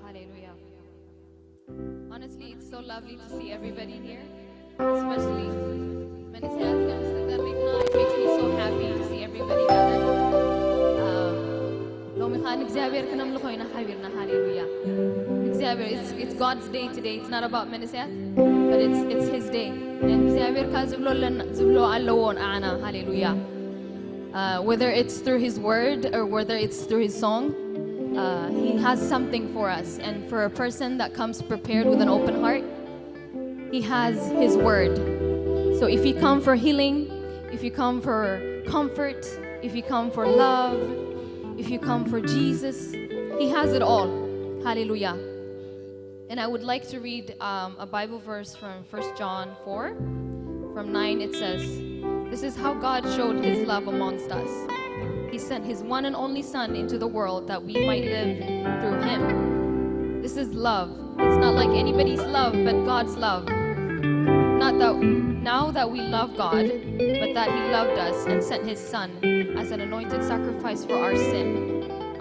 Hallelujah. Honestly, it's so lovely to see everybody here, especially መንእሰያት ከም ዝተጠሪፍና. It makes me so happy to see everybody gathered. Uh, ሎሚ ኸዓ ንእግዚኣብሔር ክነምልኾ ኢና ሓቢርና። ሃሌሉያ። እግዚኣብሔር፣ it's, it's God's day today. It's not about መንእሰያት, but it's, it's his day. And እግዚኣብሔር ካብ ዝብሎ ኣለና፣ ዝብሎ ኣለዎ ንዓና። ሃሌሉያ። Uh, whether it's through his word or whether it's through his song, uh, he has something for us. And for a person that comes prepared with an open heart, he has his word. So if you come for healing, if you come for comfort, if you come for love, if you come for Jesus, he has it all. Hallelujah. And I would like to read um, a Bible verse from First John four, from nine. It says, "This is how God showed his love amongst us. He sent his one and only Son into the world that we might live through him." This is love. It's not like anybody's love, but God's love. Not that now that we love God, but that he loved us and sent his Son as an anointed sacrifice for our sin.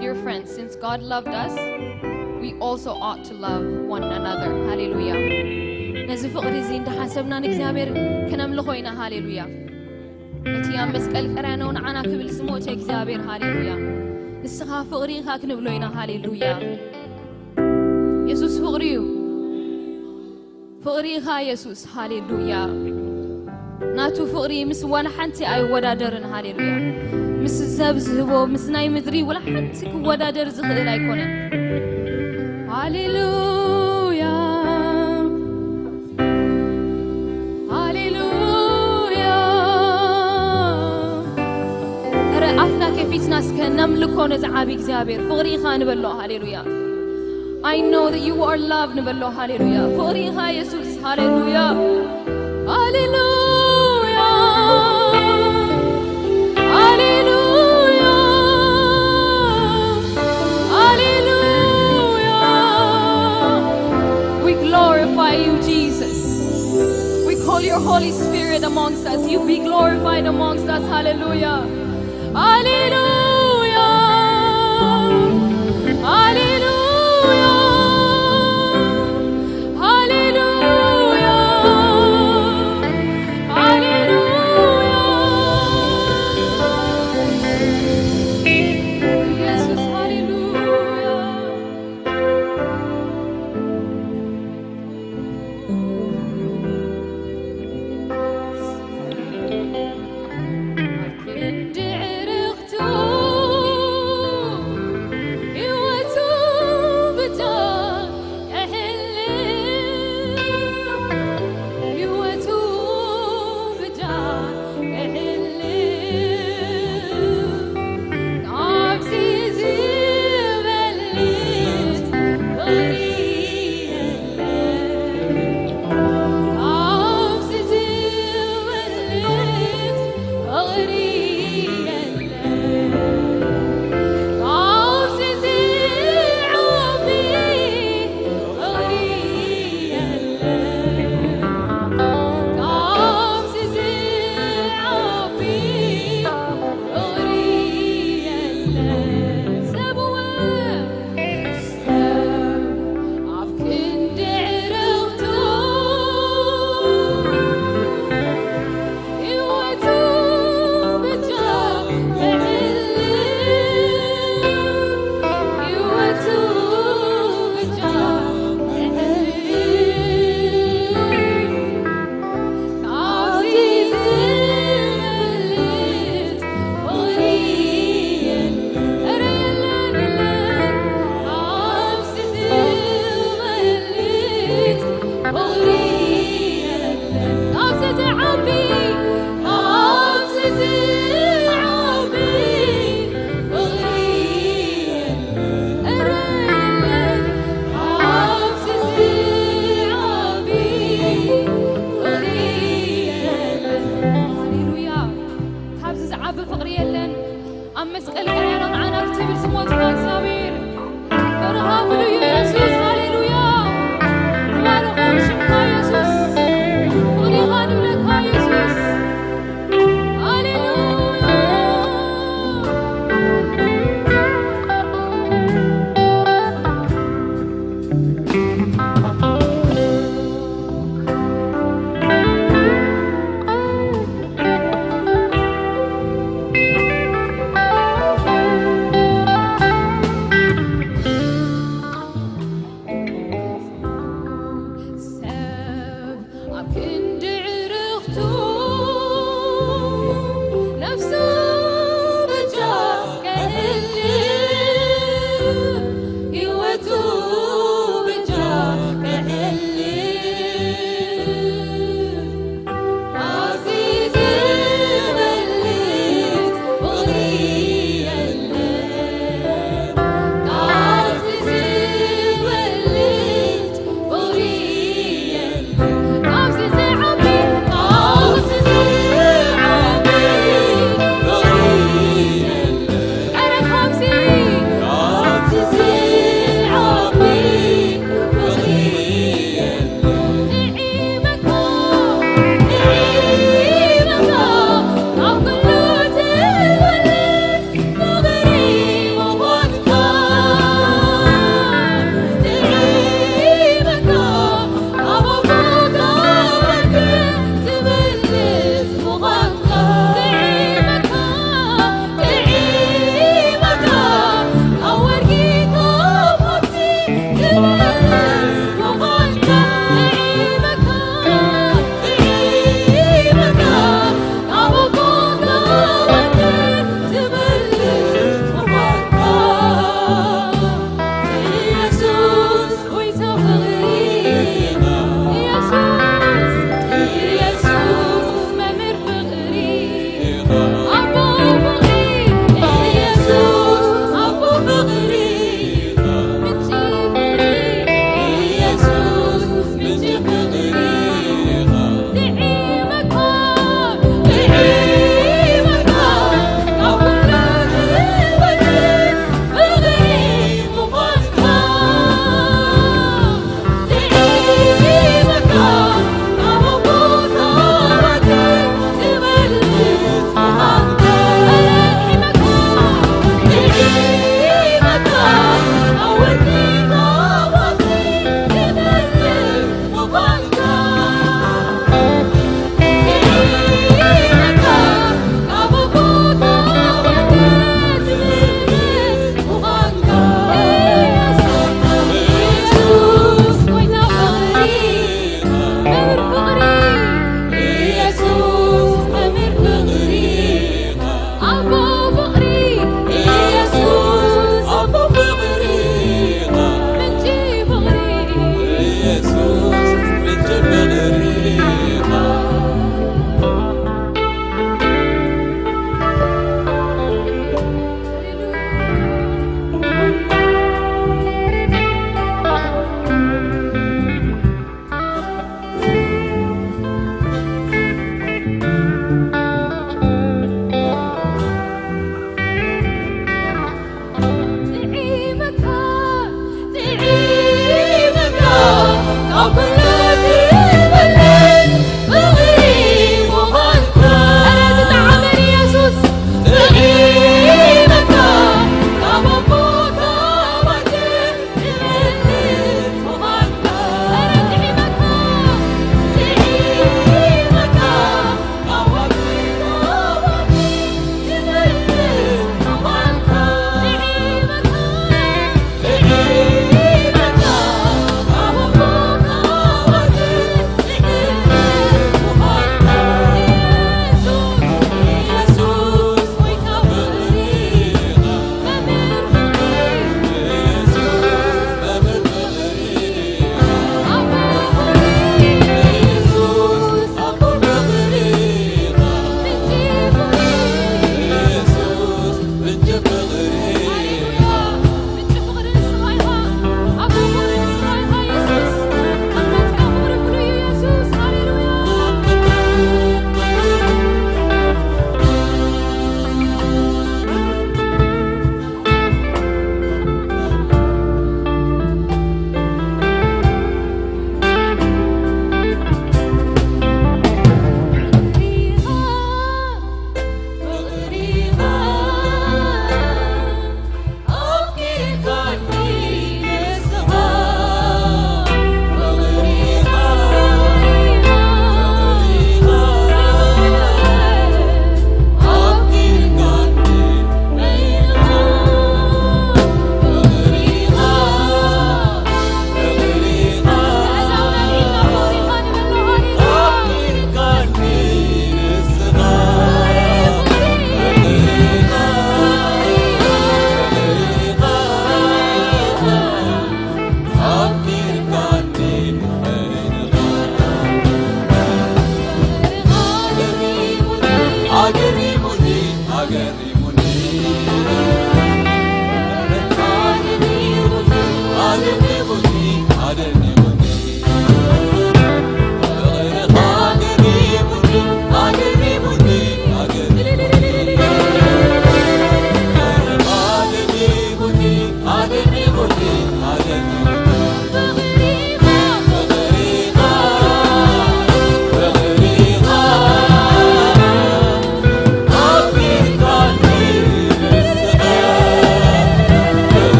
Dear friends, since God loved us, we also ought to love one another. ሃሌሉያ። ነዚ ፍቕሪ እዚ እንዳሓሰብና ንእግዚኣብሔር ክነምልኾ ኢና። ሃሌሉያ። እቲ ኣብ መስቀል ቀራንዮ ንዓና ክብል ዝሞተ እግዚኣብሔር። ሃሌሉያ። ንስኻ ፍቕሪ ኢኻ ክንብሎ ኢና። ሃሌሉያ። የሱስ ፍቕሪ እዩ። ፍቕሪ ኢኻ የሱስ። ሃሌሉያ። ናቱ ፍቕሪ ምስ ዋላ ሓንቲ ኣይወዳደርን። ሃሌሉያ። ምስ ሰብ ዝህቦ፣ ምስ ናይ ምድሪ ዋላ ሓንቲ ክወዳደር ዝኽእል ኣይኮነን። ሃሌሉያ። ሃሌሉያ። እረ ኣፍና ከፊትና እስከ ነምልኮ ነዚ ዓቢ እግዚኣብሔር። ፍቕሪ ኢኻ ንበሎ። ሃሌሉያ። I know that you are loved ንበሎ። ሃሌሉያ። ፍቕሪ ኢኻ የሱስ። ሃሌሉያ። ሃሌሉያ። ሃሌሉያ። ሃሌሉያ። We glorify you, Jesus. We call your Holy Spirit amongst us. You be glorified amongst us. ሃሌሉያ። ሃሌሉያ። ሃሌሉያ። ሃሌሉያ። ሃሌሉያ። ኢየሱስ፣ ሃሌሉያ። ክንዲ ዕርኽቱ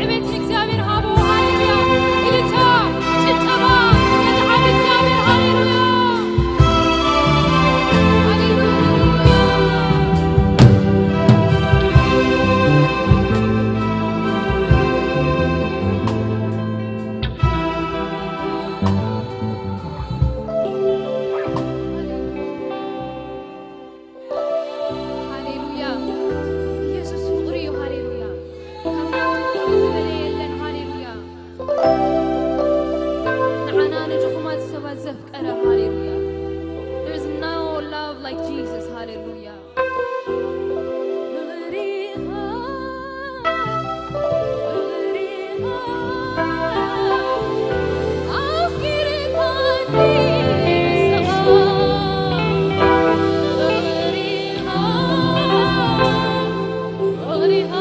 ዕቤት ንእግዚኣብሔር ሃቦ። ሃሌሉያ። እልልታ፣ ጭብጨባ፣ ነቲ ዓቢ እግዚኣብሔር። ሃሌሉያ። ሃሌሉያ። ሃሌሉያ። ኢየሱስ ፍቕሪ እዩ። ሃሌሉያ። ካብ ናቱ ፍቕሪ ዝበለ የለን። ሃሌሉያ። ንዓና ንድኹማት ሰባት ዘፍቀረ። ሃሌሉያ። There's no love like Jesus. ሃሌሉያ። ፍቕሪኻ፣ ፍቕሪኻ ኣፍቂርካኒ ንስኻ። ፍቕሪኻ፣ ፍቕሪኻ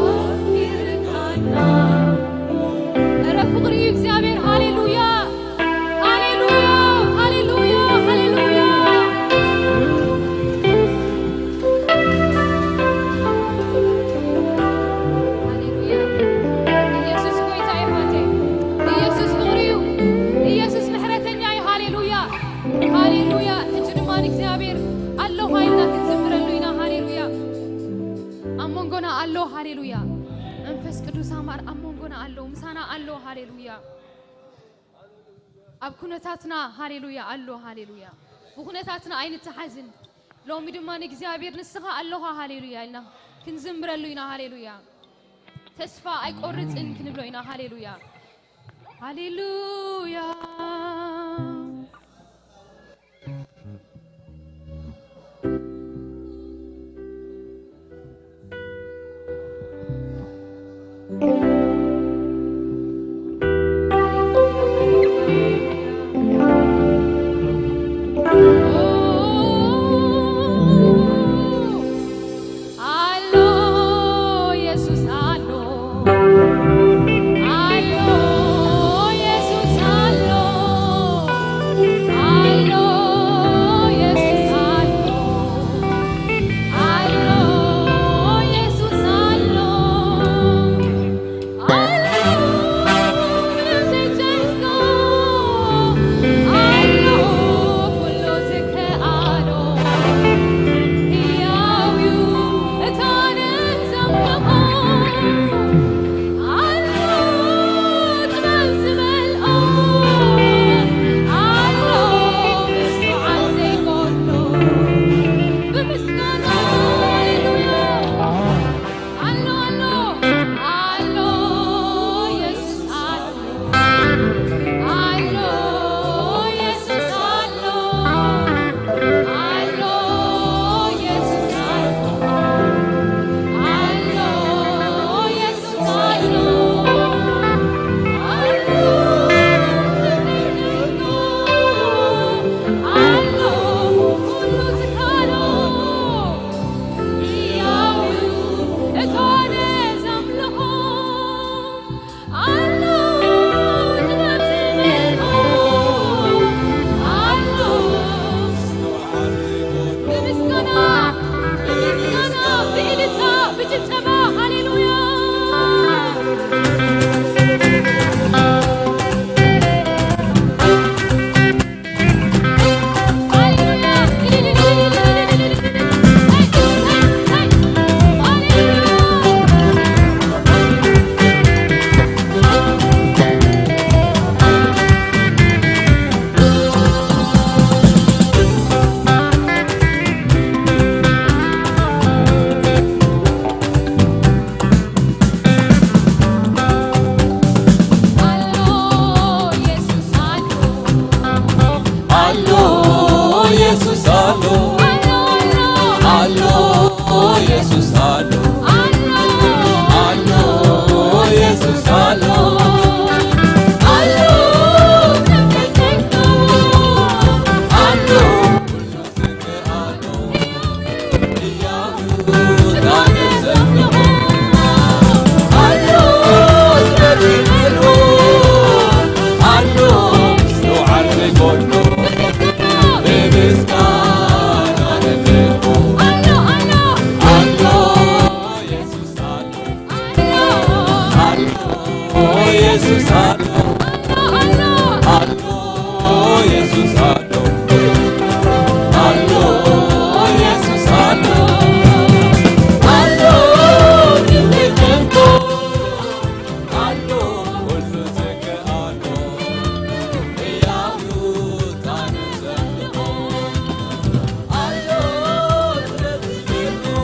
ኣፍቂርካና። ኧረ ፍቕሪ እዩ እግዚኣብሔር። ሃሌሉያ፣ ሃሌሉያ፣ ሃሌሉያ፣ ሃሌሉያ። ሃሌሉያ። ኢየሱስ ጎይታ እዩ፣ ኣሕዋተይ። ኢየሱስ ፍቕሪ እዩ። ኢየሱስ ምሕረተኛ እዩ። ሃሌሉያ፣ ሃሌሉያ። ሕጂ ድማ ንእግዚኣብሔር ኣለኹ ኢልና ክንዝምረሉ ኢና። ሃሌሉያ። ኣብ መንጎና ኣሎ። ሃሌሉያ። መንፈስ ቅዱስ ኣማር ኣብ መንጎና ኣሎ፣ ምሳና ኣሎ። ሃሌሉያ። ኣብ ኩነታትና ሃሌሉያ ኣሎ። ሃሌሉያ። ብኩነታትና ኣይንተሓዝን። ሎሚ ድማ ንእግዚኣብሔር ንስኻ ኣለኻ ሃሌሉያ ኢልና ክንዝምረሉ ኢና። ሃሌሉያ። ተስፋ ኣይቆርጽን ክንብሎ ኢና። ሃሌሉያ። ሃሌሉያ። ኣሎ ኢየሱስ ኣሎ፣ ኣሎ ኢየሱስ ኣሎ። የሱስ ኣሎ፣ ኣሎ፣ ኣሎ፣ ኣሎ፣ የሱስ ኣሎ፣ ኣሎ፣ የሱስ ኣሎ፣ ኣሎ፣ ክንደይ ከንቶ ኣሎ፣ ኩሉ ዝከኣሎ፣ ሕያው እዩ፣ ታነጸልኦ፣ ኣሎ፣ ጥበብ ይመልኦ።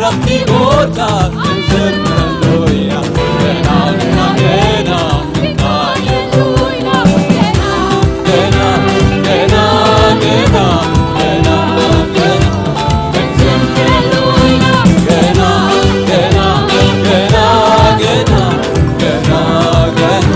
ረኽቲ ቦታ ክንዘምረሉ ኢና። ገና፣ ገና፣ ገና፣ ገና፣ ገና፣ ገና፣ ገና፣ ገና፣ ገና፣ ገና፣ ገና፣ ገና፣ ገና፣ ገና፣ ገና፣ ገና፣ ገና፣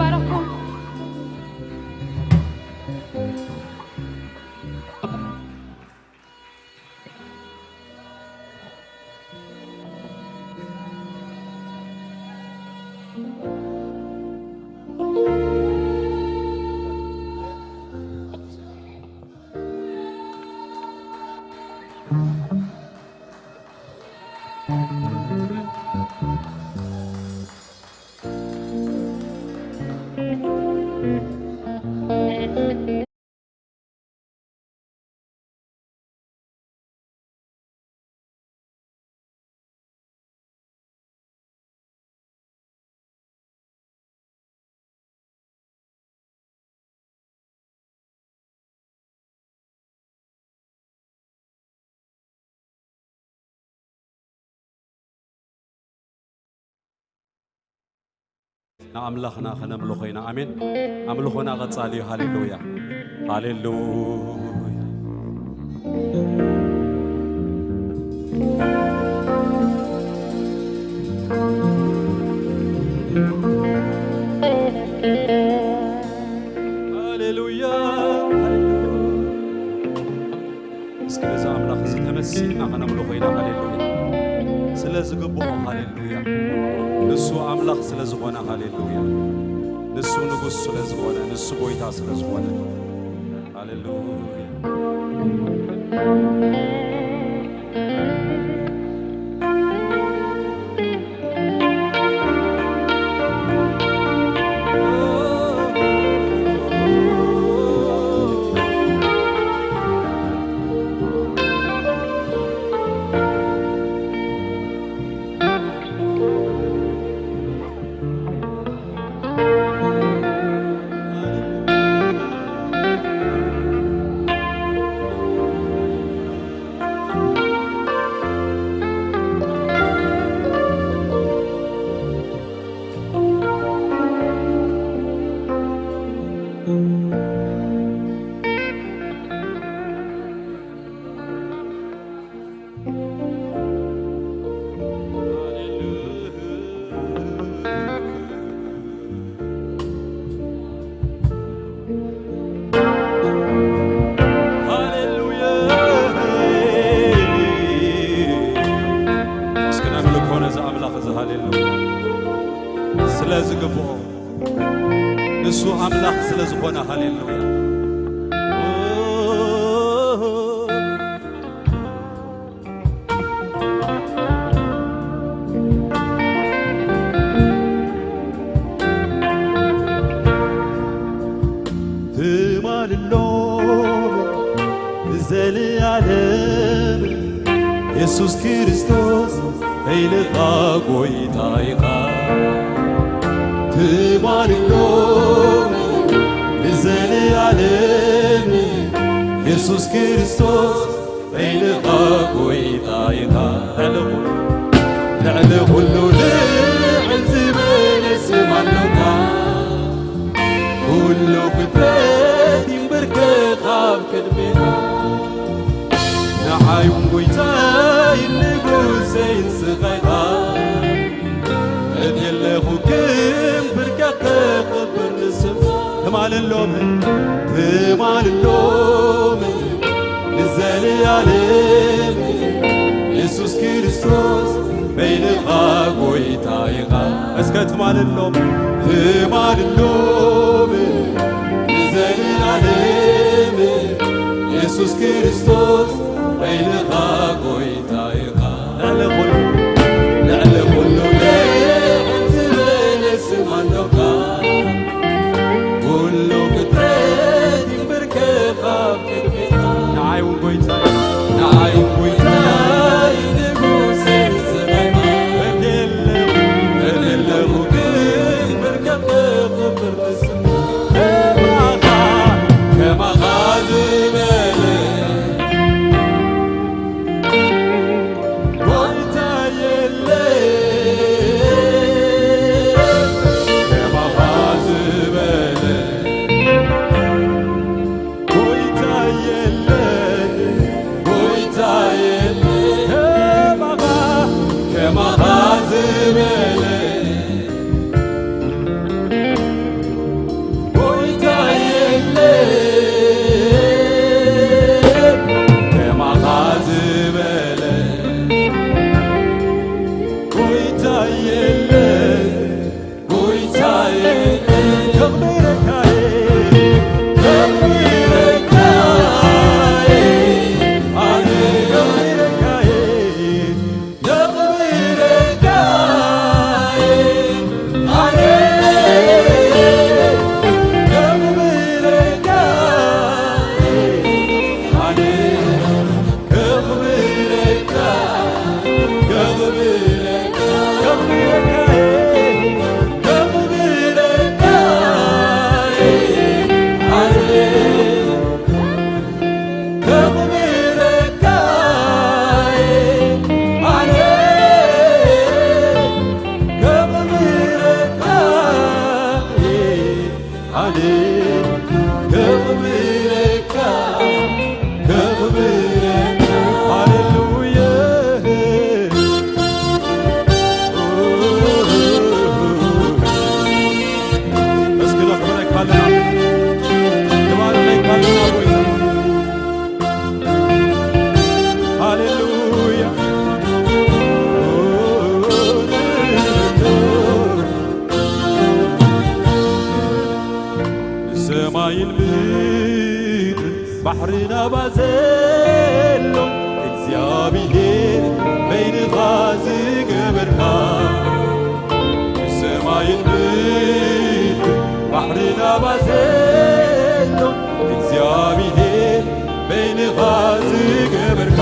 ባረኩም። ንኣምላኽና ከነምልኾ ኢና። ኣሜን። ኣምልኾና ቀጻሊ እዩ። ሃሌሉያ፣ ሃሌሉያ። ሃሌሉያ፣ ሃሌሉያ። እስኪ ነዚ ኣምላኽ እዚ ተመሲጥና ከነምልኾ ኢና። ሃሌሉያ። ስለ ዝግብኦ፣ ሃሌሉያ። ንሱ ኣምላኽ ስለ ዝኾነ፣ ሃሌሉያ። ንሱ ንጉስ ስለ ዝኾነ፣ ንሱ ጎይታ ስለ ዝኾነ፣ ሃሌሉያ። ሃሌሉያ። እስኪ ነምልኮ ነዚ ኣምላኽ እዚ። ሃሌሉያ። ስለ ዝግብኦ፣ ንሱ ኣምላኽ ስለ ዝኾነ፣ ሃሌሉያ። ትማልሎም ንዘለኣለም የሱስ ክርስቶስ በይንኻ ጎይታ ኢኻ። ትማልሎም ንዘለኣለም የሱስ ክርስቶስ በይንኻ ጎይታ ኢኻ። ልዕሊ ኩሉ፣ ልዕሊ ኩሉ ልዕል ዝበለ ስም ኣሎካ። ኩሉ ፍጥረት ይንበርከኽ ኣብ ቅድሜኻ። ንዓይ እውን ጎይታይ ንጉሰይ ንስኻ ኢኻ። እትየለኹ ክብር ከኽብር ንስምካ። ትማልሎም፣ ትማልሎም ንዘለኣለም የሱስ ክርስቶስ በይንኻ ጎይታ ኢኻ። እስከ ትማልሎም፣ ትማልሎም ንዘለኣለም የሱስ ክርስቶስ በይንኻ ጎይታ ኢኻ። ልዕሊ ኩሉ፣ ልዕሊ ኩሉ ልዕል ዝበለ ስም ኣሎካ። ኩሉ ፍጥረት ይንበርከኽ ኣብ ቅድሜኻ። ንዓይ እውን ጎይታይ፣ ንዓይ እውን ጎይታይ ንጉሰይ ንስኻ ኢኻ። እትየለኹ፣ እትየለኹ ክብር ከፍ ክብር ንስምካ። ከማኻ፣ ከማኻ ዝበለ ኣነ ከኽብረካ፣ ከኽብረካ። ሃሌሉያ። እስኪ ነኽብረካ ኣለና፣ ንባርኸካ ኣለና ጎይታ። ሃሌሉያ። ሰማይን ምድርን ባሕርን ኣባዘሎ እግዚኣብሔር በይንኻ ዝገበርካ። ሰማይን ምድርን ባሕርን ኣባዘሎ እግዚኣብሔር በይንኻ ዝገበርካ።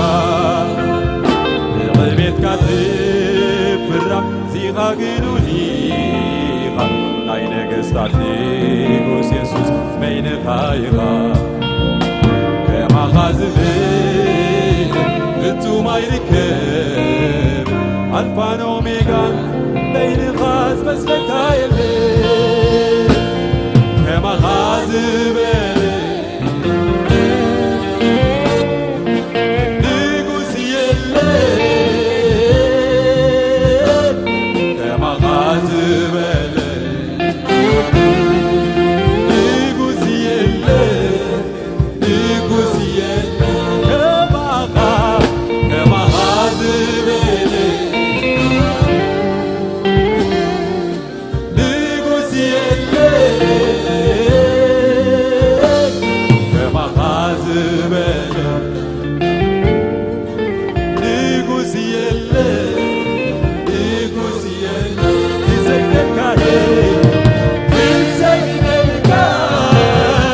ንቕድሜትካ ትፍራ ዚኻ ግኑን ኢኻ፣ ናይ ነገስታት ንጉስ የሱስ በይንኻ ኢኻ። ከማኻ ዝብል ፍጹም ኣይርከብ፣ ኣልፋን ኦሜጋን በይንኻ ዝመስለካ የለ። ከማኻ ዝበለ ንጉስ የለ፣ ከማኻ ዝበለ ንጉስ የለ፣ ንጉስ የለ፣ ከማኻ፣ ከማኻ ዝበለ ንጉስ የለ፣ ከማኻ ዝበለ ንጉስ የለ፣ ንጉስ የለ። ክሰግደልካ እየ፣ ክሰግደልካ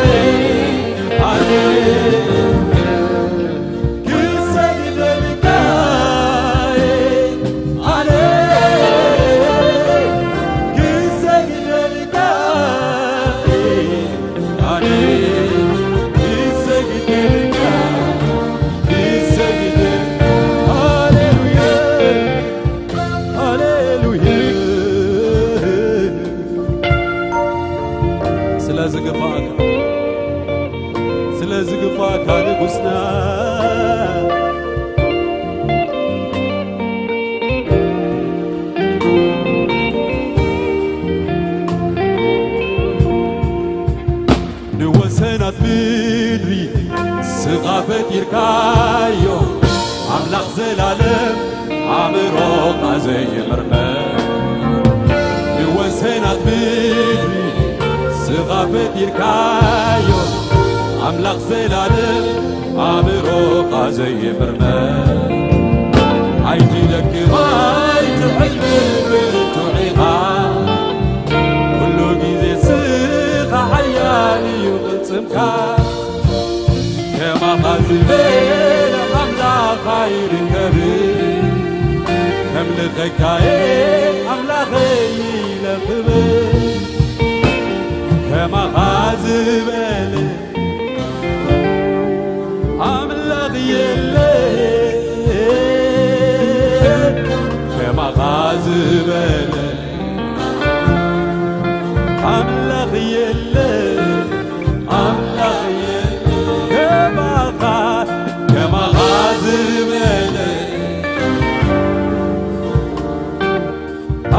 እየ፣ ኣነ ክሰግደልካ እየ፣ ኣነ ክሰግደልካ እየ፣ ኣነ ክሰግደልካ፣ ክሰግደልካ። ሃሌሉያ፣ ሃሌሉያ። ስለ ዝግባእካ፣ ስለ ዝግባእካ ንጉስና። ንወሰናት ምድሪ ስኻ ፈጢርካዮ፣ ኣምላኽ ዘላለም ኣእምሮኻ ዘይምርመር። ንወሰናት ምድሪ ስኻ ፈጢርካዮ፣ ኣምላኽ ዘላለም ኣእምሮኻ ዘይምርመር። ኣይትደክም ኣይትሕልም ብርቱዕ ኢኻ፣ ኩሉ ግዜ ስኻ ሓያል እዩ ቅልጽምካ። ከማኻ ዝበለ ኣምላኽ ኣይርከብን፣ ከምልኸካየ ኣምላኸይ ኢለ ክብል። ከማኻ ዝበለ ኣምላኽ የለን፣ ከማኻ ዝበለ ኣምላኽ የለን፣ ኣምላኽ የለን፣ ከማኻ፣ ከማኻ ዝበለ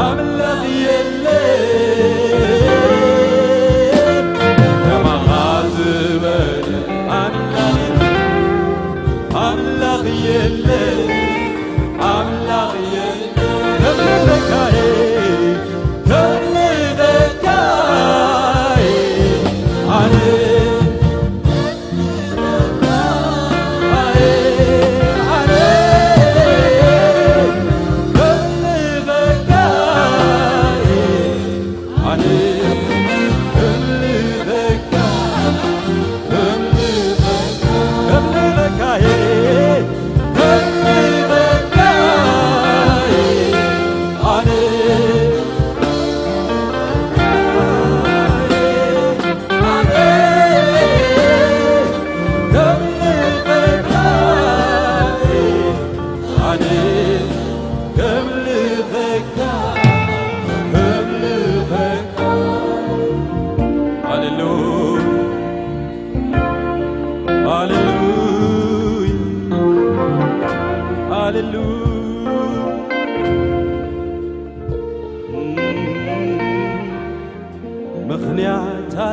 ኣምላኽ የለን፣ ከማኻ ዝበለ ኣምላኽ የለን፣ ኣምላኽ የለን፣ ኣምላኽ የለን። ከምልኸካየ፣ ከምልኸካየ፣ ኣነ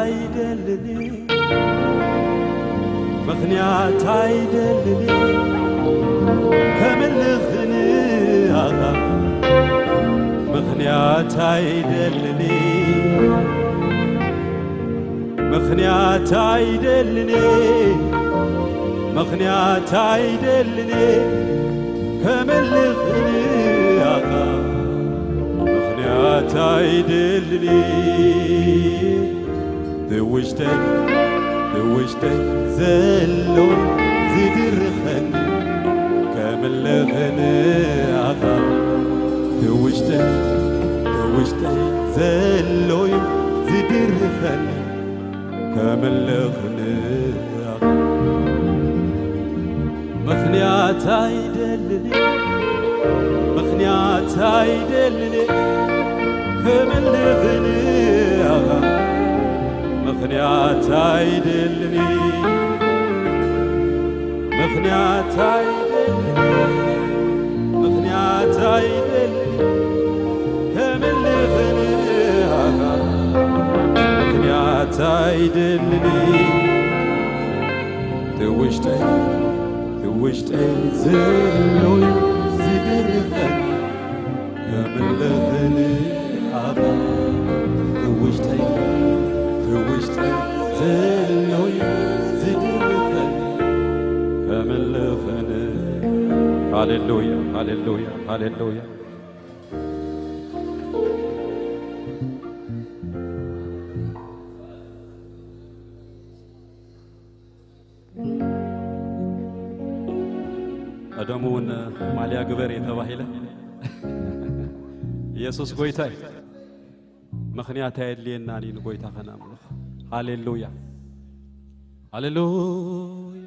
ኣይደልን፣ ምኽንያት ኣይደልን፣ ከምልኽን ኣኻ። ምኽንያት ኣይደልን፣ ምኽንያት ኣይደልን፣ ምኽንያት ኣይደልን፣ ከምልኽን ኣኻ። ምኽንያት ኣይደልን፣ ትውሽተይ ትውሽተይ ዘሎ ዝድርኸኒ፣ ከምልኽን ኣኻ። ትውሽተይ ትውሽተይ ዘሎ ዝድርኸኒ፣ ከምልኽን ኣኻ። ምኽንያት ኣይደልን፣ ምኽንያት ኣይደልን፣ ከምልኽን ኣኻ። ምኽንያት ኣይደልን፣ ምኽንያት ኣይደልን፣ ምኽንያት ኣይደልን፣ ከምልኽን ኣኻ። ምኽንያት ኣይደልን፣ ትውሽጠይ ትውሽጠይ ዘሎ ዝድርኸኒ፣ ከምልኽን ኣኻ። ትውሽጠይ ትውሽጠይ ዘሎ ዝድርኸኒ፣ ከምልኽን። ሃሌሉያ፣ ሃሌሉያ፣ ሃሌሉያ። ቀደሙ እውን ማልያ ግበር እየ ተባሂለ። ኢየሱስ ጎይታ እዩ። ምኽንያት ኣየድልየናን እዩ ንጎይታ ከነምልኽ። ሃሌሉያ፣ ሃሌሉያ።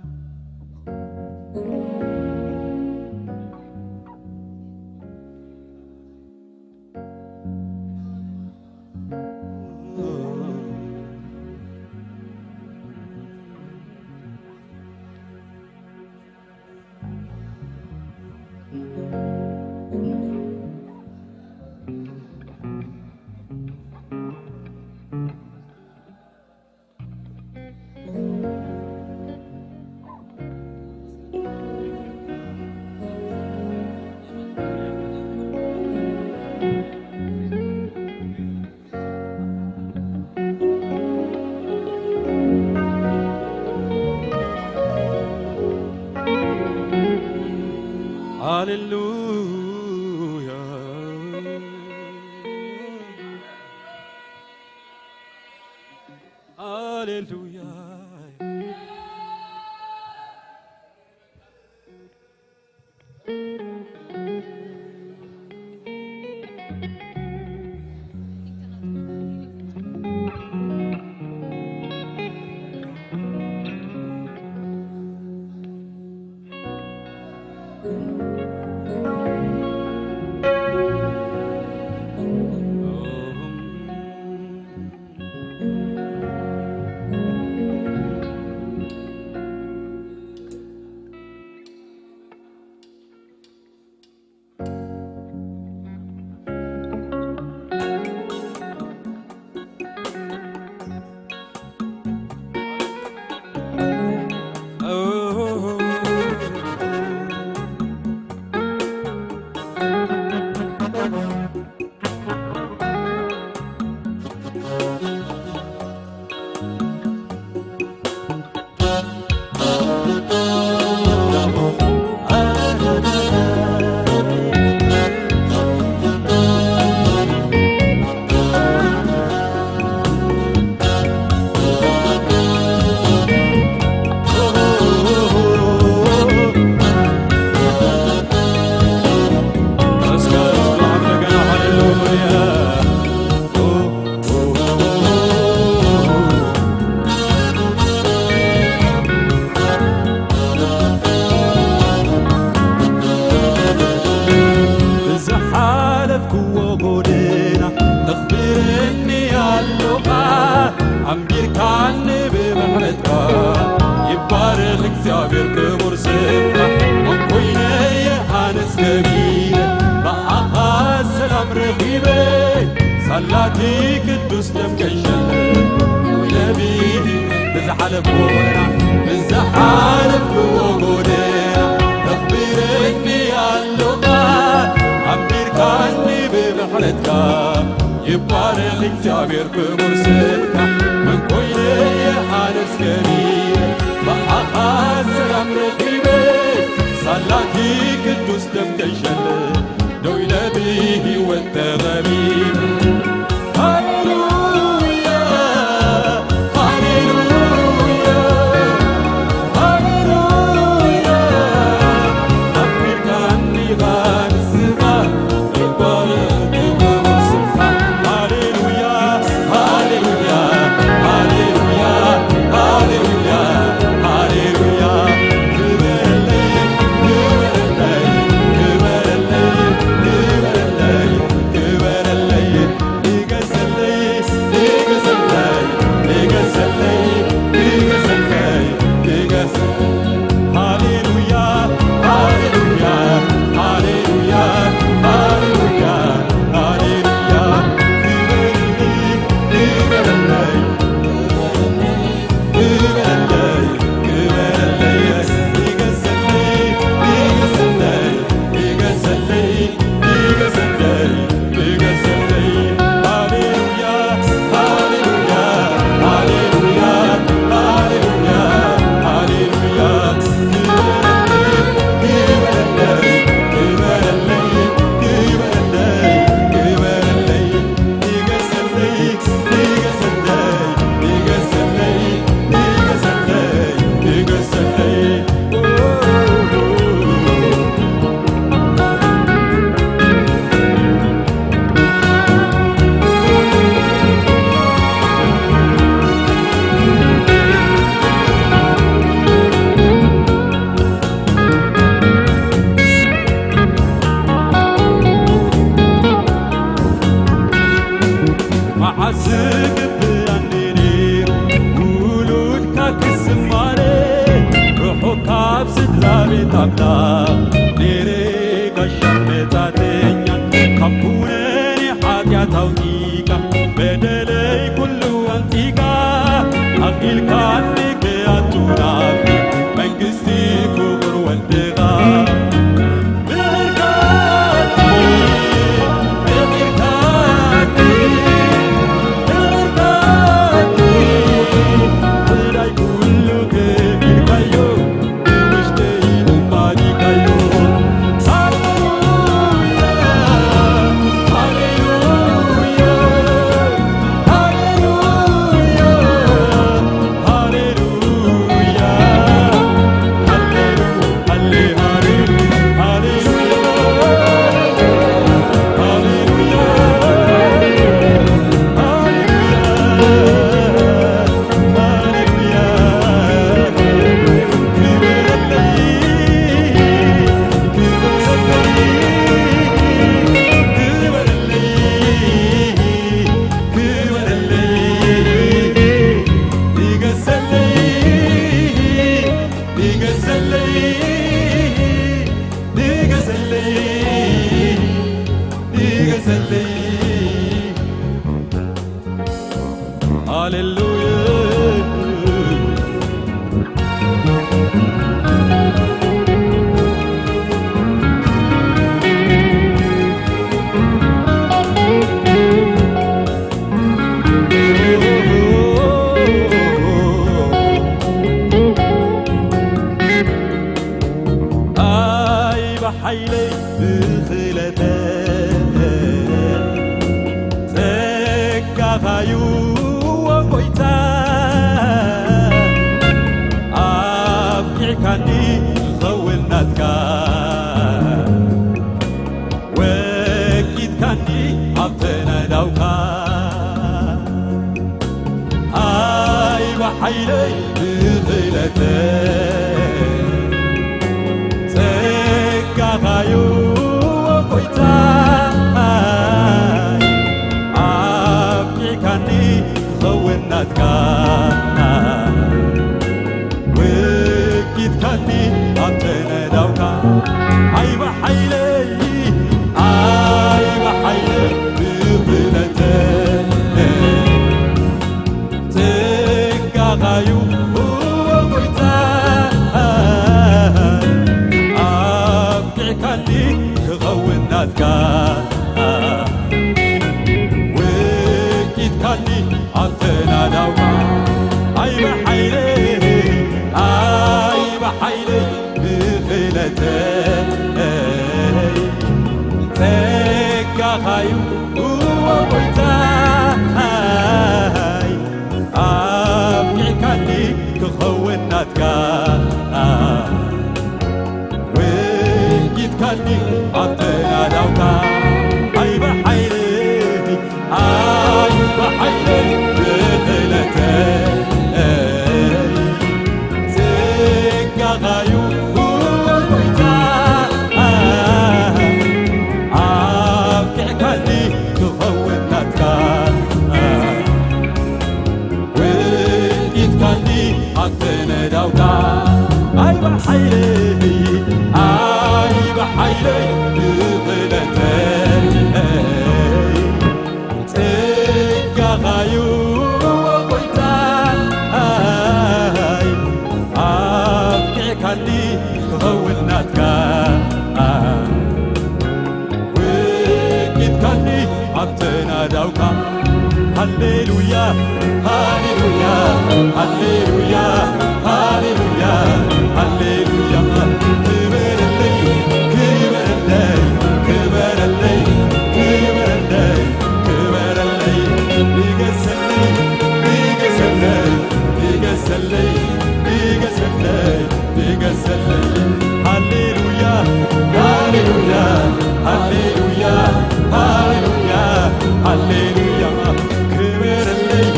ሃሌሉያ፣ ሃሌሉያ። ለቦና ብዝሓለፍክዎ ጎደና ተኽብረኒ ኣለኻ፣ ኣንቢርካኒ ብምሕረትካ። ይባረኽ እግዚኣብሔር ክቡር ስምካ። መን ኮይነ ይሓለስ ከቢረ፣ ብኣኻ ሰላም ረኺበ፣ ሳላቲ ቅዱስ ደም ከይሸለ ደው ኢለ ብህይወት ተቐቢረ። ሃሌሉያ፣ ሃሌሉያ፣ ሃሌሉያ። ኣኽቢርካኒ ኢኻ ንስኻ፣ ይባረኽ ክቡር ስምካ። ሃሌሉያ፣ ሃሌሉያ፣ ሃሌሉያ፣ ሃሌሉያ፣ ሃሌሉያ። ክበረለይ፣ ክበረለይ፣ ክበረለይ፣ ክበረለይ፣ ክበረለይ። ንገሰለይ፣ ንገሰለይ፣ ንገሰለይ፣ ንገሰለይ፣ ንገሰለይ። ሃሌሉያ፣ ሃሌሉያ፣ ሃሌሉያ፣ ሃሌሉያ፣ ሃሌሉያ። ክበርልኝ፣ ክበርልኝ፣ ክበርልኝ፣ ክበርልኝ። ንገሰለይ፣ ንገሰለይ፣ ንገሰለይ፣ ንገሰለይ፣ ንገሰለይ። ሃሌሉያ፣ ሃሌሉያ፣ ሃሌሉያ፣ ሃሌሉያ፣ ሃሌሉያ። ክበረለይ፣ ክበረለይ፣ ክበረለይ፣ ክበረለይ። ንገሰለይ፣ ንገሰለይ፣ ንገሰለይ፣ ንገሰለይ፣ ንገሰለይ። መዓስ ግብኣኒ ነይሩ ውሉድካ ክስማረ፣ ርሑቕ ካብ ስድራ ቤት ኣምላኽ ነይረ ጋሻን መጻተኛን። ካብ ኩነኔ ሓጢኣት ኣውጺእካ፣ በደለይ ኩሉ ኣንጺእካ፣ ኣኽሊልካኒ ክኣቱ ናብቲ መንግስቲ ክቡር ወድኻ። ሃሌሉያ። ኣይ ብሓይለይ ብኽእለተይ ጸጋኻዩ ጎይታ ኣብቂዕካኒ ክኸውን ናትካ ወቂትካኒ ኣብ ተነዳውካ ኣይ ብሓይለይ ብኽእለተይ ጸጋኻዩ ጎይታይ ኣብቂዕካኒ ክኸውን ናትካ ወቂትካኒ ኣብ ተነዳውካ ኣይ ብሓይለይ ኣይ ብሓይለይ ብኽእለተይ ጸጋኻዩ ውቂትካኒ ኣብተናዳውካ ኣይብሓይለይ ኣይብሓይለይ ብኽለተይ ጸጋኻዩ እዎ ጎይታይ ኣብቂዕካኒ ክኸውን ናትካ ውቂትካኒ ኣብተናዳውካ ኣይብሓይለይ ኣይብሓይለይ ብኽለተይ ጸጋኻዩ ጎይታ ኣብቂዕካኒ ክኸውን ናትካ ውቂትካኒ ኣብተነዳውካ ኣይብሓይለይ ኣይብሓይለይ ብኽለተይ ጸጋኻዩ ጎይታይ ኣብቂዕካኒ ክኸውን ናትካ ውቂትካኒ ኣብተናዳውካ ሃሌሉያ ሃሌሉያ ሃሌሉያ ሃሌሉያ ሃሌሉያ ክበረለይ ክበረለይ ክበረለይ ክበረለይ ክበረለይ ንገሰለይ ንገሰለይ ንገሰለይ ንገሰለይ ንገሰለይ ሃሌሉያ ሃሌሉያ ሃሌሉያ ሃሌሉያ ሃሌሉያ ክበረለይ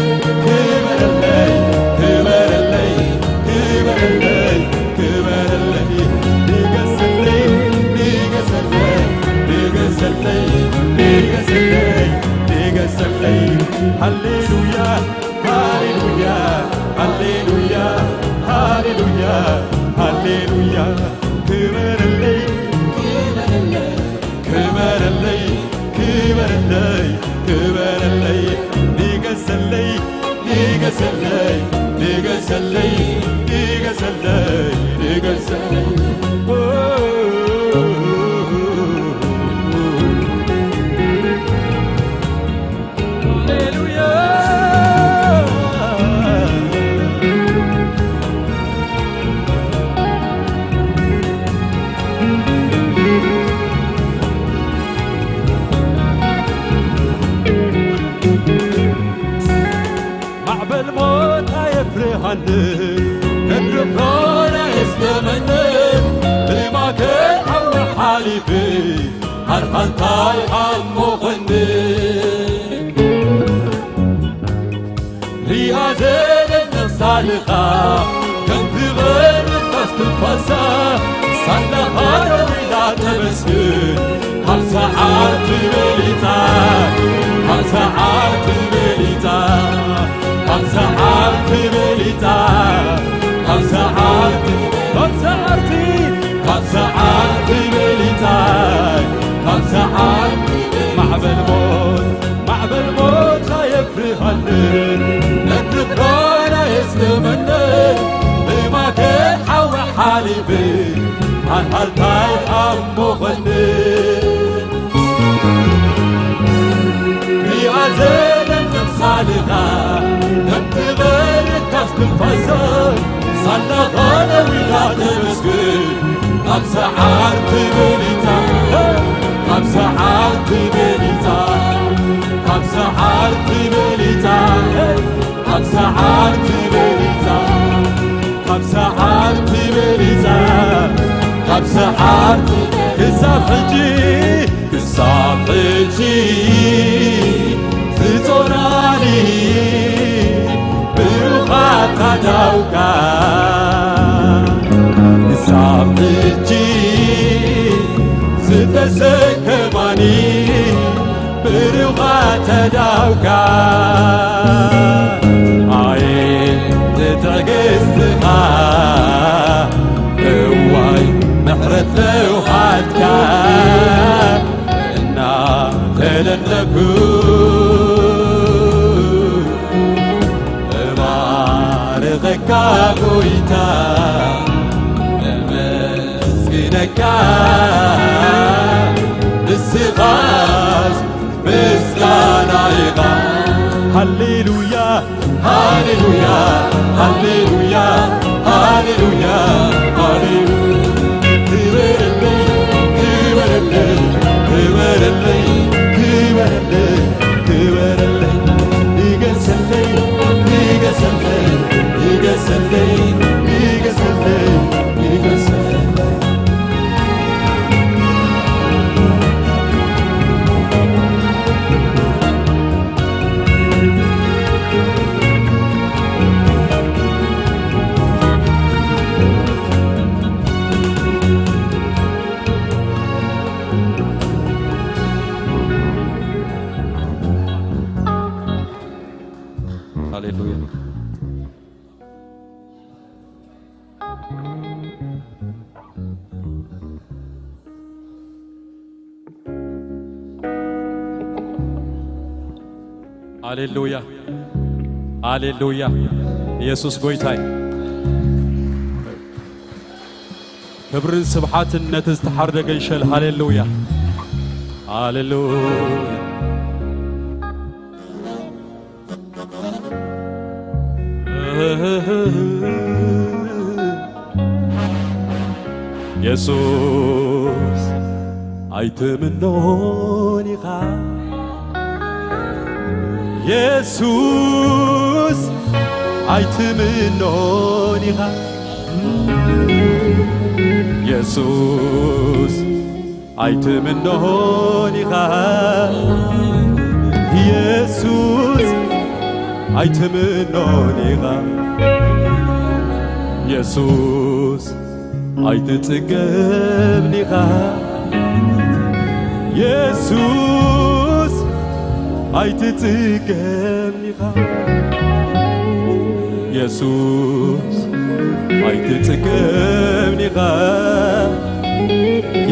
ክበረለይ ክበረለይ ክበረለይ ክበረለይ ንገሰለይ ንገሰለይ ንገሰለይ ንገሰለይ ንገሰለይ ሃሌሉያ ሃሌሉያ ሃሌሉያ ሃሌሉያ ሃሌሉያ ክበረለይ ክበረለይ ክበረለይ ክበረለይ ንገሰለይ ንገሰለይ ንገሰለይ ንገሰለይ ንገሰለይ ሃሌሉያ ማዕበል ሞት ኣየፍርሃኒ ነድሪ ፍሮን ኣየስተመኒ ብማእከል ዓወ ሓሊፊ ሃልሃልታይ ሓሞ ኾኒ ሪኣ ዘደንቕ ሳልኻ ከም ትበርቕ ኣስትንፋሳ ሳላኻ ደዊላ ተመስግን ካብ ሰዓርቲ በሊጻ ካብ ሰዓርቲ በሊጻ ካብ ሰዓርቲ በሊጻ ካብ ሰዓርቲ ካብ ሰዓርቲ ካብ ሰዓርቲ በሊጻ ካብ ሰዓርቲ ማዕበል ሞት ማዕበል ሞት ኣየፍርሃኒ ነቲ ፍሮን ኣየስተመኒ ብማእከል ሓዊ ሓሊፊ ሃልሃልታይ ሓሞ ኾኒ ሪኣ ዘደንቕ ሳልኻ ከም ትበርቕ ካብ ትንፋሳ ሳላኻ ደዊላ ተመስግን ካብ ሰዓርቲ በሊጻ ካብ ሰዓርቲ በሊጻ ካብ ሰዓርቲ በሊጻ ካብ ሰዓርቲ በሊጻ ካብ ሰዓርቲ በሊጻ ካብ ሰዓርቲ ክሳብ ሕጂ ክሳብ ሕጂ ዝጾናኒ ብሩኻት ኣእዳውካ ክሳብ ሕጂ ዝተሰከማኒ ብሩኻት ኣእዳውካ ኣየ ትዕግስትኻ እዋይ ምሕረት ለውሃትካ እናተደነኩ እባርኸካ ጎይታ እመስግነካ ንስኻ ሃሌሉያ፣ ሃሌሉያ፣ ሃሌሉያ። ክበረለይ፣ ክበረለይ፣ ክበረለይ፣ ክበረለይ፣ ክበረለይ። ንገሰለይ፣ ንገሰለይ፣ ንገሰለይ፣ ንገሰለይ፣ ንገሰለይ። ሃሌሉያ። ሃሌሉያ፣ ሃሌሉያ። ኢየሱስ ጎይታይ። ክብርን ስብሓትን ነቲ ዝተሓርደ ገንሸል። ሃሌሉያ፣ ሃሌሉያ። የሱስ ኣይትምኖን ኢኻ፣ የሱስ ኣይትምኖን ኢኻ፣ የሱስ ኣይትምኖን ኢኻ፣ የሱስ ኣይትምኖን ኢኻ፣ የሱስ ኣይትጽገብን ኢኻ፣ የሱስ ኣይትጽገብን ኢኻ፣ የሱስ ኣይትጽገብን ኢኻ፣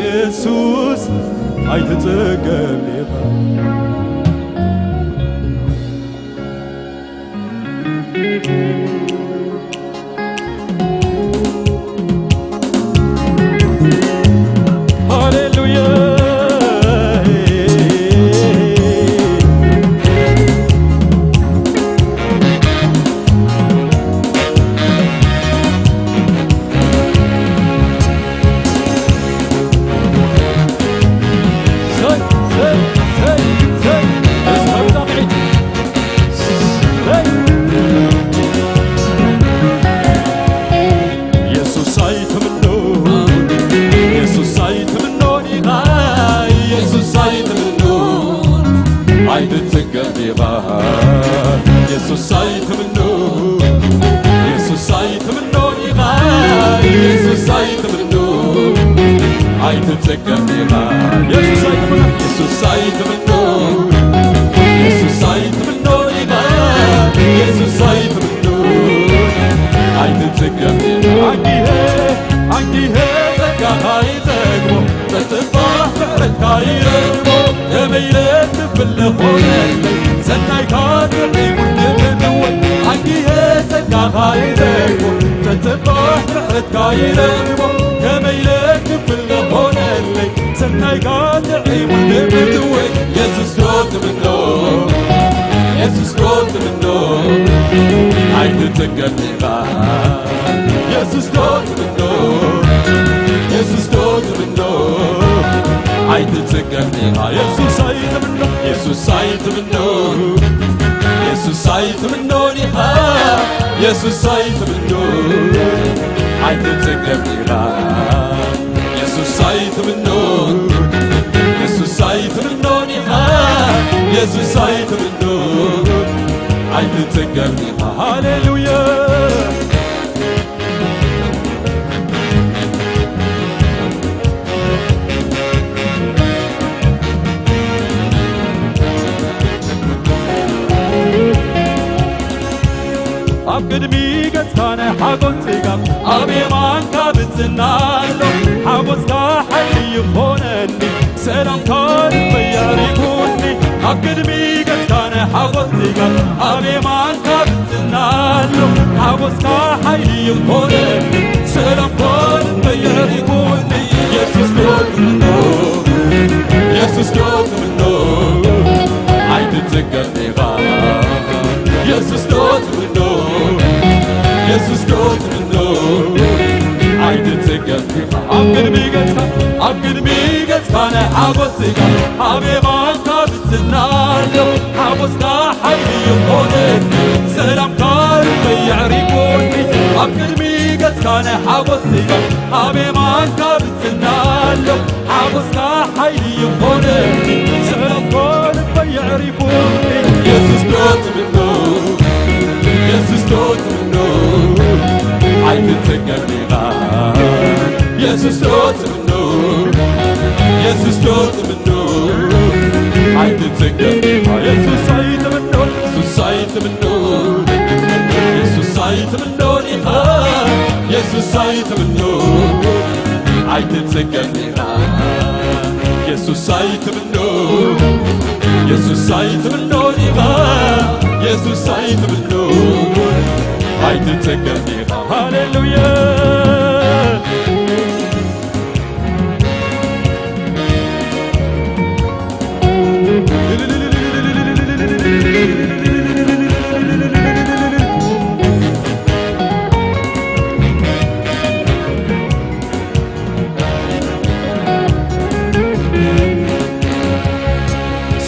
የሱስ ኣይትጽገብን ኢኻ። ሃሌሉያ። ሰይ፣ ሰይ፣ ሰይ፣ ሰይ። እስከ ብጣዕሚ የሱስ ኣይትምኖ፣ የሱስ ኣይትምኖ ዲኻ፣ የሱስ ኣይትምኖ፣ ኣይትጽገብ ዲኻ፣ የሱስ ኣይትምኖ፣ የሱስ ኣይትምኖ ዲኻ፣ የሱስ ኣይትምኖ፣ ኣይትጽገብ ዲኻ፣ የሱስ ኣይትምኖ፣ የሱስ ኣይትምኖ፣ የሱስ ኣይትምኖ ዲኻ፣ የሱስ ኣይትምኖ፣ ኣይትጽገብ ዲኻ። ኣንጊሄ፣ ኣንጊሄ ጸጋኻ ይጸግቦ፣ ጸጽባሕ ምሕረትካ ይረግቦ፣ ከመይ ኢለ ክፍለ ኾነለይ፣ ሰናይካ ጥዒሙኒ ምድወይ። ኣንጊሄ ጸጋኻ ይጸግቦ፣ ጸጽባሕ ምሕረትካ ይረግቦ፣ ከመይ ኢለ ክፍለ ኾነለይ፣ ሰናይካ ጥዒሙኒ ምድወይ። የሱስ ዶ ትምኖ፣ የሱስ ዶ ትምኖ፣ ኣይትጽገብ ኢኻ። የሱስ ዶ ትምኖ፣ የሱስ ዶ ትምኖ፣ ኣይትጽገብ ኢኻ። የሱስ ኣይትምኖ፣ የሱስ ኣይትምኖ፣ የሱስ ኣይትምኖ ዲኻ፣ የሱስ ኣይትምኖ፣ ኣይትጽገብ ኢኻ። የሱስ ኣይትምኖ፣ የሱስ ኣይትምኖ ዲኻ፣ የሱስ ኣይትምኖ፣ ኣይትጽገብ ኢኻ። ሃሌሉያ። ኣብ ቅድሚ ገጽካ ናይ ሓጎስ ጽጋብ፣ ኣብ የማንካ ብጽና ኣሎ። ሓጎስካ ሓይሊ ይኾነኒ፣ ሰላምካ ልበይ ኣሪጉኒ። ኣብ ቅድሚ ገጽካ ናይ ሓጎስ ጽጋብ፣ ኣብ የማንካ ብጽና ኣሎ። ሓጎስካ ሓይሊ ይኾነኒ፣ ሰላምካ ልበይ ኣሪጉኒ። የሱስ ዶ ትምኖ፣ የሱስ ዶ ትምኖ፣ ኣይትጽገብ ኢኻ። የሱስ ዶ ትምኖ፣ የሱስ ዶ ትምኖ ኣይትጽገብ ዲኻ? ኣብ ቅድሚ ገጽካ፣ ኣብ ቅድሚ ገጽካ ናይ ሓጎስ ጽጋ ኣብ የማንካ ብጽና ኣሎ። ሓጎስካ ሓይሊ ይኾነኒ፣ ሰላምካ ልበይ የዕሪፉኒ። ኣብ ቅድሚ ገጽካ ናይ ሓጎስ ጽጋ ኣብ የማንካ ብጽና ኣሎ። ሓጎስካ ሓይሊ ይኾነኒ፣ ሰላምካ ልበይ የዕሪፉኒ። የሱስ ዶ ትምኖ፣ የሱስ ዶ ትምኖ ኣይትጽገብ ዲኻ? የሱስ ዶ ትምኖ፣ የሱስ ዶ ትምኖ ኣይትጽገብ ዲኻ? የሱስ ኣይትምኖ፣ የሱስ ኣይትምኖ፣ የሱስ ኣይትምኖ ዲኻ? የሱስ ኣይትምኖ ኣይትጽገብ ዲኻ? የሱስ ኣይትምኖ፣ የሱስ ኣይትምኖ ዲኻ? የሱስ ኣይትምኖ ኣይትጽገብ ዲኻ? ሃሌሉያ።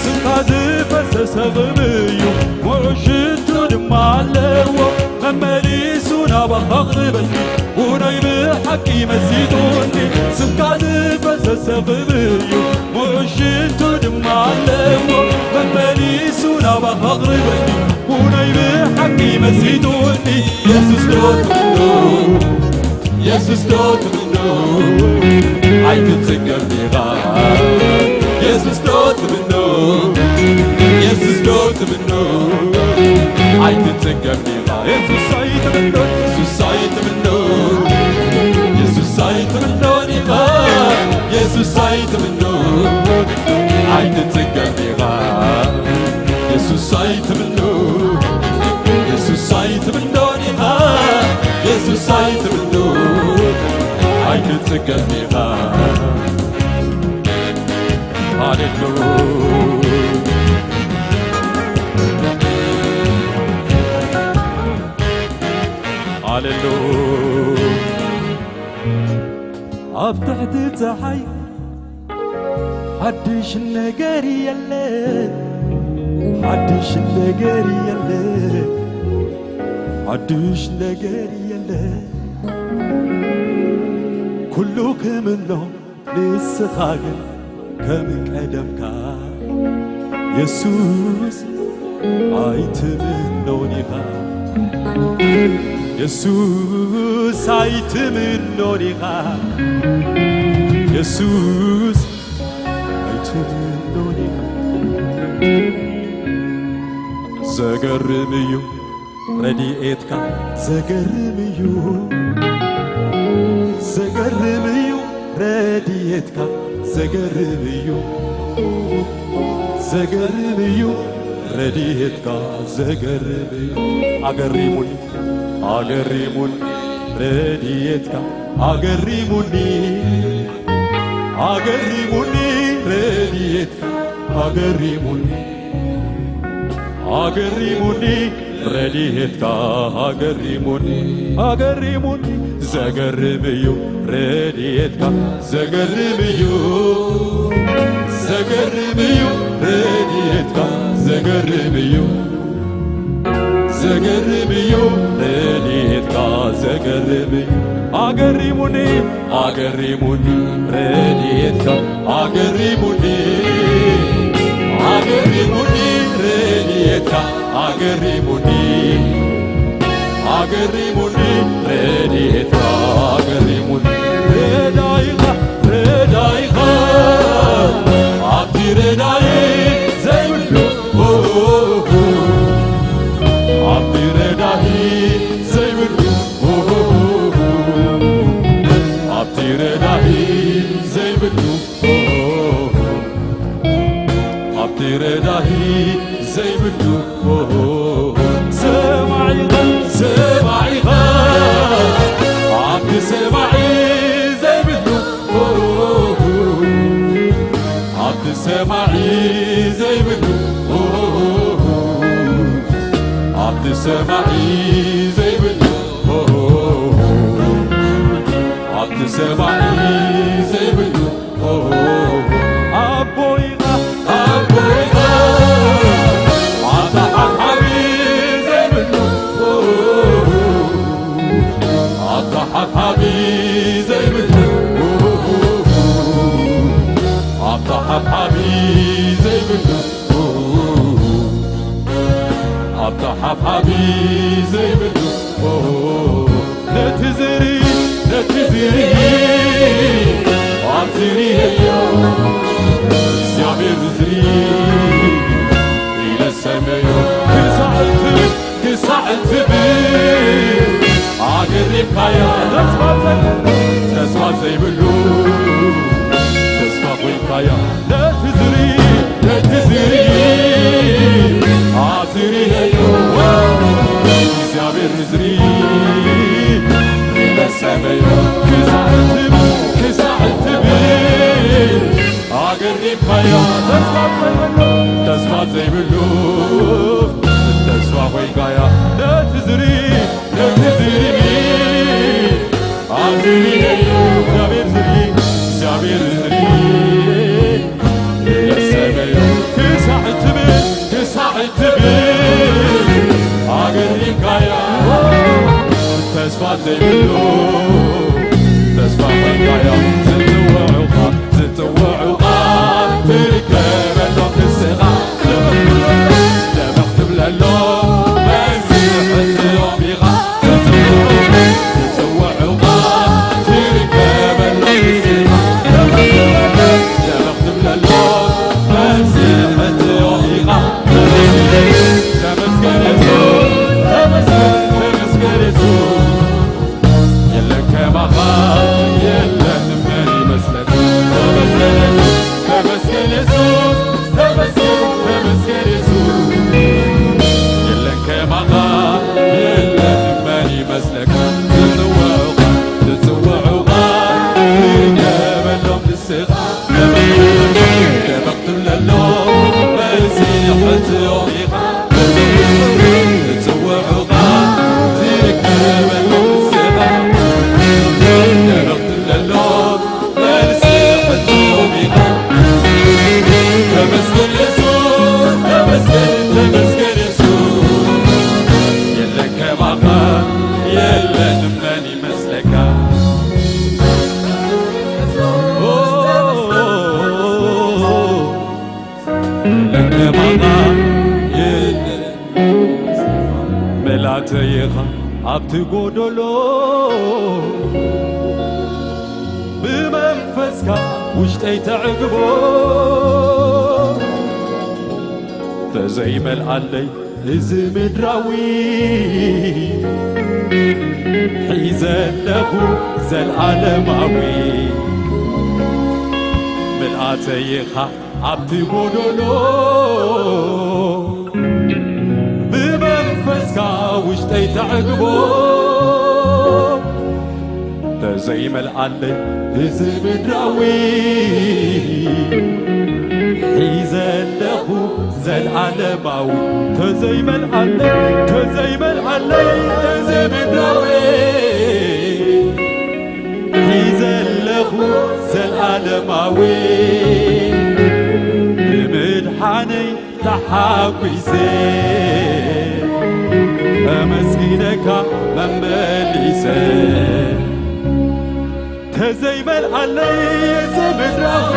ስምካ ዝፈሰሰ ቕብዩ፣ ምዑት ሽቱ ድማ ኣለዎ። መመሊሱ ናባኻ ኣቕርበኒ፣ ውኖይ ብሓቂ መሲጡኒ። ስምካ ዝፈሰሰ ቕብዩ፣ ምዑት ሽቱ ድማ ኣለዎ። መመሊሱ ናባኻ ኣቕርበኒ፣ ውኖይ ብሓቂ መሲጡኒ። የሱስ ዶ ትምኖ፣ የሱስ ዶ ትምኖ ኣይትጽገብ ዲኻ? የሱስ ዶ ትምኖ፣ የሱስ ዶ ትምኖ ኣይትጽገብ ዲኻ? የሱስ ኣይትምኖ፣ የሱስ ኣይትምኖ፣ የሱስ ኣይትምኖ ዲኻ? የሱስ ኣይትምኖ ኣይትጽገብ ዲኻ? የሱስ ኣይትምኖ፣ የሱስ ኣይትምኖ ዲኻ? የሱስ ኣይትምኖ ኣይትጽገብ ዲኻ? ሃሌሉያ። ሃሌሉያ። ኣብ ትሕቲ ጸሓይ ሓድሽ ነገር የለን፣ ሓድሽ ነገር የለን፣ ሓድሽ ነገር የለን። ኩሉ ክምኖ ንስኻ ግን ከም ቀደምካ የሱስ ኣይትምኖን ኢኻ። የሱስ ኣይትምኖን ኢኻ። የሱስ ኣይትምኖን ኢኻ። ዘገርም እዩ ረድኤትካ፣ ዘገርም እዩ፣ ዘገርም እዩ ረድኤትካ፣ ዘገርም እዩ፣ ዘገርም እዩ ረድኤትካ፣ ዘገርም እዩ። ኣገሪሙኒ፣ ኣገሪሙኒ ረድኤትካ፣ ኣገሪሙኒ፣ ኣገሪሙኒ ረድኤትካ፣ ኣገሪሙኒ፣ ኣገሪሙኒ ረድኤትካ፣ ኣገሪሙኒ፣ ኣገሪሙኒ። ዘገርም እዩ ረድኤትካ፣ ዘገርም እዩ፣ ዘገርም እዩ ረድኤትካ፣ ዘገርም እዩ፣ ዘገርም እዩ ረድኤትካ፣ ዘገርም እዩ። ኣገሪሙኒ፣ ኣገሪሙኒ ረድኤትካ፣ ኣገሪሙኒ፣ ኣገሪሙኒ ረድኤትካ፣ ኣገሪሙኒ፣ ኣገሪሙኒ ረድኤትካ፣ ኣገሪሙኒ። ረዳኢኻ፣ ረዳኢኻ ኣብቲ ረዳኢ ዘይብሉ፣ ኣብቲ ረዳኢ ዘይብሉ፣ ኣብቲ ረዳኢ ዘይብሉ፣ ኣብቲ ረዳኢ ዘይብሉ፣ ሰማዒኻ፣ ሰማዒኻ ኣብቲ ዘይብሉ ተስፋ ኮይንካዮ ዝጽውዑኻ፣ ዝጽውዑኻ ትርከበሎም ንስኻ። ደበኽ ትብለሎም በዚ ሕትኦም ኢኻ። ዝጽውዑኻ፣ ዝጽውዑኻ ትርከበሎም ንስኻ። ደበኽ ትብለሎም በዚ ሕትኦም ኢኻ። ተመስገን የሱስ፣ ተመስገን፣ ተመስገን የሱስ። የለን ከማኻ የለን፣ መን ይመስለካ? ተመስገን የሱስ፣ ተመስገን የሱስ፣ ተመስገን፣ ተመስገን የሱስ። የለን ከማኻ የለን፣ መን ይመስለካ? ዝጽውዑኻ፣ ዝጽውዑኻ ትርከበሎም ንስኻ። ደበኽ ትብለሎም በዚ ሕትኦም ኢኻ። ዝጽውዑኻ ትርከበሎም ንስኻ። ደበኽ ትብለሎም በዚ ሕትኦም ኢኻ። ተመስገን የሱስ፣ ተመስገን፣ ተመስገን የሱስ። የለን ከማኻ የለን፣ መን ይመስለካ? ለከማኻ የለ ምልኣተ ኢኻ ኣብቲ ጎደሎ፣ ብመንፈስካ ውሽጠይ ተዕግቦ። ተዘይመልኣለይ እዚ ምድራዊ፣ ሒዘ ኣለኹ ዘልኣለማዊ። ምልኣተይ ኢኻ ኣብቲ ጎደሎ፣ ብመንፈስካ ውሽጠይ ተዕግቦ። ተዘይመልኣለይ እዚ ምድራዊ፣ ሒዘ ኣለኹ ዘልኣለማዊ። ተዘይመልኣለይ፣ ተዘይመልኣለይ እዚ ምድራዊ፣ ሒዘ ኣለኹ ዘልኣለማዊ። ብምድሓነይ ተሓጒሰ፣ ኣመስግነካ መመሊሰ። ተዘይመልኣለይ እዚ ምድራዊ፣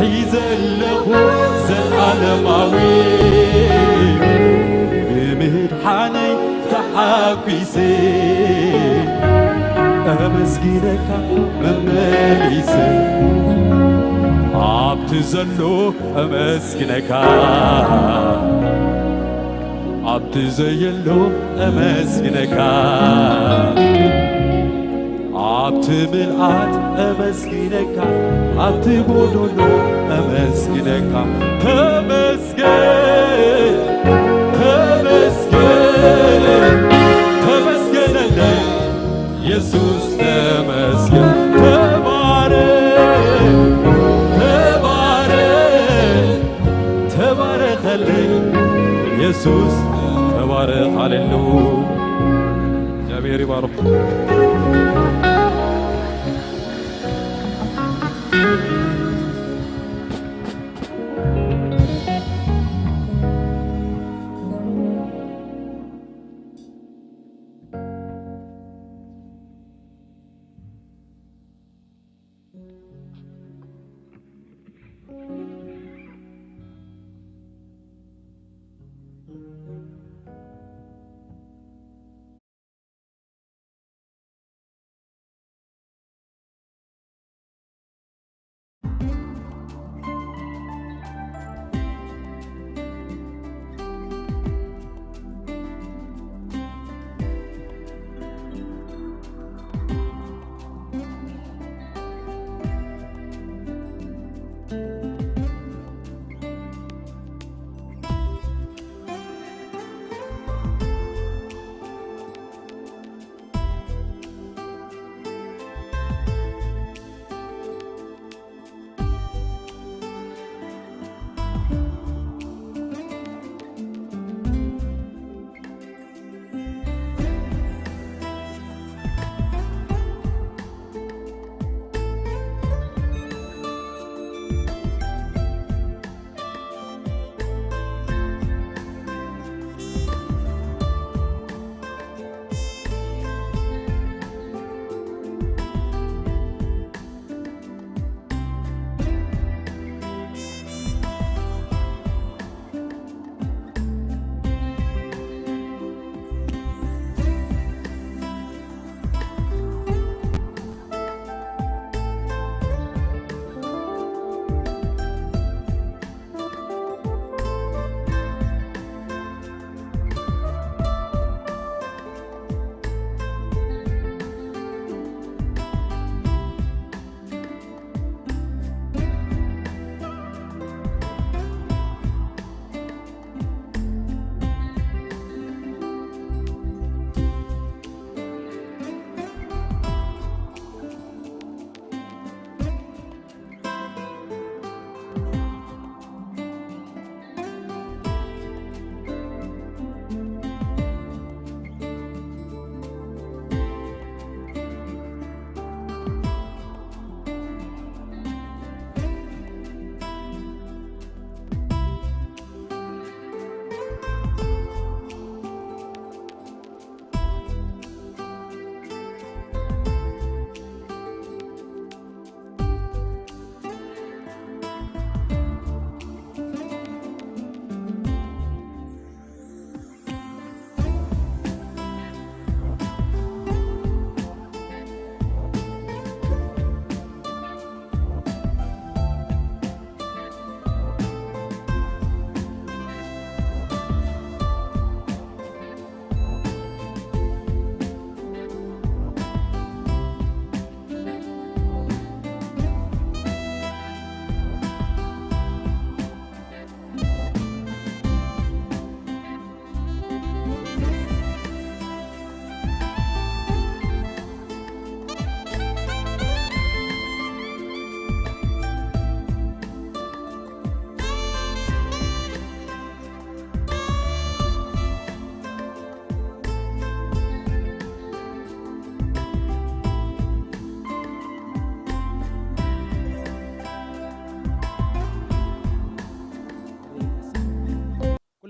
ሒዘ ኣለኹ ዘልኣለማዊ። ብምድሓነይ ተሓጒሰ፣ ኣመስግነካ መመሊሰ። ኣብቲ ዘሎ ኣመስግነካ፣ ኣብቲ ዘየሎ ኣመስግነካ። ኣብቲ ምልኣት ኣመስግነካ፣ ኣብቲ ጎደሎ ኣመስግነካ። ተመስገን፣ ተመስገን፣ ተመስገነለይ የሱስ ተመስገን። ተባረክ፣ ተባረክ፣ ተባረኸለይ የሱስ ተባረክ። ሃሌሉያ። እግዚኣብሔር ይባርክ።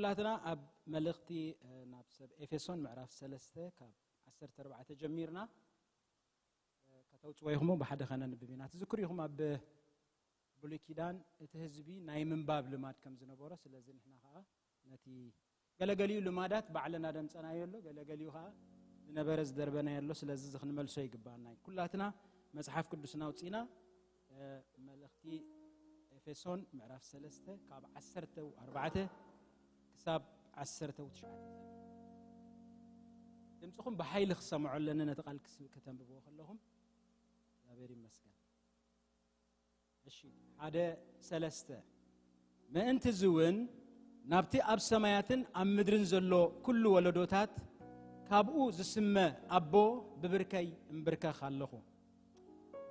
ናትና ኣብ መልእኽቲ ናብ ሰብ ኤፌሶን ምዕራፍ ሰለስተ ካብ ዓሰርተ ኣርባዕተ ጀሚርና ከተውፅዎ ኢኹም። ብሓደ ከነንብብ ኢና። ትዝክሩ ኢኹም ኣብ ብሉይ ኪዳን እቲ ህዝቢ ናይ ምንባብ ልማድ ከም ዝነበሮ፣ ስለዚ ንሕና ከዓ ነቲ ገለገሊኡ ልማዳት ባዕልና ደምፀናዮ ኣሎ፣ ገለገሊኡ ከዓ ዝነበረ ዝደርበናዮ ኣሎ። ስለዚ እዚ ክንመልሶ ይግባኣና እዩ። ኩላትና መፅሓፍ ቅዱስና ኣውፂና መልእኽቲ ኤፌሶን ምዕራፍ ሰለስተ ካብ ዓሰርተ ኣርባዕተ ክሳብ ዓሰርተ ትሽዓተ። ድምፅኹም ብሓይሊ ክሰምዖ ኣለኒ፣ ነቲ ቃል ክስ- ከተንብብዎ ከለኹም። እግዚኣብሔር ይመስገን። እሺ፣ ሓደ ሰለስተ። ምእንቲ እዚ እውን ናብቲ ኣብ ሰማያትን ኣብ ምድርን ዘሎ ኩሉ ወለዶታት ካብኡ ዝስመ ኣቦ ብብርከይ እምብርከኽ ኣለኹ።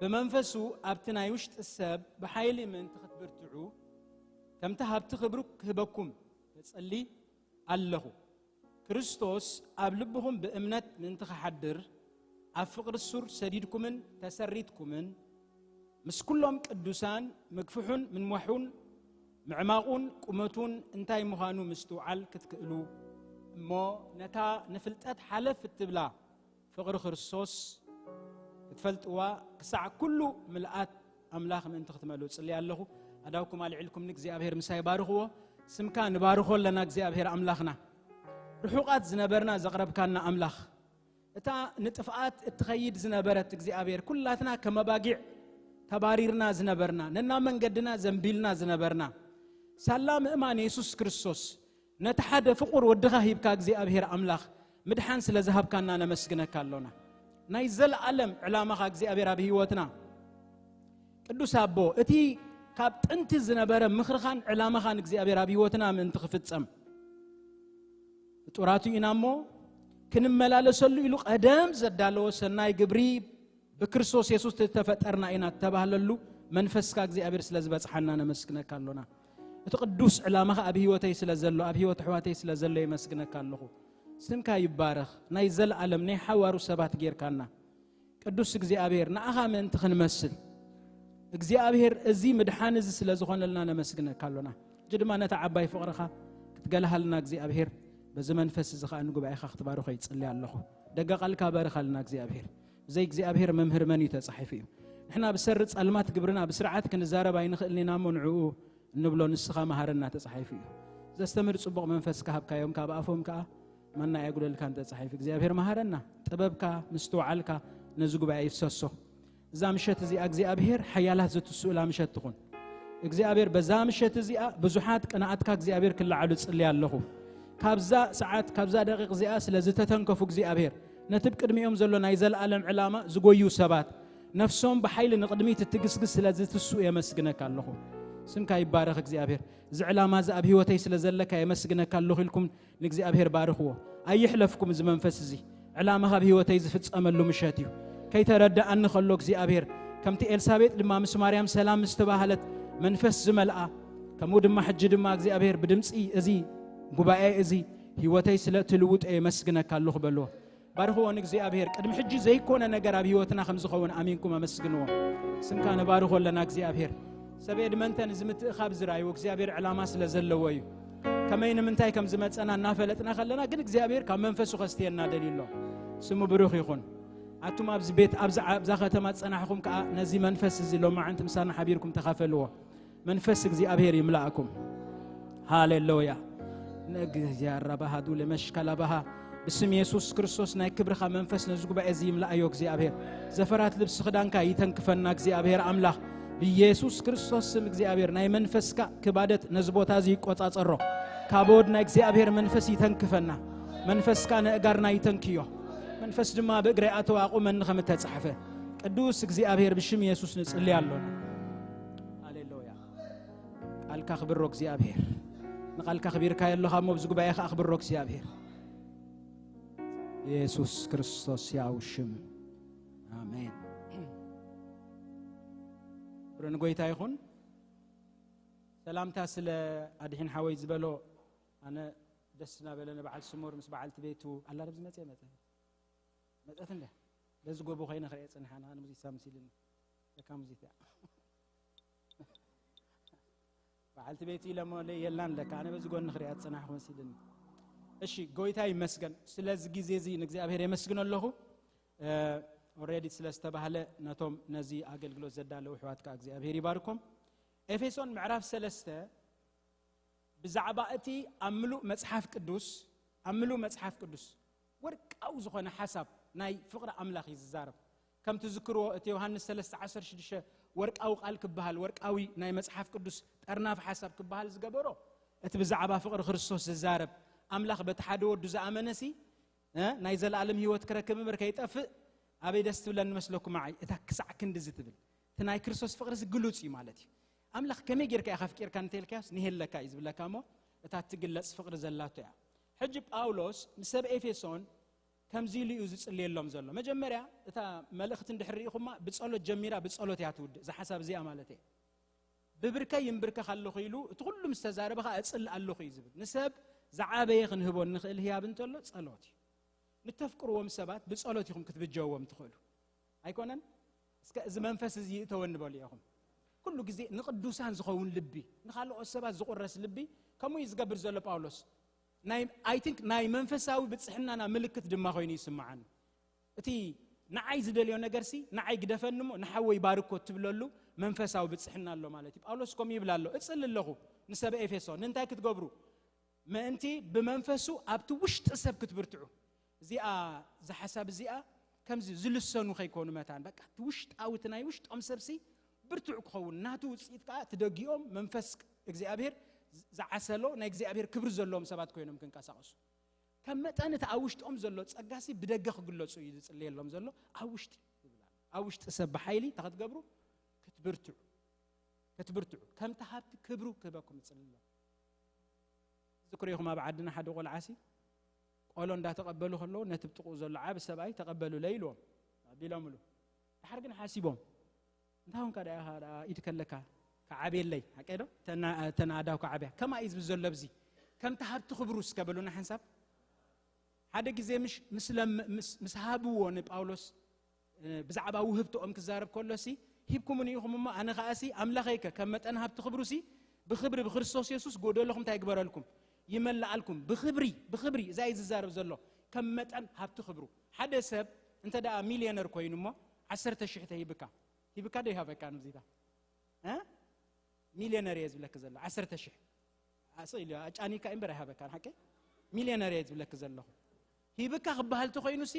ብመንፈሱ ኣብቲ ናይ ውሽጢ ሰብ ብሓይሊ ምእንቲ ክትብርትዑ፣ ከምቲ ሃብቲ ክብሩ ክህበኩም እጽሊ ኣለኹ። ክርስቶስ ኣብ ልብኹም ብእምነት ምእንቲ ክሓድር፣ ኣብ ፍቕሪ ሱር ሰዲድኩምን ተሰሪትኩምን፣ ምስ ኩሎም ቅዱሳን ምግፍሑን ምንዋሑን ምዕማቑን ቁመቱን እንታይ ምዃኑ ምስትውዓል ክትክእሉ፣ እሞ ነታ ንፍልጠት ሓለፍ እትብላ ፍቕሪ ክርስቶስ ክትፈልጥዋ፣ ክሳዕ ኩሉ ምልኣት ኣምላኽ ምእንቲ ክትመልኡ ጽሊ ኣለኹ። ኣዳውኩም ኣልዒልኩም ንእግዚኣብሔር ምሳይ ባርኽዎ። ስምካ ንባርኾ ኣለና እግዚኣብሔር ኣምላኽና። ርሑቓት ዝነበርና ዘቕረብካና ኣምላኽ፣ እታ ንጥፍኣት እትኸይድ ዝነበረት እግዚኣብሔር፣ ኩላትና ከም ኣባጊዕ ተባሪርና ዝነበርና፣ ነና መንገድና ዘንቢልና ዝነበርና፣ ሳላ ምእማን የሱስ ክርስቶስ ነቲ ሓደ ፍቑር ወድኻ ሂብካ እግዚኣብሔር ኣምላኽ ምድሓን ስለ ዝሃብካና ነመስግነካ ኣሎና። ናይ ዘለኣለም ዕላማኻ እግዚኣብሔር ኣብ ህይወትና ቅዱስ ኣቦ፣ እቲ ካብ ጥንቲ ዝነበረ ምኽርኻን ዕላማኻን እግዚኣብሔር ኣብ ህይወትና ምእንቲ ክፍጸም ፍጡራቱ ኢና እሞ ክንመላለሰሉ ኢሉ ቀደም ዘዳለዎ ሰናይ ግብሪ ብክርስቶስ የሱስ ዝተፈጠርና ኢና እተባህለሉ መንፈስካ እግዚኣብሔር ስለ ዝበጽሓና ነመስግነካ ኣሎና። እቲ ቅዱስ ዕላማኻ ኣብ ህይወተይ ስለ ዘሎ፣ ኣብ ህይወት ኣሕዋተይ ስለ ዘሎ የመስግነካ ኣለኹ። ስምካ ይባረኽ። ናይ ዘለኣለም ናይ ሓዋሩ ሰባት ጌርካና። ቅዱስ እግዚኣብሔር ንኣኻ ምእንቲ ክንመስል እግዚኣብሔር እዚ ምድሓን እዚ ስለ ዝኾነልና ነመስግነካ ኣሎና። እጂ ድማ ነታ ዓባይ ፍቕርኻ ክትገለሃልና እግዚኣብሔር በዚ መንፈስ እዚ ኸዓ ንጉባኤኻ ክትባርኾ ይጽሊ ኣለኹ። ደገ ቃልካ ባርኻልና እግዚኣብሔር። ብዘይ እግዚኣብሔር መምህር መን እዩ ተጻሒፉ እዩ። ንሕና ብሰሪ ጸልማት ግብርና ብስርዓት ክንዛረብ ኣይንኽእልን ኢና እሞ ንዕኡ እንብሎ ንስኻ መሃረና ተጻሒፉ እዩ። ዘስተምህር ጽቡቕ መንፈስ ካሃብካዮም ካብ ኣፎም ከኣ ማና ኣየጉደልካን ተጻሒፉ። እግዚኣብሔር መሃረና። ጥበብካ ምስትውዓልካ ነዚ ጉባኤ ይፍሰሶ። እዛ ምሸት እዚኣ እግዚኣብሔር ሓያላት ዝትስኡላ ምሸት ትኹን። እግዚኣብሔር በዛ ምሸት እዚኣ ብዙሓት ቅንኣትካ እግዚኣብሔር ክለዓሉ ጽሊ ኣለኹ። ካብዛ ሰዓት ካብዛ ደቂቕ እዚኣ ስለ ዝተተንከፉ እግዚኣብሔር ነቲ ብቅድሚኦም ዘሎ ናይ ዘለኣለም ዕላማ ዝጎዩ ሰባት ነፍሶም ብሓይሊ ንቕድሚት እትግስግስ ስለ ዝትስኡ የመስግነካ ኣለኹ። ስምካ ይባረኽ እግዚኣብሔር። እዚ ዕላማ እዚ ኣብ ህይወተይ ስለ ዘለካ የመስግነካ ኣለኹ ኢልኩም ንእግዚኣብሔር ባርኽዎ። ኣይሕለፍኩም እዚ መንፈስ እዚ። ዕላማኻ ኣብ ህይወተይ ዝፍጸመሉ ምሸት እዩ። ከይተረድኣኒ ከሎ እግዚኣብሔር ከምቲ ኤልሳቤጥ ድማ ምስ ማርያም ሰላም ምስ ተባህለት መንፈስ ዝመልኣ ከምኡ ድማ ሕጂ ድማ እግዚኣብሔር ብድምፂ እዚ ጉባኤ እዚ ህይወተይ ስለ ትልውጦ የመስግነካ ኣለኹ በልዎ። ባርኽዎ ንእግዚኣብሔር። ቅድሚ ሕጂ ዘይኮነ ነገር ኣብ ህይወትና ከም ዝኸውን ኣሚንኩም ኣመስግንዎ። ስምካ ንባርኾ ኣለና እግዚኣብሔር። ሰብ ኤድመንተን እዚ ምትእኻብ ዝረኣይዎ እግዚኣብሔር ዕላማ ስለ ዘለዎ እዩ። ከመይ ንምንታይ ከም ዝመፀና እናፈለጥና ከለና ግን እግዚኣብሔር ካብ መንፈሱ ከስትየና ደልዩ ኣሎ። ስሙ ብሩኽ ይኹን። ኣቱም ኣብዚ ቤት ኣብዛ ዓብዛ ከተማ ዝፀናሕኹም ከዓ ነዚ መንፈስ እዚ ሎማዓንቲ ምሳና ሓቢርኩም ተኻፈልዎ። መንፈስ እግዚኣብሔር ይምላእኩም። ሃሌሉያ። ነግዝያ ረባሃዱ ለመሽከላ ባሃ ብስም የሱስ ክርስቶስ ናይ ክብርኻ መንፈስ ነዚ ጉባኤ እዚ ይምላእዮ እግዚኣብሔር። ዘፈራት ልብሲ ክዳንካ ይተንክፈና እግዚኣብሔር ኣምላኽ። ብየሱስ ክርስቶስ ስም እግዚኣብሔር ናይ መንፈስካ ክባደት ነዚ ቦታ እዚ ይቆጻጸሮ። ካቦድ ናይ እግዚኣብሔር መንፈስ ይተንክፈና። መንፈስካ ነእጋርና ይተንክዮ። መንፈስ ድማ ብእግረይ ኣተዋቑመኒ ከም እተጻሕፈ ቅዱስ እግዚኣብሔር ብሽም የሱስ ንጽሊ ኣሎና። ሃሌሉያ። ቃልካ ክብሮ እግዚኣብሔር። ንቃልካ ክቢርካ የለኻ እሞ ብዚ ጉባኤ ከዓ ክብሮ እግዚኣብሔር። የሱስ ክርስቶስ ያው ሽም ኣሜን። ክብሪ ንጎይታ ይኹን። ሰላምታ ስለ ኣድሒን ሓወይ ዝበሎ ኣነ ደስ እናበለኒ በዓል ስሙር ምስ በዓልቲ ቤቱ ኣላ ርብ ዝመፀ መፀ መፀት እንደ በዚ ጎቦ ኮይነ ክሪኦ ፅንሓ ንሃን ሙዚሳ ምሲልኒ ለካ ሙዚታ በዓልቲ ቤት ኢለሞ ለይ የላን ለካ፣ ኣነ በዚ ጎኒ ክሪኣ ዝጸናሕኩ መሲልኒ። እሺ፣ ጎይታ ይመስገን ስለዚ ግዜ እዚ ንእግዚኣብሔር የመስግኖ ኣለኹ። ኦልሬዲ ስለ ዝተባህለ ነቶም ነዚ ኣገልግሎት ዘዳለዉ ኣሕዋት ከኣ እግዚኣብሔር ይባርኮም። ኤፌሶን ምዕራፍ ሰለስተ ብዛዕባ እቲ ኣብ ምሉእ መጽሓፍ ቅዱስ፣ ኣብ ምሉእ መጽሓፍ ቅዱስ ወርቃዊ ዝኾነ ሓሳብ ናይ ፍቕሪ ኣምላኽ እዩ ዝዛረብ። ከም ትዝክርዎ እቲ ዮሃንስ ሰለስተ ዓሰርተ ሽዱሽተ ወርቃዊ ቃል ክበሃል፣ ወርቃዊ ናይ መጽሓፍ ቅዱስ ጠርናፍ ሓሳብ ክበሃል ዝገበሮ፣ እቲ ብዛዕባ ፍቕሪ ክርስቶስ ዝዛረብ፣ ኣምላኽ በቲ ሓደ ወዱ ዝኣመነሲ እ፣ ናይ ዘለኣለም ህይወት ክረክብ እምበር ከይጠፍእ ኣበይ ደስ ትብለኒ መስለኩም? ዓይ እታ ክሳዕ ክንድዚ ትብል እቲ ናይ ክርስቶስ ፍቕሪ እዚ ግሉጽ እዩ ማለት እዩ። ኣምላኽ ከመይ ጌርካ ኢኻ ኣፍቂርካ እንተልካዮስ ንሄለካ እዩ ዝብለካ እሞ እታ ትግለጽ ፍቕሪ ዘላቶ እያ። ሕጂ ጳውሎስ ንሰብ ኤፌሶን ከምዚ ኢሉ እዩ ዝጽልየሎም ዘሎ። መጀመርያ እታ መልእኽቲ እንድሕር ርኢኹማ ብጸሎት ጀሚራ ብጸሎት እያ ትውድእ። እዛ ሓሳብ እዚኣ ማለት እየ። ብብርከይ ይንብርከኽ ኣለኹ ኢሉ እቲ ኩሉ ምስ ተዛረበ ኸዓ እጽሊ ኣለኹ እዩ ዝብል። ንሰብ ዝዓበየ ክንህቦ እንኽእል ህያብ እንተሎ ጸሎት እዩ። ንተፍቅርዎም ሰባት ብጸሎት ኢኹም ክትብጀውዎም ትኽእሉ። ኣይኮነን? እስከ እዚ መንፈስ እዚ ይእተወኒ በሉ ኢኹም። ኩሉ ግዜ ንቅዱሳን ዝኸውን ልቢ፣ ንኻልኦት ሰባት ዝቁረስ ልቢ፣ ከምኡ እዩ ዝገብር ዘሎ ጳውሎስ። ናይ፣ I think ናይ መንፈሳዊ ብጽሕናና ምልክት ድማ ኮይኑ ይስምዓኒ። እቲ ንዓይ ዝደልዮ ነገርሲ ንዓይ ግደፈኒ እሞ ንሓወይ ባርኮ ትብለሉ መንፈሳዊ ብጽሕና ኣሎ ማለት እዩ። ጳውሎስ ከምኡ ይብል ኣሎ፣ እጽሊ ኣለኹ ንሰብ ኤፌሶን። ንምንታይ ክትገብሩ? ምእንቲ ብመንፈሱ ኣብቲ ውሽጢ ሰብ ክትብርትዑ። እዚኣ፣ እዛ ሓሳብ እዚኣ ከምዚ ዝልሰኑ ከይኮኑ መታን፣ በቃ እቲ ውሽጣዊ፣ እቲ ናይ ውሽጦም ሰብሲ ብርቱዕ ክኸውን፣ ናቱ ውጽኢት ከኣ እቲ ደጊኦም መንፈስ እግዚኣብሔር ዝዓሰሎ ናይ እግዚኣብሔር ክብሪ ዘለዎም ሰባት ኮይኖም ክንቀሳቐሱ። ከም መጠን እቲ ኣብ ውሽጦም ዘሎ ጸጋሲ ብደገ ክግለጹ እዩ ዝጽልየሎም ዘሎ። ኣብ ውሽጢ ይብል ኣሎ። ኣብ ውሽጢ ሰብ ብሓይሊ እንታይ ክትገብሩ? ክትብርትዑ። ክትብርትዑ። ከምቲ ሃብቲ ክብሩ ክህበኩም እጽሊ ኣለኹ። ዝክሩ ኢኹም ኣብ ዓድና ሓደ ቆልዓሲ ቆሎ እንዳተቐበሉ ከለዉ ነቲ ብጥቕኡ ዘሎ ዓቢ ሰብኣይ ተቐበሉለይ ኢልዎም። ተቐቢሎምሉ። ድሓር ግን ሓሲቦም። እንታይ ኾንካ ደኣ ኢኻ ደኣ ኢድ ከለካ? ክዓብየለይ፣ ሓቀይ ዶ? ተና-፣ ተናኣዳው ክዓብያ። ከማይ እዩ ዝብል ዘሎ ኣብዚ። ከምቲ ሃብቲ ክብሩ እስከ በሉና ሓንሳብ። ሓደ ግዜ ምሽ-፣ ምስ ለም-፣ ምስ፣ ምስ ሃብዎ ንጳውሎስ፣ እ፣ ብዛዕባ ውህብትኦም ክዛረብ ከሎሲ፣ ሂብኩምኒ ኢኹም እሞ፣ ኣነ ኸኣሲ ኣምላኸይከ ከም መጠን ሃብቲ ክብሩሲ፣ ብኽብሪ ብክርስቶስ የሱስ ጎደሎኹም እንታይ ይግበረልኩም? ይመልኣልኩም። ብኽብሪ፣ ብኽብሪ፣ እዛ እዩ ዝዛረብ ዘሎ። ከም መጠን ሃብቲ ክብሩ። ሓደ ሰብ እንተ ደኣ ሚልዮነር ኮይኑ እሞ፣ ዓሰርተ ሽሕ ተሂብካ። ሂብካ ዶ ይሃበካ ንብዚታ? እ? ሚልዮነር እየ ዝብለኪ ዘሎ። ዓሰርተ ሽሕ። ኣስቕ ኢሉ ኣጫኒካ እምበር ኣይሃበካን፣ ሓቂ? ሚልዮነር እየ ዝብለኪ ዘለኹ። ሂብካ ክበሃል ተኾይኑሲ፣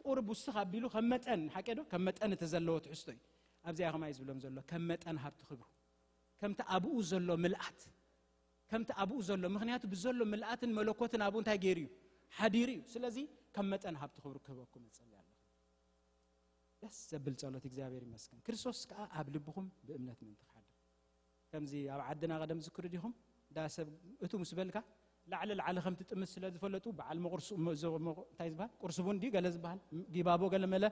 ቁሩብ ውስኽ ኣቢሉ ከም መጠን፣ ሓቂ ዶ? ከም መጠን እቲ ዘለዎ ትሕዝቶ እዩ። ኣብዚኣ ከማይ ዝብሎም ዘሎ፣ ከም መጠን ሃብቲ ክብሩ። ከምቲ ኣብኡ ዘሎ ምልኣት። ከምቲ ኣብኡ ዘሎ፣ ምኽንያቱ ብዘሎ ምልኣትን መለኮትን ኣብኡ እንታይ ገይሩ እዩ? ሓዲሩ እዩ። ስለዚ፣ ከም መጠን ሃብቲ ክብሩ ክህበኩም እጸሊ ኣለኹ። ደስ ዘብል ጸሎት፣ እግዚኣብሔር ይመስገን። ክርስቶስ ከኣ ኣብ ልብኹም ብእምነት ምእንቲ ክሓድር። ከምዚ ኣብ ዓድና ቀደም ዝክሩ ዲኹም? እንዳ ሰብ እቱ ምስ በልካ፣ ላዕሊ ላዕሊ ከም ትጥምት ስለ ዝፈለጡ፣ በዓል መቑርሱ-፣ ሞ-፣ ዞ-፣ ሞ-፣ እንታይ ዝበሃል? ቁርሲ ቡን ድዩ ገለ ዝበሃል? ጊባቦ ገለ መለ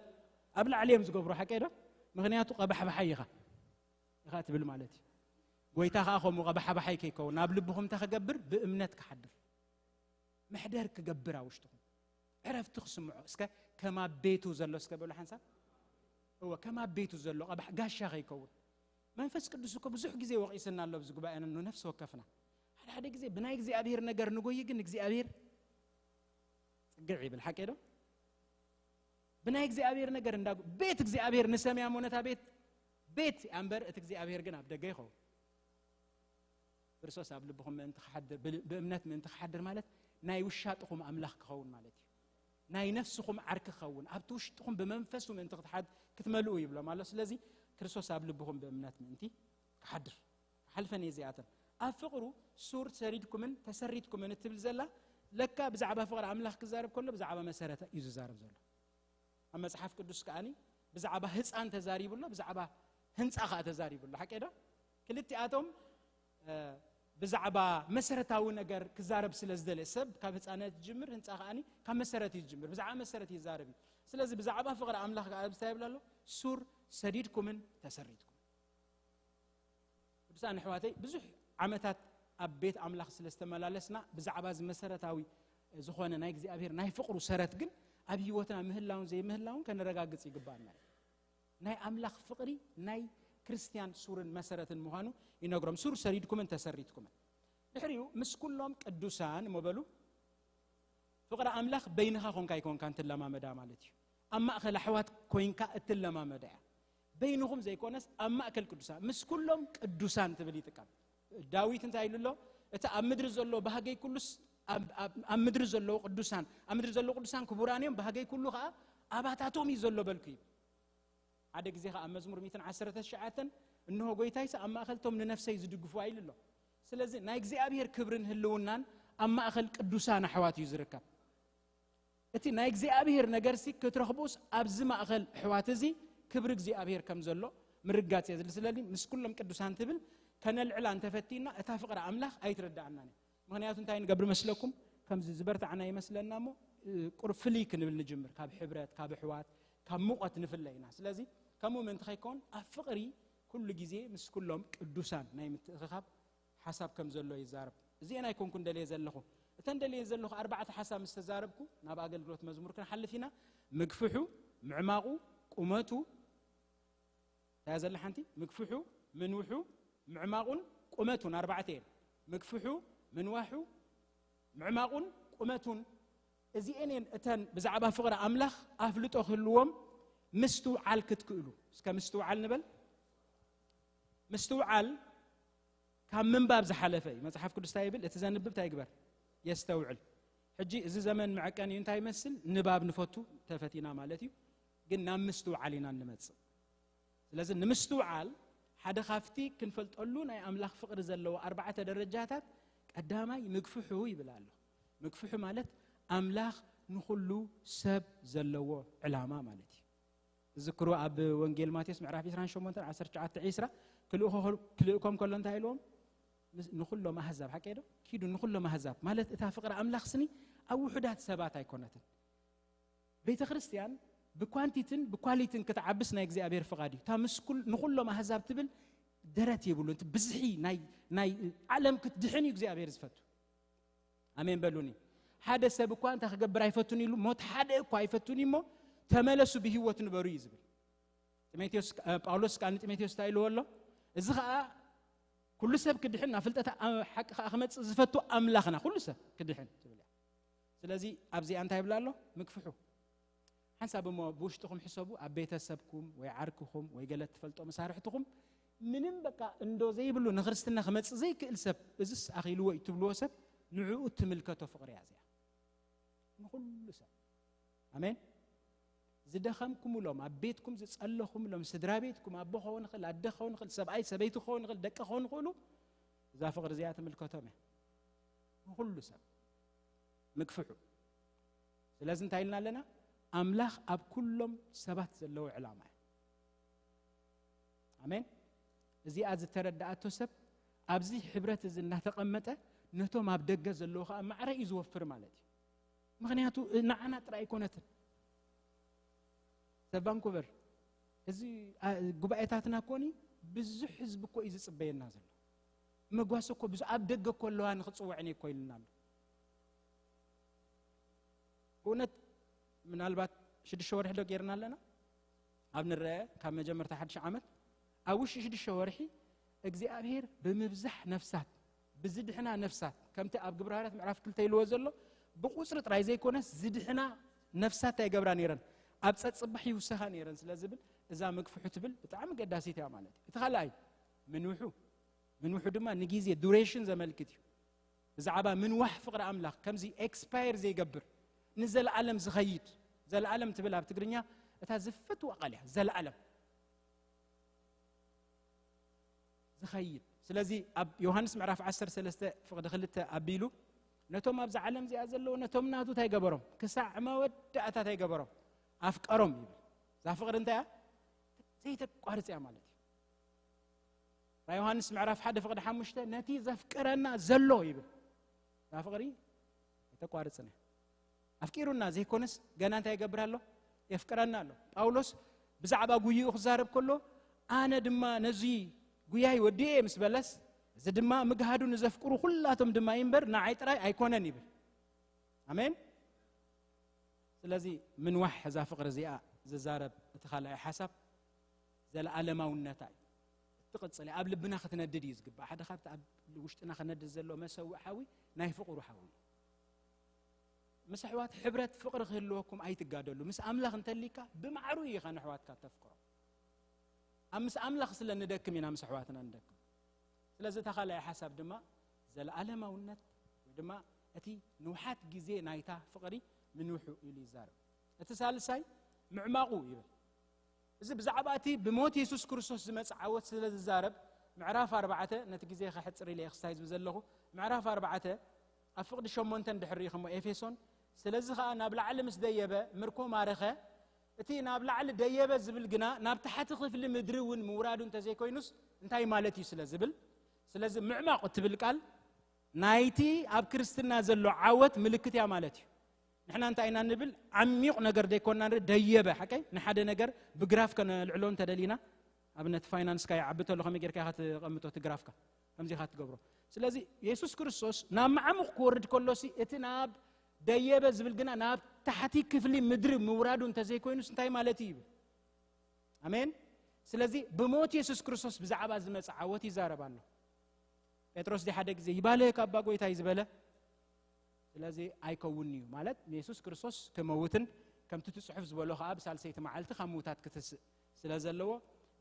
ኣብ ላዕሊ እዮም ዝገብሩ፣ ሓቀይ ዶ? ምኽንያቱ ቀባሕባሓይ ኢኻ። ኢኻ ትብል ማለት እዩ። ጎይታ ከኣ ከምኡ ቀባሕባሓይ ከይከውን፣ ናብ ልብኹም እንታይ ክገብር? ብእምነት ክሓድር። መሕደር ክገብር ኣብ ውሽጥኹም። ዕረፍቲ ክስምዖ። እስከ ከም ኣብ ቤቱ ዘሎ እስከ በሉ ሓንሳብ። እወ፣ ከም ኣብ ቤቱ ዘሎ ቀባሕ ጋሻ ከይከውን። መንፈስ ቅዱስ እኮ ብዙሕ ግዜ ወቒስና ኣሎ ኣብዚ ጉባኤና ንነፍሲ ወከፍና። ሓደ ሓደ ግዜ ብናይ እግዚኣብሔር ነገር ንጎይ ግን እግዚኣብሔር ጽግዕ ይብል። ሓቂ ዶ? ብናይ እግዚኣብሔር ነገር እንዳ ቤት እግዚኣብሔር ንሰምያ እሞ ነታ ቤት ቤት እያ እምበር እቲ እግዚኣብሔር ግን ኣብ ደገ ይኸውን። ክርስቶስ ኣብ ልብኹም ምእንቲ ክሓድር፣ ብ-፣ ብእምነት ምእንቲ ክሓድር ማለት ናይ ውሻጥኹም ኣምላኽ ክኸውን ማለት እዩ። ናይ ነፍስኹም ዓርኪ ክኸውን፣ ኣብቲ ውሽጥኹም ብመንፈሱ ምእንቲ ክትሓድ-፣ ክትመልኡ ይብሎም ኣሎ። ስለዚ ክርስቶስ ኣብ ልብኹም ብእምነት ምእንቲ ክሓድር። ክሓልፈን እየ እዚኣተን። ኣብ ፍቕሩ ሱር ሰሪድኩምን ተሰሪትኩምን እትብል ዘላ ለካ ብዛዕባ ፍቕሪ ኣምላኽ ክዛረብ ከሎ ብዛዕባ መሰረት እዩ ዝዛረብ ዘሎ። ኣብ መጽሓፍ ቅዱስ ከኣኒ ብዛዕባ ህፃን ተዛሪቡ ኣሎ፣ ብዛዕባ ህንፃ ኸኣ ተዛሪቡ ኣሎ። ሓቂ ዶ? ክልቲኣቶም፣ እ፣ ብዛዕባ መሰረታዊ ነገር ክዛረብ ስለ ዝደለ፣ ሰብ ካብ ህፃነት ዝጅምር፣ ህንፃ ከኣኒ ካብ መሰረት እዩ ዝጅምር። ብዛዕባ መሰረት ይዛረብ እዩ። ስለዚ ብዛዕባ ፍቕሪ ኣምላኽ ከኣ እንታይ ይብል ኣሎ? ሱር ሰዲድኩምን ተሰሪትኩም። ቅዱሳን ኣሕዋተይ፣ ብዙሕ ዓመታት ኣብ ቤት ኣምላኽ ስለ ዝተመላለስና፣ ብዛዕባ እዚ መሰረታዊ ዝኾነ ናይ እግዚኣብሔር ናይ ፍቕሩ ሰረት ግን ኣብ ህይወትና ምህላውን ዘይምህላውን ከነረጋግጽ ይግባኣና እዩ። ናይ ኣምላኽ ፍቕሪ ናይ ክርስትያን ሱርን መሰረትን ምዃኑ ይነግሮም። ሱር ሰሪድኩምን ተሰሪትኩምን። ድሕሪኡ ምስ ኩሎም ቅዱሳን እሞ በሉ፣ ፍቕሪ ኣምላኽ በይንኻ ኮንካ ኣይኮንካን ትለማመዳ ማለት እዩ። ኣብ ማእከል ኣሕዋት ኮይንካ እትለማመዳ እያ። በይንኹም ዘይኮነስ ኣብ ማእከል ቅዱሳን፣ ምስ ኩሎም ቅዱሳን ትብል ይጥቀም። ዳዊት እንታይ ኢሉ ኣሎ? እቲ ኣብ ምድሪ ዘሎ ባህገይ ኩሉስ ኣብ- ኣብ ኣብ ምድሪ ዘለዉ ቅዱሳን፣ ኣብ ምድሪ ዘለዉ ቅዱሳን ክቡራን እዮም፣ ባህገይ ኩሉ ኸኣ ኣባታቶም እዩ ዘሎ በልኩ እዩ። ሓደ ግዜ ኸኣ ኣብ መዝሙር ሚእትን ዓሰርተ ትሽዓተን፣ እንሆ ጐይታይስ ኣብ ማእከልቶም ንነፍሰይ ዝድግፉዋ ኢሉ ኣሎ። ስለዚ ናይ እግዚኣብሔር ክብርን ህልውናን ኣብ ማእከል ቅዱሳን ኣሕዋት እዩ ዝርከብ። እቲ ናይ እግዚኣብሔር ነገርሲ ክትረኽቡስ ኣብዚ ማእከል ኣሕዋት እዚ ክብሪ እግዚኣብሔር ከም ዘሎ ምርጋጽ እየ ዝል ስለዚ ምስ ኩሎም ቅዱሳን ትብል ከነልዕላ እንተፈቲና እታ ፍቕሪ ኣምላኽ ኣይትረዳኣናን እያ። ምኽንያቱ እንታይ ንገብር መስለኩም? ከምዚ ዝበርታዕና ይመስለና እሞ እ፣ ቁር ፍልይ ክንብል ንጅምር። ካብ ሕብረት፣ ካብ ኣሕዋት፣ ካብ ሙቐት ንፍለ ኢና። ስለዚ ከምኡ ምእንቲ ከይከውን ኣብ ፍቕሪ ኩሉ ግዜ ምስ ኩሎም ቅዱሳን ናይ ምትእኽኻብ ሓሳብ ከም ዘሎ ይዛረብ። እዚአን ኣይኮንኩን ደልየ ዘለኹ። እተን ደልየ ዘለኹ ኣርባዕተ ሓሳብ ምስ ተዛረብኩ ናብ ኣገልግሎት መዝሙር ክንሓልፍ ኢና። ምግፍሑ፣ ምዕማቑ፣ ቁመቱ፣ እንታይ እያ ዘላ ሓንቲ? ምግፍሑ፣ ምንውሑ፣ ምዕማቑን ቁመቱን ኣርባዕተ እየን። ምግፍሑ፣ ምንዋሑ፣ ምዕማቑን ቁመቱን እዚኤን እየን እተን ብዛዕባ ፍቕሪ ኣምላኽ ኣፍልጦ ክህልዎም ምስትውዓል ክትክእሉ። እስከ ምስትውዓል ንበል። ምስትውዓል ካብ ምንባብ ዝሓለፈ እዩ። መጽሓፍ ቅዱስ እንታይ ይብል? እቲ ዘንብብ እንታይ ይግበር? የስተውዕል። ሕጂ እዚ ዘመን መዐቀኒ እዩ። እንታይ ይመስል? ንባብ ንፈቱ ተፈቲና ማለት እዩ። ግን ናብ ምስትውዓል ኢና እንመጽእ። ስለዚ ንምስትውዓል ሓደ ካብቲ ክንፈልጠሉ ናይ ኣምላኽ ፍቕሪ ዘለዎ ኣርባዕተ ደረጃታት ቀዳማይ ምግፍሑ ይብል ኣሎ። ምግፍሑ ማለት ኣምላኽ ንኹሉ ሰብ ዘለዎ ዕላማ ማለት እዩ። ዝክሩ ኣብ ወንጌል ማቴዎስ ምዕራፍ ዕስራን ሸሞንተን ዓሰርተ ትሽዓተ ዕስራ ክልእኮ- ክልእኮም ከሎ እንታይ ኢልዎም? ምስ- ንኹሎም ኣህዛብ ሓቂ ዶ? ኪዱ ንኹሎም ኣህዛብ ማለት እታ ፍቕሪ ኣምላኽ ስኒ ኣብ ውሑዳት ሰባት ኣይኮነትን። ቤተ ክርስቲያን ብኳንቲትን ብኳሊትን ክትዓብስ ናይ እግዚኣብሔር ፍቓድ እዩ። እታ ምስ ኩል- ንኹሎም ኣህዛብ ትብል ደረት የብሉን። እቲ ብዝሒ ናይ ናይ ዓለም ክትድሕን እዩ እግዚኣብሔር ዝፈቱ። ኣሜን በሉኒ። ሓደ ሰብ እኳ እንታይ ክገብር ኣይፈቱን ኢሉ ሞት ሓደ እኳ ኣይፈቱን እሞ ተመለሱ ብህይወት ንበሩ እዩ ዝብል። ጢሞቴዎስ ጳውሎስ ከዓ ንጢሞቴዎስ እንታይ ኢልዎ ኣሎ? እዚ ከዓ ኩሉ ሰብ ክድሕን ናብ ፍልጠት ሓቂ ከዓ ክመፅእ ዝፈቱ ኣምላኽና ኩሉ ሰብ ክድሕን ትብል እያ። ስለዚ ኣብዚኣ እንታይ ይብላ ኣሎ? ምግፍሑ። ሓንሳብ እሞ ብውሽጥኹም ሕሰቡ። ኣብ ቤተሰብኩም ወይ ዓርክኹም ወይ ገለ እትፈልጦ መሳርሕትኹም ምንም በቃ እንዶ ዘይብሉ ንክርስትና ክመፅእ ዘይክእል ሰብ እዝስ ኣኺልዎ እዩ ትብልዎ ሰብ ንዕኡ ትምልከቶ ፍቕሪ እያ እዚኣ። ንኹሉ ሰብ ኣሜን። ዝደኸምኩምሎም ኣብ ቤትኩም ዝፀለኹምሎም ስድራ ቤትኩም ኣቦ ክኸውን ይኽእል ኣደ ክኸውን ይኽእል ሰብኣይ ሰበይቲ ክኸውን ይኽእል ደቂ ክኸውን ይኽእሉ እዛ ፍቕሪ እዚኣ ትምልከቶም እያ። ንኹሉ ሰብ ምግፍሑ። ስለዚ እንታይ ኢልና ኣለና? ኣምላኽ ኣብ ኩሎም ሰባት ዘለዎ ዕላማ እዩ። ኣሜን። እዚኣ ዝተረዳኣቶ ሰብ ኣብዚ ሕብረት እዚ እናተቐመጠ ነቶም ኣብ ደገ ዘለዉ ከዓ ማዕረ እዩ ዝወፍር ማለት እዩ። ምክንያቱ ንዓና ጥራይ ኣይኮነትን። ሰብ ቫንኩቨር እዚ ኣ- ጉባኤታትና ኮኒ ብዙሕ ህዝቢ እኮ እዩ ዝፅበየና ዘሎ። መጓሰ እኮ ብዙ ኣብ ደገ እኮ ኣለዋ ንክፅውዕን እኮ ኢልና ኣሎ። ብእውነት ምናልባት ሽዱሽተ ወርሒ ዶ ጌርና ኣለና ኣብ ንረአ ካብ መጀመርታ ሓድሽ ዓመት ኣብ ውሽጢ ሽዱሽተ ወርሒ እግዚኣብሔር ብምብዛሕ ነፍሳት ብዝድሕና ነፍሳት ከምቲ ኣብ ግብረ ሃዋርያት ምዕራፍ ክልተ ኢልዎ ዘሎ ብቁፅሪ ጥራይ ዘይኮነስ ዝድሕና ነፍሳት እንታይ ይገብራ ነይረን ኣብ ፀፅባሕ ይውሰኻ ነይረን ስለ ዝብል እዛ ምግፍሑ ትብል ብጣዕሚ ገዳሲት እያ ማለት እዩ። እቲ ካልኣይ ምንውሑ ምንውሑ ድማ ንግዜ ዱሬሽን ዘመልክት እዩ። ብዛዕባ ምንዋሕ ፍቕሪ ኣምላኽ ከምዚ ኤክስፓየር ዘይገብር ንዘለኣለም ዝኸይድ ዘለኣለም ትብል ኣብ ትግርኛ እታ ዝፈትዋ ቃል እያ ዘለኣለም ዝኸይድ ስለዚ ኣብ ዮሃንስ ምዕራፍ ዓሰርተ ሰለስተ ፍቕዲ ክልተ ኣቢሉ ነቶም ኣብዛ ዓለም እዚኣ ዘለዉ ነቶም ናቱ እንታይ ገበሮም ክሳዕ መወዳእታ እንታይ ገበሮም ኣፍቀሮም ይብል እዛ ፍቕሪ እንታይ እያ ዘይተቋርፅ እያ ማለት እዩ ናይ ዮሃንስ ምዕራፍ ሓደ ፍቕዲ ሓሙሽተ ነቲ ዘፍቅረና ዘሎ ይብል እዛ ፍቕሪ ኣይተቋርፅን እያ ኣፍቂሩና ዘይኮነስ ገና እንታይ ይገብር ኣሎ የፍቅረና ኣሎ ጳውሎስ ብዛዕባ ጉይኡ ክዛረብ ከሎ ኣነ ድማ ነዚ ጉያይ ወዲኤ ምስ በለስ እዚ ድማ ምግሃዱ ንዘፍቅሩ ኩላቶም ድማ እዩ እምበር ንዓይ ጥራይ ኣይኮነን ይብል ኣሜን ስለዚ ምንዋሕ እዛ ፍቕሪ እዚኣ ዝዛረብ እቲ ካልኣይ ሓሳብ ዘለኣለማውነታ እዩ ትቕጽል እያ። ኣብ ልብና ክትነድድ እዩ ዝግባእ። ሓደ ካብቲ ኣብ ውሽጥና ክነድድ ዘለዎ መሰውእ ሓዊ ናይ ፍቕሩ ሓዊ እዩ። ምስ ኣሕዋት ሕብረት ፍቕሪ ክህልወኩም ኣይትጋደሉ። ምስ ኣምላኽ እንተሊካ ብማዕሩ እዩ ኢኻ ንኣሕዋትካ ተፍቅሮ። ኣብ ምስ ኣምላኽ ስለ ንደክም ኢና ምስ ኣሕዋትና ንደክም። ስለዚ እታ ካልኣይ ሓሳብ ድማ ዘለኣለማውነት ወይ ድማ እቲ ንውሓት ግዜ ናይታ ፍቕሪ ምንውሑ ኢሉ ይዛረብ። እቲ ሳልሳይ ምዕማቑ ይብል። እዚ ብዛዕባ እቲ ብሞት የሱስ ክርስቶስ ዝመጽእ ዓወት ስለ ዝዛረብ ምዕራፍ ኣርባዕተ፣ ነቲ ግዜ ከሕጽር ኢለ ክስታይ ዝብል ዘለኹ፣ ምዕራፍ ኣርባዕተ ኣብ ፍቕዲ ሸሞንተ እንድሕር ርኢኹሞ ኤፌሶን፣ ስለዚ ኸኣ ናብ ላዕሊ ምስ ደየበ ምርኮ ማረኸ። እቲ ናብ ላዕሊ ደየበ ዝብል ግና ናብ ታሕቲ ክፍሊ ምድሪ እውን ምውራዱ እንተዘይኮይኑስ እንታይ ማለት እዩ ስለ ዝብል፣ ስለዚ ምዕማቕ እትብል ቃል ናይቲ ኣብ ክርስትና ዘሎ ዓወት ምልክት እያ ማለት እዩ። ንሕና እንታይ ኢና ንብል? ዓሚቕ ነገር ዘይኮንና ንርኢ፣ ደየበ ሓቀይ ንሓደ ነገር ብግራፍ ከነልዕሎ እንተደሊና፣ ኣብነት ፋይናንስካ ይዓቢ ተሎ ከመይ ጌርካ ኢኻ ትቐምጦ እቲ ግራፍካ? ከምዚ ኢኻ ትገብሮ። ስለዚ የሱስ ክርስቶስ ናብ መዓሙቕ ክወርድ ከሎሲ እቲ ናብ ደየበ ዝብል ግና ናብ ታሕቲ ክፍሊ ምድሪ ምውራዱ እንተዘይኮይኑስ እንታይ ማለት እዩ ይብል። ኣሜን። ስለዚ ብሞት የሱስ ክርስቶስ ብዛዕባ ዝመጽእ ዓወት ይዛረብ ኣሎ። ጴጥሮስ ዲ ሓደ ግዜ ይባልህ ካብ ኣባ ጎይታ እዩ ዝበለ። ስለዚ ኣይከውንን'ዩ ማለት ንየሱስ ክርስቶስ ክመውትን ከምቲ እቲ ጽሑፍ ዝበሎ ከኣ ብሳልሰይቲ መዓልቲ ካብ ምዉታት ክትስእ ስለ ዘለዎ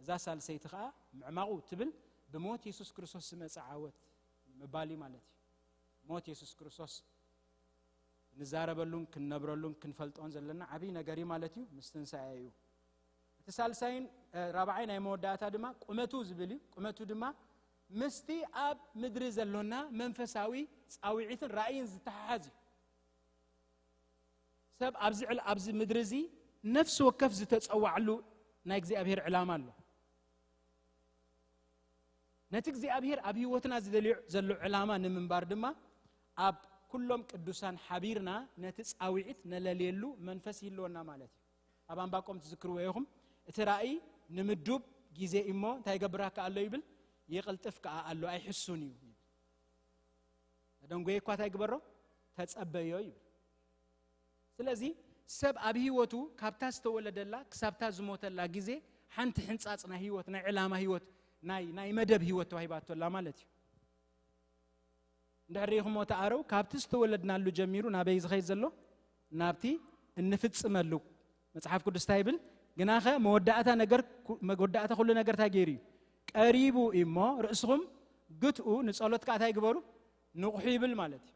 እዛ ሳልሰይቲ ከኣ ምዕማቑ ትብል ብሞት የሱስ ክርስቶስ ዝመጽእ ዓወት ምባል እዩ ማለት እዩ። ሞት የሱስ ክርስቶስ ክንዛረበሉን ክንነብረሉን ክንፈልጦን ዘለና ዓብዪ ነገር እዩ ማለት እዩ። ምስ ትንሳኤ እዩ። እቲ ሳልሳይን ራብዓይ ናይ መወዳእታ ድማ ቁመቱ ዝብል እዩ። ቁመቱ ድማ ምስቲ ኣብ ምድሪ ዘሎና መንፈሳዊ ጻውዒትን ራእይን ዝተሓሓዝ እዩ። ሰብ ኣብዚ ኣብዚ ምድሪ እዚ ነፍሲ ወከፍ ዝተጸዋዕሉ ናይ እግዚኣብሔር ዕላማ ኣሎ። ነቲ እግዚኣብሔር ኣብ ህይወትና ዝደልዮ ዘሎ ዕላማ ንምንባር ድማ ኣብ ኩሎም ቅዱሳን ሓቢርና ነቲ ጻውዒት ነለልየሉ መንፈስ ይህልወና ማለት እዩ። ኣብ ኣንባቆም ትዝክርዎ ኢኹም። እቲ ራእይ ንምዱብ ግዜ እሞ እንታይ ይገብራካ ኣሎ ይብል? ይቕልጥፍ ከኣ ኣሎ ኣይሕሱን እዩ። ተደንጎየ እኳ እንታይ ግበሮ? ተጸበዮ ይብል። ስለዚ ሰብ ኣብ ህይወቱ ካብታ ዝተወለደላ ክሳብታ ዝሞተላ ግዜ ሓንቲ ሕንጻጽ ናይ ህይወት ናይ ዕላማ ህይወት ናይ ናይ መደብ ህይወት ተዋሂባቶላ ማለት እዩ። እንድሕር ርኢኹሞ ተኣረው ካብቲ ዝተወለድናሉ ጀሚሩ ናበይ ዝኸይድ ዘሎ? ናብቲ እንፍጽመሉ መጽሓፍ ቅዱስ እንታይ ይብል? ግናኸ መወዳእታ ነገር መወዳእታ ኩሉ ነገር እንታይ ገይሩ እዩ? ቀሪቡ እሞ ርእስኹም ግትኡ ንጸሎት ከኣ እንታይ ግበሩ? ንቑሑ ይብል ማለት እዩ።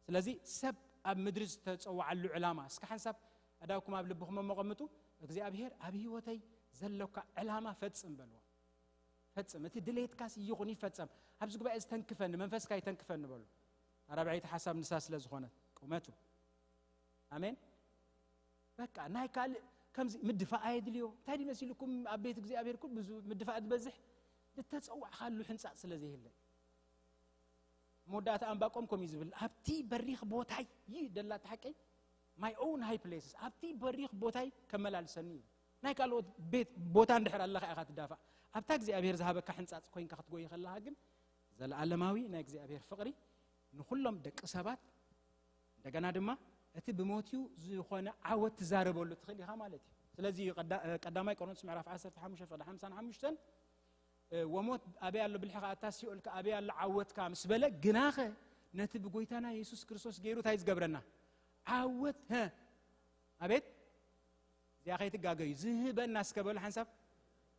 ስለዚ ሰብ ኣብ ምድሪ ዝተጸዋዓሉ ዕላማ እስከ ሓንሳብ ኣዳውኩም ኣብ ልብኹም መቐምጡ እግዚኣብሔር ኣብ ህይወተይ ዘሎካ ዕላማ ፈጽም በልዎ። ፈጽም እቲ ድሌትካስ ይኹን ይፈጸም። ኣብዚ ጉባኤ ዝተንክፈኒ መንፈስካ ይተንክፈኒ በሉ። ኣራብዐይቲ ሓሳብ ንሳ ስለ ዝኾነት ቁመቱ ኣሜን። በቃ ናይ ካልእ ከምዚ ምድፋእ ኣየድልዮ። እንታይ ድዩ መሲልኩም ኣብ ቤት እግዚኣብሔር ኩሉ ብዙ ምድፋእ ዝበዝሕ ዝተጸዋዕካሉ ሕንጻጽ ስለ ዘይህለ። መወዳእታ ኣንባቆም ከም እዩ ዝብል ኣብቲ በሪኽ ቦታይ ይደላ ተሓቀይ my own high places ኣብቲ በሪኽ ቦታይ ከመላልሰኒ እዩ። ናይ ካልኦት ቤት ቦታ እንድሕር ኣለኻ ኢኻ ትዳፋእ ኣብታ እግዚኣብሔር ዝሃበካ ሕንጻጽ ኮይንካ ክትጎይ ከለኻ ግን ዘለኣለማዊ ናይ እግዚኣብሔር ፍቕሪ ንኹሎም ደቂ ሰባት እንደገና ድማ እቲ ብሞትዩ ዝኾነ ዓወት ትዛረበሉ ትኽእል ኢኻ ማለት እዩ። ስለዚ እዩ ቀዳማይ ቆሮንቶስ ምዕራፍ ዓሰርተ ሓሙሽተ ፍቕዲ ሓምሳን ሓሙሽተን ወሞት ኣበይ ኣሎ ብልሕኻ ኣታ ሲኦልካ ኣበይ ኣሎ ዓወትካ ምስ በለ ግናኸ ነቲ ብጎይታና የሱስ ክርስቶስ ገይሩ እንታይ ዝገብረና ዓወት ሀ ኣቤት እዚኣ ከይትጋገዩ ዝህበና እስከ በሉ ሓንሳብ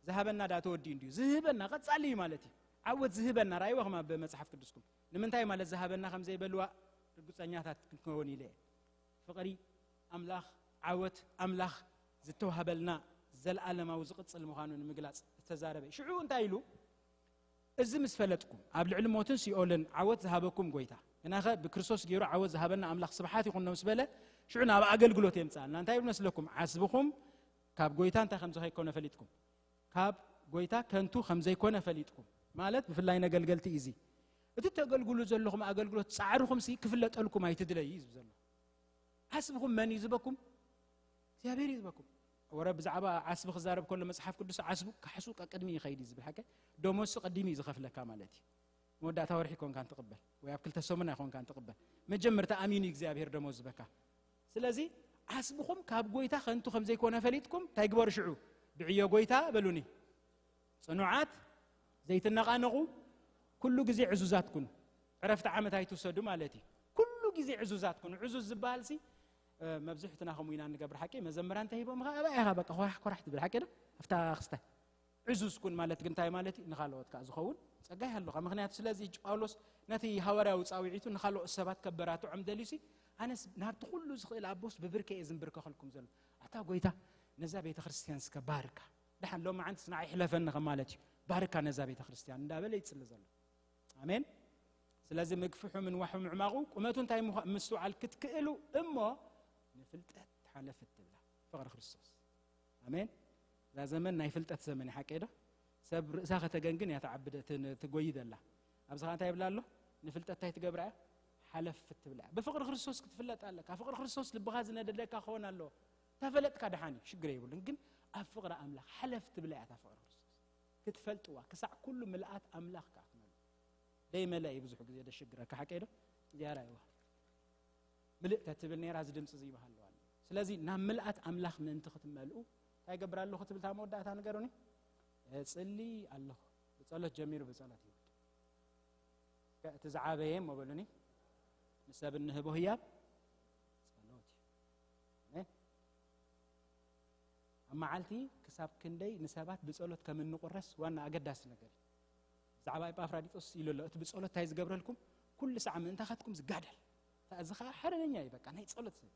ዝሃበና ዳ ተወዲኡ እንዲዩ ዝህበና ቀጻሊ እዩ ማለት እዩ። ዓወት ዝህበና ራእይዋ ከማ ብመጽሓፍ ቅዱስኩም ንምንታይ ማለት ዝሃበና ከም ዘይበልዋ ርግጸኛታት ክንከውን ኢለ እየ። ፍቕሪ ኣምላኽ ዓወት ኣምላኽ ዝተዋህበልና ዘለኣለማዊ ዝቕጽል ምዃኑ ንምግላጽ ዝተዛረበ እዩ። ሽዑ እንታይ ኢሉ? እዚ ምስ ፈለጥኩም ኣብ ልዕሊ ሞትን ሲኦልን ዓወት ዝሃበኩም ጎይታ ግናኸ ብክርስቶስ ገይሩ ዓወት ዝሃበና ኣምላኽ ስብሓት ይኹኖ ምስ በለ ሽዑ ናብ ኣገልግሎት የምፅኣልና እንታይ ይብል መስለኩም? ዓስብኹም ካብ ጎይታ እንታይ ከም ዝኸይኮነ ፈሊጥኩም ካብ ጎይታ ከንቱ ከም ዘይኮነ ፈሊጥኩም ማለት ብፍላይ ነገልገልቲ እዚ እቲ ተገልግሉ ዘለኹም ኣገልግሎት ፃዕርኹም ሲ ክፍለጠልኩም ኣይትድለዩ እዩ ዝብል ዘሎ። ዓስብኹም መን እዩ ዝበኩም? እግዚኣብሔር እዩ ዝበኩም። ወረ ብዛዕባ ዓስቢ ክዛረብ ከሎ መጽሓፍ ቅዱስ ዓስቡ ካሕሱ ቀቅድሚ ይኸይድ እዩ ዝብል ሓቀ ደሞዝሲ ቀዲሙ እዩ ዝኸፍለካ ማለት እዩ። መወዳእታ ወርሒ ይኮንካ እንትቕበል ወይ ኣብ ክልተ ሰሙን ኣይኮንካ እንትቕበል መጀመርታ ኣሚኑ እዩ እግዚኣብሔር ደሞዝ ዝበካ። ስለዚ ዓስብኹም ካብ ጎይታ ከንቱ ከም ዘይኮነ ፈሊጥኩም እንታይ ግበሩ ሽዑ ድዕዮ ጎይታ በሉኒ ጽኑዓት ዘይትነቓነቑ፣ ኩሉ ግዜ ዕዙዛት ኩኑ። ዕረፍቲ ዓመት ኣይትውሰዱ ማለት እዩ። ኩሉ ግዜ ዕዙዛት ኩኑ። ዕዙዝ ዝበሃል ሲ፣ እ፣ መብዝሕትና ከምኡ ኢና እንገብር። ሓቂ መዘምራን እንተሂቦም ኸዓ፣ ኣበይ ኢኻ በቃ ኮራሕ ኮራሕ ትብል። ሓቂ ዶ? ኣብታ ክስታይ። ዕዙዝ ኩን ማለት ግን እንታይ ማለት እዩ? ንኻልኦት ከኣ ዝኸውን ጸጋ ይሃልኻ። ምኽንያቱ ስለዚ ሕጂ ጳውሎስ ነቲ ሃዋርያዊ ጻውዒቱ ንኻልኦት ሰባት ከበራትዖም ደልዩ ሲ፣ ኣነስ ናብቲ ኩሉ ዝኽእል ኣቦስ ብብርከ እየ ዝንብርከኸልኩም ዘሎ። ኣታ ጎይታ፣ ነዛ ቤተ ክርስቲያን እስከ ባርካ። ደሓን ሎማዓንትስ ንዓይ ሕለፈኒ ከም ማለት እዩ። ባርካ ነዛ ቤተ ክርስቲያን እንዳበለ ይጽሊ ዘሎ። ኣሜን። ስለዚ ምግፍሑ፣ ምንዋሑ፣ ምዕማቑ፣ ቁመቱ እንታይ ምዃ-፣ ምስትውዓል ክትክእሉ እሞ ንፍልጠት ሓለፍ እትብላ ፍቕሪ ክርስቶስ። ኣሜን። እዛ ዘመን ናይ ፍልጠት ዘመን እዩ፣ ሓቀይ ዶ? ሰብ ርእሳ ከተገንግን እያ ትዓብደ-፣ ትን-፣ ትጎይ ዘላ። ኣብዚ ኸዓ እንታይ ይብላ ኣሎ? ንፍልጠት እንታይ ትገብራ እያ? ሓለፍ ትብላ እያ። ብፍቕሪ ክርስቶስ ክትፍለጥ ኣለካ። ፍቕሪ ክርስቶስ ልብኻ ዝነደደካ ክኸውን ኣለዎ። ተፈለጥካ ደሓን እዩ፣ ሽግር የብሉን። ግን ኣብ ፍቕሪ ኣምላኽ ሓለፍ ትብላ እያ እታ ፍቕሪ ክርስቶስ። ክትፈልጥዋ፣ ክሳዕ ኩሉ ምልኣት ኣምላኽ ከኣ ክመልእ። ደይመለአ እዩ ብዙሕ ግዜ ደሽግረካ፣ ሓቀይ ዶ? ዝያዳ ይዋ ምልእ ተትብል ነይራ፣ እዚ ድምፂ እዚ ይበሃለዋ ኣሎ። ስለዚ ናብ ምልኣት ኣምላኽ ምእንቲ ክትመልኡ እንታይ ይገብር ኣለኹ ትብል እታ መወዳእታ ንገሩኒ። እጽሊ ኣለኹ። ብጸሎት ጀሚሩ ብጸሎት ይውድ። እስከ እቲ ዝዓበየ እሞ በሉኒ፣ ንሰብ እንህቦ ህያብ ጸሎት እዩ። ኣሜን። ኣብ መዓልቲ ክሳብ ክንደይ ንሰባት ብጸሎት ከም እንቑረስ ዋና ኣገዳሲ ነገር እዩ። ብዛዕባ ኤጳፍራዲጦስ ኢሉ ኣሎ፣ እቲ ብጸሎት እንታይ ዝገብረልኩም፣ ኩሉ ሳዕ ምእንታኻትኩም ዝጋደል። እታ፣ እዚ ኸዓ ሓደገኛ እዩ፣ በቃ ናይ ጸሎት ሰብ።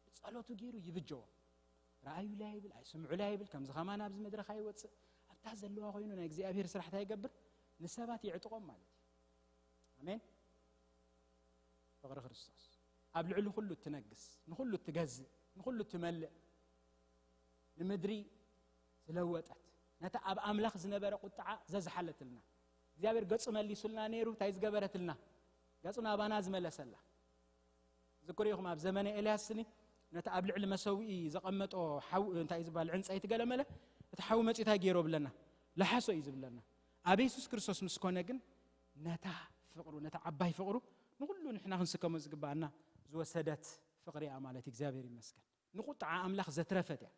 ብጸሎቱ ገይሩ ይብጀዎ። ረኣዩላ ይብል፣ ኣይስምዑላ ይብል፣ ከምዚ ኸማን ኣብዚ መድረኽ ኣይወጽእ። ኣብታ ዘለዋ ኮይኑ ናይ እግዚኣብሔር ስራሕ እንታይ ይገብር? ንሰባት ይዕጥቖም ማለት እዩ። ኣሜን። ፍቕሪ ክርስቶስ ኣብ ልዕሊ ኩሉ እትነግስ፣ ንኹሉ እትገዝእ፣ ንኹሉ እትመልእ፣ ንምድሪ ዝለወጠት፣ ነታ ኣብ ኣምላኽ ዝነበረ ቁጥዓ ዘዝሓለትልና፣ እግዚኣብሔር ገጹ መሊሱልና ነይሩ፣ እንታይ ዝገበረትልና? ገጹ ናባና ዝመለሰላ። ዝክሩ ኢኹም፣ ኣብ ዘመነ ኤልያስ ስኒ ነቲ ኣብ ልዕሊ መሰውኢ ዘቐመጦ ሓው፣ እንታይ እዩ ዝበሃል፣ ዕንጸይቲ ገለመለ፣ እቲ ሓዊ መጺኡ እንታይ ገይሮ ብለና? ለሓሶ እዩ ዝብለና። ኣብ የሱስ ክርስቶስ ምስ ኮነ ግን ነታ ፍቕሩ፣ ነታ ዓባይ ፍቕሩ፣ ንኹሉ ንሕና ክንስከሞ ዝግባኣና ዝወሰደት ፍቕሪ እያ ማለት እዩ። እግዚኣብሔር ይመስገን። ንቁጥዓ ኣምላኽ ዘትረፈት እያ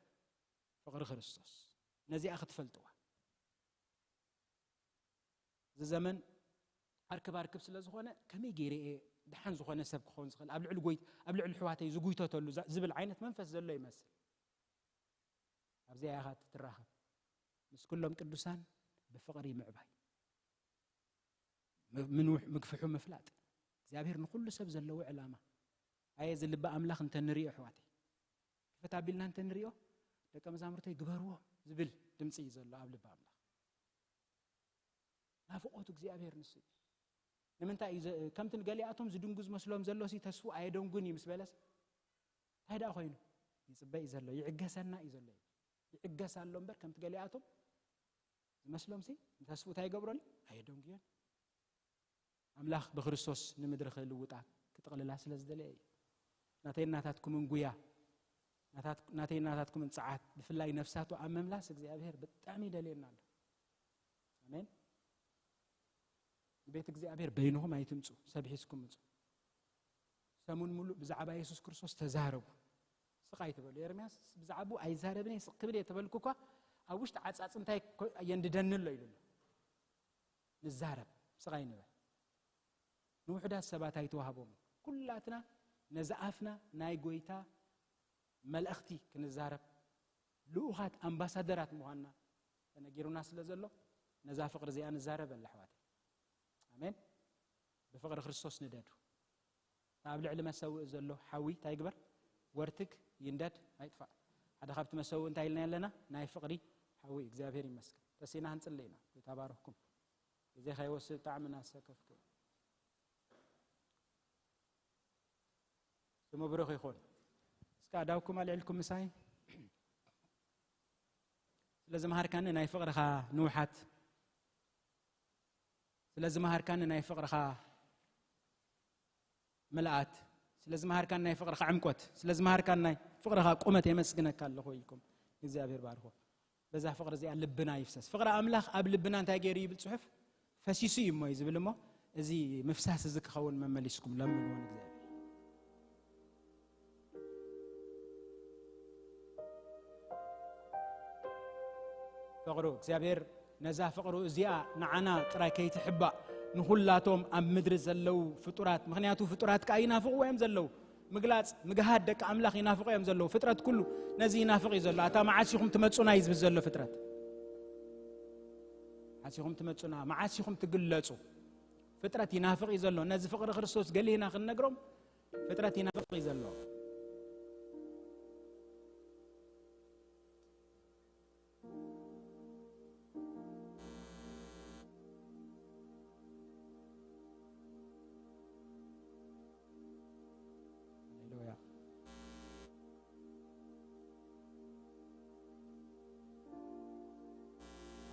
ፍቕሪ ክርስቶስ። ነዚኣ ክትፈልጥዋ። እዚ ዘመን ኣርክብ ኣርክብ ስለ ዝኾነ፣ ከመይ ገይረ እየ ደሓን ዝኾነ ሰብ ክኸውን ዝኽእል? ኣብ ልዕሊ ጎይ-፣ ኣብ ልዕሊ ኣሕዋተይ ዝጉይተተሉ ዛ-፣ ዝብል ዓይነት መንፈስ ዘሎ ይመስል። ኣብዚኣ ኢኻ ትራኸብ። ምስ ኩሎም ቅዱሳን ብፍቕሪ ምዕባይ። ም-፣ ምንውሕ-፣ ምግፍሑ ምፍላጥ። እግዚኣብሔር ንኹሉ ሰብ ዘለዎ ዕላማ። ኣየ እዚ ልቢ ኣምላኽ እንተ ንሪኦ፣ ኣሕዋተይ። ክፍት ኣቢልና እንተ ንሪኦ፣ ደቀ መዛሙርተይ ግበርዎ ዝብል ድምፂ እዩ ዘሎ ኣብ ልቢ ኣምላኽ። ናፍቖት እግዚኣብሔር ንሱ እዩ። ንምንታይ እዩ ዘ-፣ ከምቲ ንገሊኣቶም ዝድንጉ ዝመስሎም ዘሎ ሲ ተስፉ ኣየደንጉን እዩ ምስ በለስ፣ እንታይ ደኣ ኮይኑ? ይጽበ እዩ ዘሎ፣ ይዕገሰና እዩ ዘሎ ይብል። ይዕገስ ኣሎ እምበር ከምቲ ገሊኣቶም ዝመስሎም ሲ ንተስፉ እንታይ ይገብሮን እዩ? ኣየደንጉዮን። ኣምላኽ ብክርስቶስ ንምድሪ ክልውጣ ክጥቕልላ ስለ ዝደለየ እዩ። ናተይ ናታትኩምን ጉያ፣ ናታት-፣ ናተይ ናታትኩምን ጸዓት፣ ብፍላይ ነፍሳቱ ኣብ ምምላስ እግዚኣብሔር ብጣዕሚ ይደልየና ኣሎ። ኣሜን። ንቤት እግዚኣብሔር በይንኹም ኣይትምጹ፣ ሰብ ሒዝኩም ምጹ። ሰሙን ሙሉእ ብዛዕባ የሱስ ክርስቶስ ተዛረቡ። ስቕ ኣይትበሉ። ኤርምያስ ብዛዕባኡ ኣይዛረብን እየ፣ ስቕ ክብል እየ ተበልኩ እኳ፣ ኣብ ውሽጢ ዓጻጽምታይ ኮ-፣ የንድደኒ ኣሎ ኢሉ ኣሎ። ንዛረብ፣ ስቕ ኣይንበል። ንውሑዳት ሰባት ኣይተዋህቦምን። ኩላትና ነዚ ኣፍና ናይ ጎይታ መልእኽቲ ክንዛረብ፣ ልኡኻት ኣምባሳደራት ምዃንና ተነጊሩና ስለ ዘሎ፣ ነዛ ፍቕሪ እዚኣ ንዛረበላ፣ ኣሕዋተይ። ኣሜን። ብፍቕሪ ክርስቶስ ንደዱ። ኣብ ልዕሊ መሰውኢ ዘሎ ሓዊ እንታይ ይግበር? ወርትግ፣ ይንደድ፣ ኣይጥፋእ። ሓደ ካብቲ መሰውኢ እንታይ ኢልና ኣለና? ናይ ፍቕሪ ሓዊ። እግዚኣብሔር ይመስገን። ተሲና ክንጽሊ ኢና። ጎይታ ባርኽኩም። ግዜ ከይወስድ ብጣዕሚ እናሰከፍኩ። ስሙ ብሩኽ ይኹን። እስከ ኣእዳውኩም ኣልዒልኩም ምሳይ። ስለ ዝመሃርካኒ ናይ ፍቕርኻ ንውሓት፣ ስለ ዝመሃርካኒ ናይ ፍቕርኻ ምልኣት፣ ስለ ዝመሃርካኒ ናይ ፍቕርኻ ዕምቆት፣ ስለ ዝመሃርካኒ ናይ ፍቕርኻ ቁመት የመስግነካ ኣለኹ ኢልኩም። እግዚኣብሔር ባርኹ። በዛ ፍቕሪ እዚኣ ልብና ይፍሰስ። ፍቕሪ ኣምላኽ ኣብ ልብና እንታይ ገይሩ ይብል ጽሑፍ? ፈሲሱ እዩ እሞ እዩ ዝብል እሞ፣ እዚ ምፍሳስ እዚ ክኸውን መመሊስኩም ለምንዎ ንእግዚኣብሔር። ፍቕሩ እግዚኣብሔር ነዛ ፍቕሩ እዚኣ ንዓና ጥራይ ከይትሕባእ፣ ንኹላቶም ኣብ ምድሪ ዘለዉ ፍጡራት፣ ምኽንያቱ ፍጡራት ከኣ ይናፍቕዎ እዮም ዘለዉ። ምግላጽ፣ ምግሃድ ደቂ ኣምላኽ ይናፍቑ እዮም ዘለዉ። ፍጥረት ኩሉ ነዚ ይናፍቕ እዩ ዘሎ። ኣታ መዓስ ኢኹም ትመጹና እዩ ዝብል ዘሎ ፍጥረት። መዓስ ኢኹም ትመጹና፣ መዓስ ኢኹም ትግለጹ? ፍጥረት ይናፍቕ እዩ ዘሎ። ነዚ ፍቕሪ ክርስቶስ ገሊህና ክንነግሮም ፍጥረት ይናፍቕ እዩ ዘሎ። ሃሌሉያ።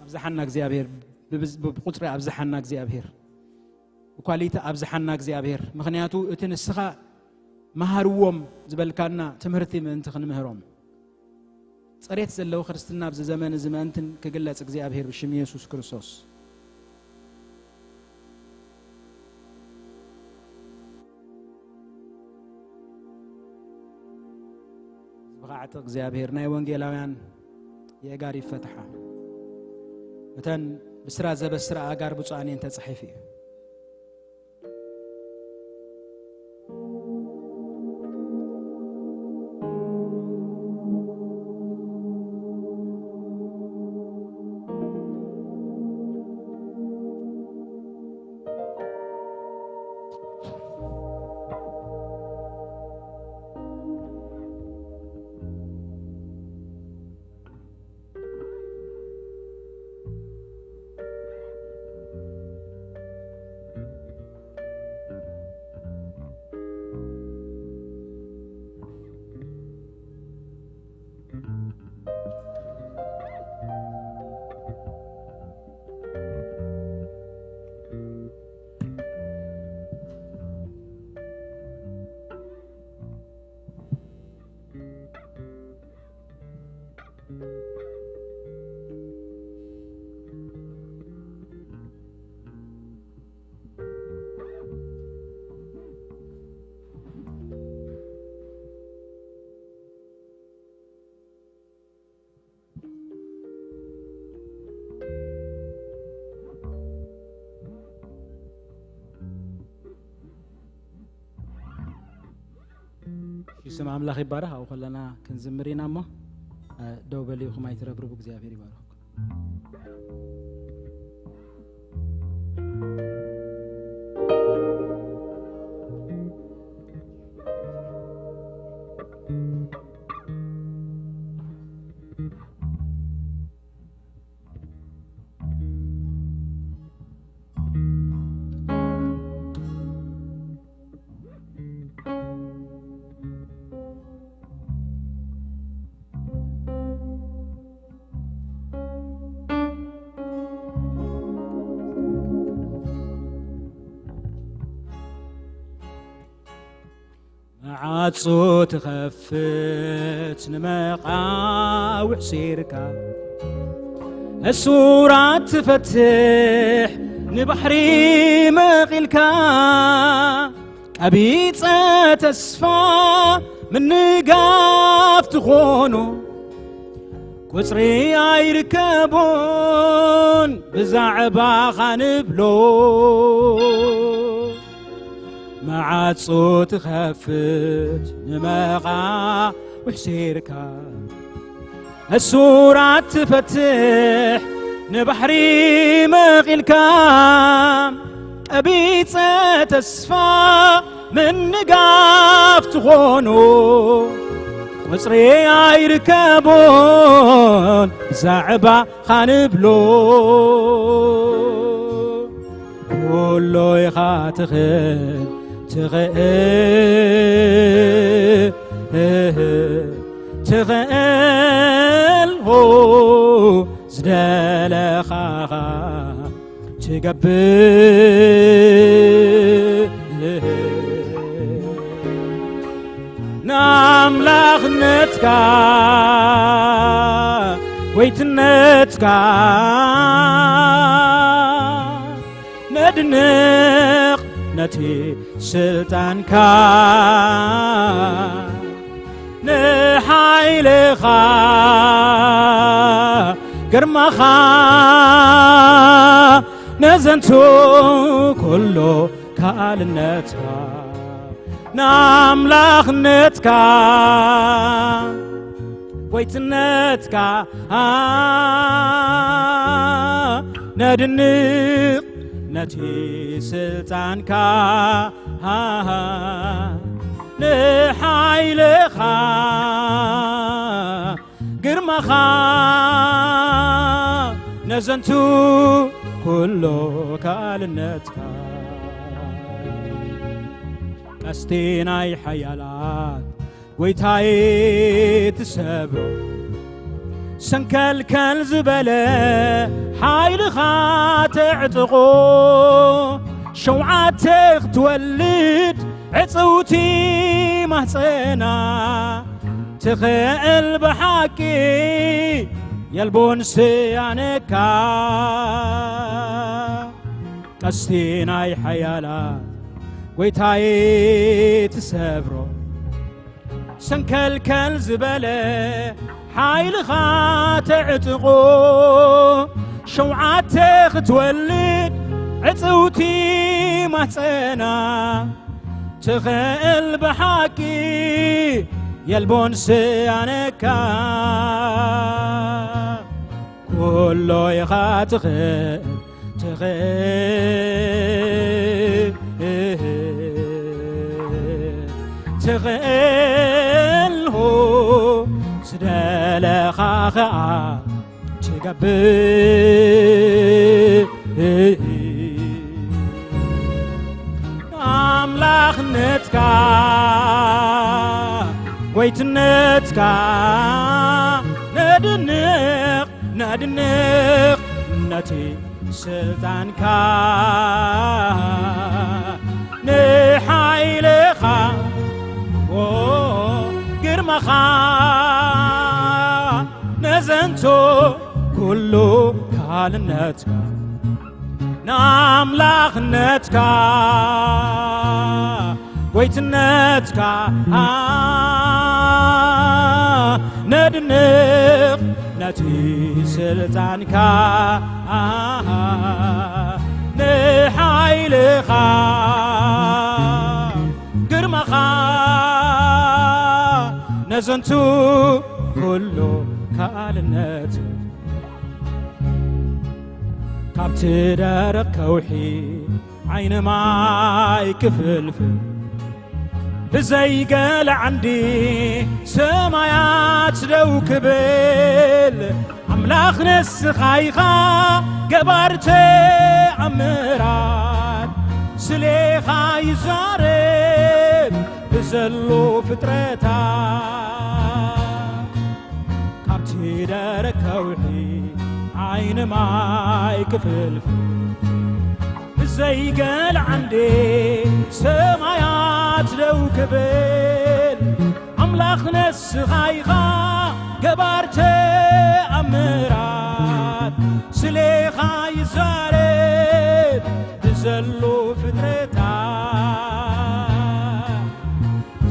ኣብዝሓና እግዚኣብሔር፣ ብብዝ-፣ ብቁፅሪ ኣብዝሓና እግዚኣብሔር፣ ብኳሊቲ ኣብዝሓና እግዚኣብሔር። ምኽንያቱ እቲ ንስኻ መሃርዎም ዝበልካና ትምህርቲ ምእንቲ ክንምህሮም፣ ጽሬት ዘለዎ ክርስትና ኣብዚ ዘመን እዚ ምእንትን ክግለጽ እግዚኣብሔር ብሽም የሱስ ክርስቶስ። ብቕዓት እግዚኣብሔር ናይ ወንጌላውያን የእጋር ይፈትሓ። እተን ብስራ ዘበስራ ኣእጋር ብፁዓን እየን ተጻሒፉ እዩ። እሺ፣ ስም ኣምላኽ ይባረኽ። ኣብኡ ከለና ክንዝምር ኢና እሞ፣ እ፣ ደው በሉ ኢኹም ኣይትረብርቡ። እግዚኣብሔር ይባርኽኩም። መዓጾ ትኸፍት ንመቓውሕ ሴርካ፣ እሱራት ትፈትሕ ንባሕሪ መቒልካ፣ ቀቢጸ ተስፋ ምንጋፍ ትኾኖ፣ ቁጽሪ ኣይርከቦን ብዛዕባኻ ንብሎ። መዓጾ ትኸፍት ንመቓውሕ ሴርካ፣ እሱራት ትፈትሕ ንባሕሪ መቒልካ፣ ቀቢጸ ተስፋ ምንጋፍ ትኾኖ፣ ቁጽሪ ኣይርከቦን ብዛዕባኻ ንብሎ። ኩሎ ኢኻ ትኽእል፣ ትኽእል፣ ትኽእል፣ ሆ፣ ዝደለኻኻ ትገብር። ንኣምላኽነትካ ጎይትነትካ ነድንቕ ነቲ ስልጣንካ፣ ንሓይልኻ ግርማኻ ነዘንቱ ኩሉ ካልነትካ ንኣምላኽነትካ ጎይትነትካ ነድንቕ ነቲ ስልጣንካ ንሓይልኻ ግርማኻ ነዘንቱ ኩሉ ካልነትካ ቀስቲ ናይ ሓያላት ጎይታይ ትሰብሮ ሰንከልከል ዝበለ ሓይልኻ ተዕጥቆ ሸውዓተ ክትወልድ ዕፅውቲ ማህፀና ትኽእል ብሓቂ የልቦን ስያነካ ቀስቲ ናይ ሓያላት ጎይታይ ትሰብሮ ሰንከልከል ዝበለ ሓይልኻ ተዕጥቆ ሸውዓተ ክትወልድ ዕፅውቲ ማህፀና ትኽእል ብሓቂ የልቦን ስያነካ ኩሎ ኢኻ ትኽእል ትኽእል ትኽእል ዝደለኻ ኸዓ ትገብር ኣምላኽነትካ ጎይትነትካ ነድንቕ ነድንቕ ነቲ ስልጣንካ ንሓይልኻ ግርማኻ ነዘንቶ ኩሉ ካልነትካ ንኣምላኽነትካ ጎይትነትካ ነድንቕ ነቲ ስልጣንካ ንሓይልኻ ግርማኻ ነዘንቱ ኩሉ ካልነት ካብቲ ደረቕ ከውሒ ዓይኒ ማይ ክፍልፍል ብዘይገለ ዓንዲ ሰማያት ደው ክብል ኣምላኽ ንስኻ ኢኻ ገባር ተኣምራት ስሌኻ ይዛረብ ብዘሎ ፍጥረታት ካብቲ ደረቕ ከውሒ ዓይኒ ማይ ክፍልፍል ብዘይገል ዓንዴ ሰማያት ደው ክብል ኣምላኽ ንስኻ ኢኻ ገባር ተኣምራት ስሌኻ ይዛረብ ብዘሎ ፍጥረታት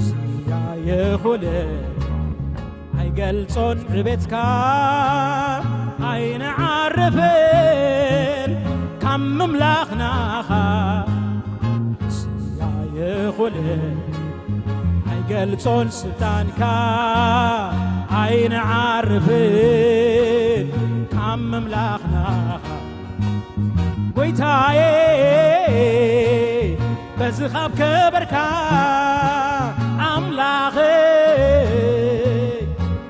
ስያ ይኹል ኣይገልጾን ዕቤትካ ኣይንዓርፍን ካብ ምምላኽናኻ ስያ ይኹል ኣይገልጾን ስልጣንካ ኣይንዓርፍን ካብ ምምላኽናኻ ጎይታዬ በዚ ኻብ ከበርካ ኣምላኸይ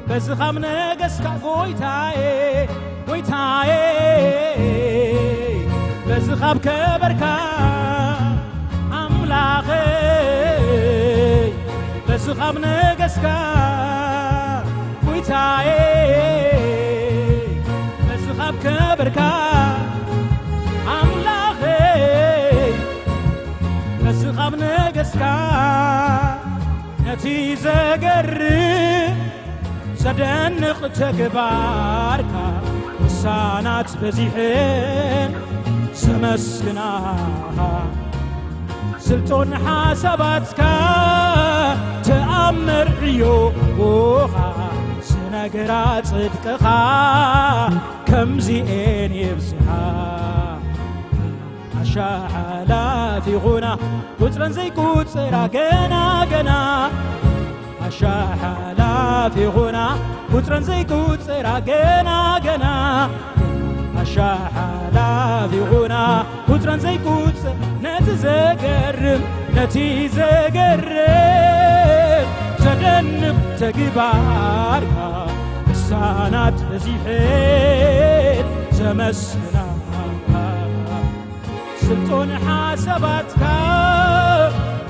በዚ ኻብ ነገስካ ጎይታዬ ጎይታዬ በዚ ኻብ ከበርካ ኣምላኸይ በዚ ኻብ ነገስካ ጎይታዬ በዚ ኻብ ከበርካ ኣምላኸይ በዚ ኻብ ነገስካ ነቲ ዘገርም ዘደንቕ ተግባርካ ውሳናት በዚሕን ዘመስግናኻ ስልጡን ሓሳባትካ ተኣምር ዕዮኻ ስነ ነገራ ጽድቅኻ ከምዚኤን ይብዝሓ። ኣሻሓላፍ ይኹና ቁጽረን ዘይቁጽራ ገና ገና። ኣሻሓላፍ ይኹና ቁጽረን ዘይቁጽራ ገና ገና። ኣሻሓላፍ ይኹና ቁጽረን ዘይቁጽር ነቲ ዘገርም ነቲ ዘገርም ዘደንቕ ተግባርካ ምሳናት በዚሐን ዘመስግና። ስልጡን ሓሳባትካ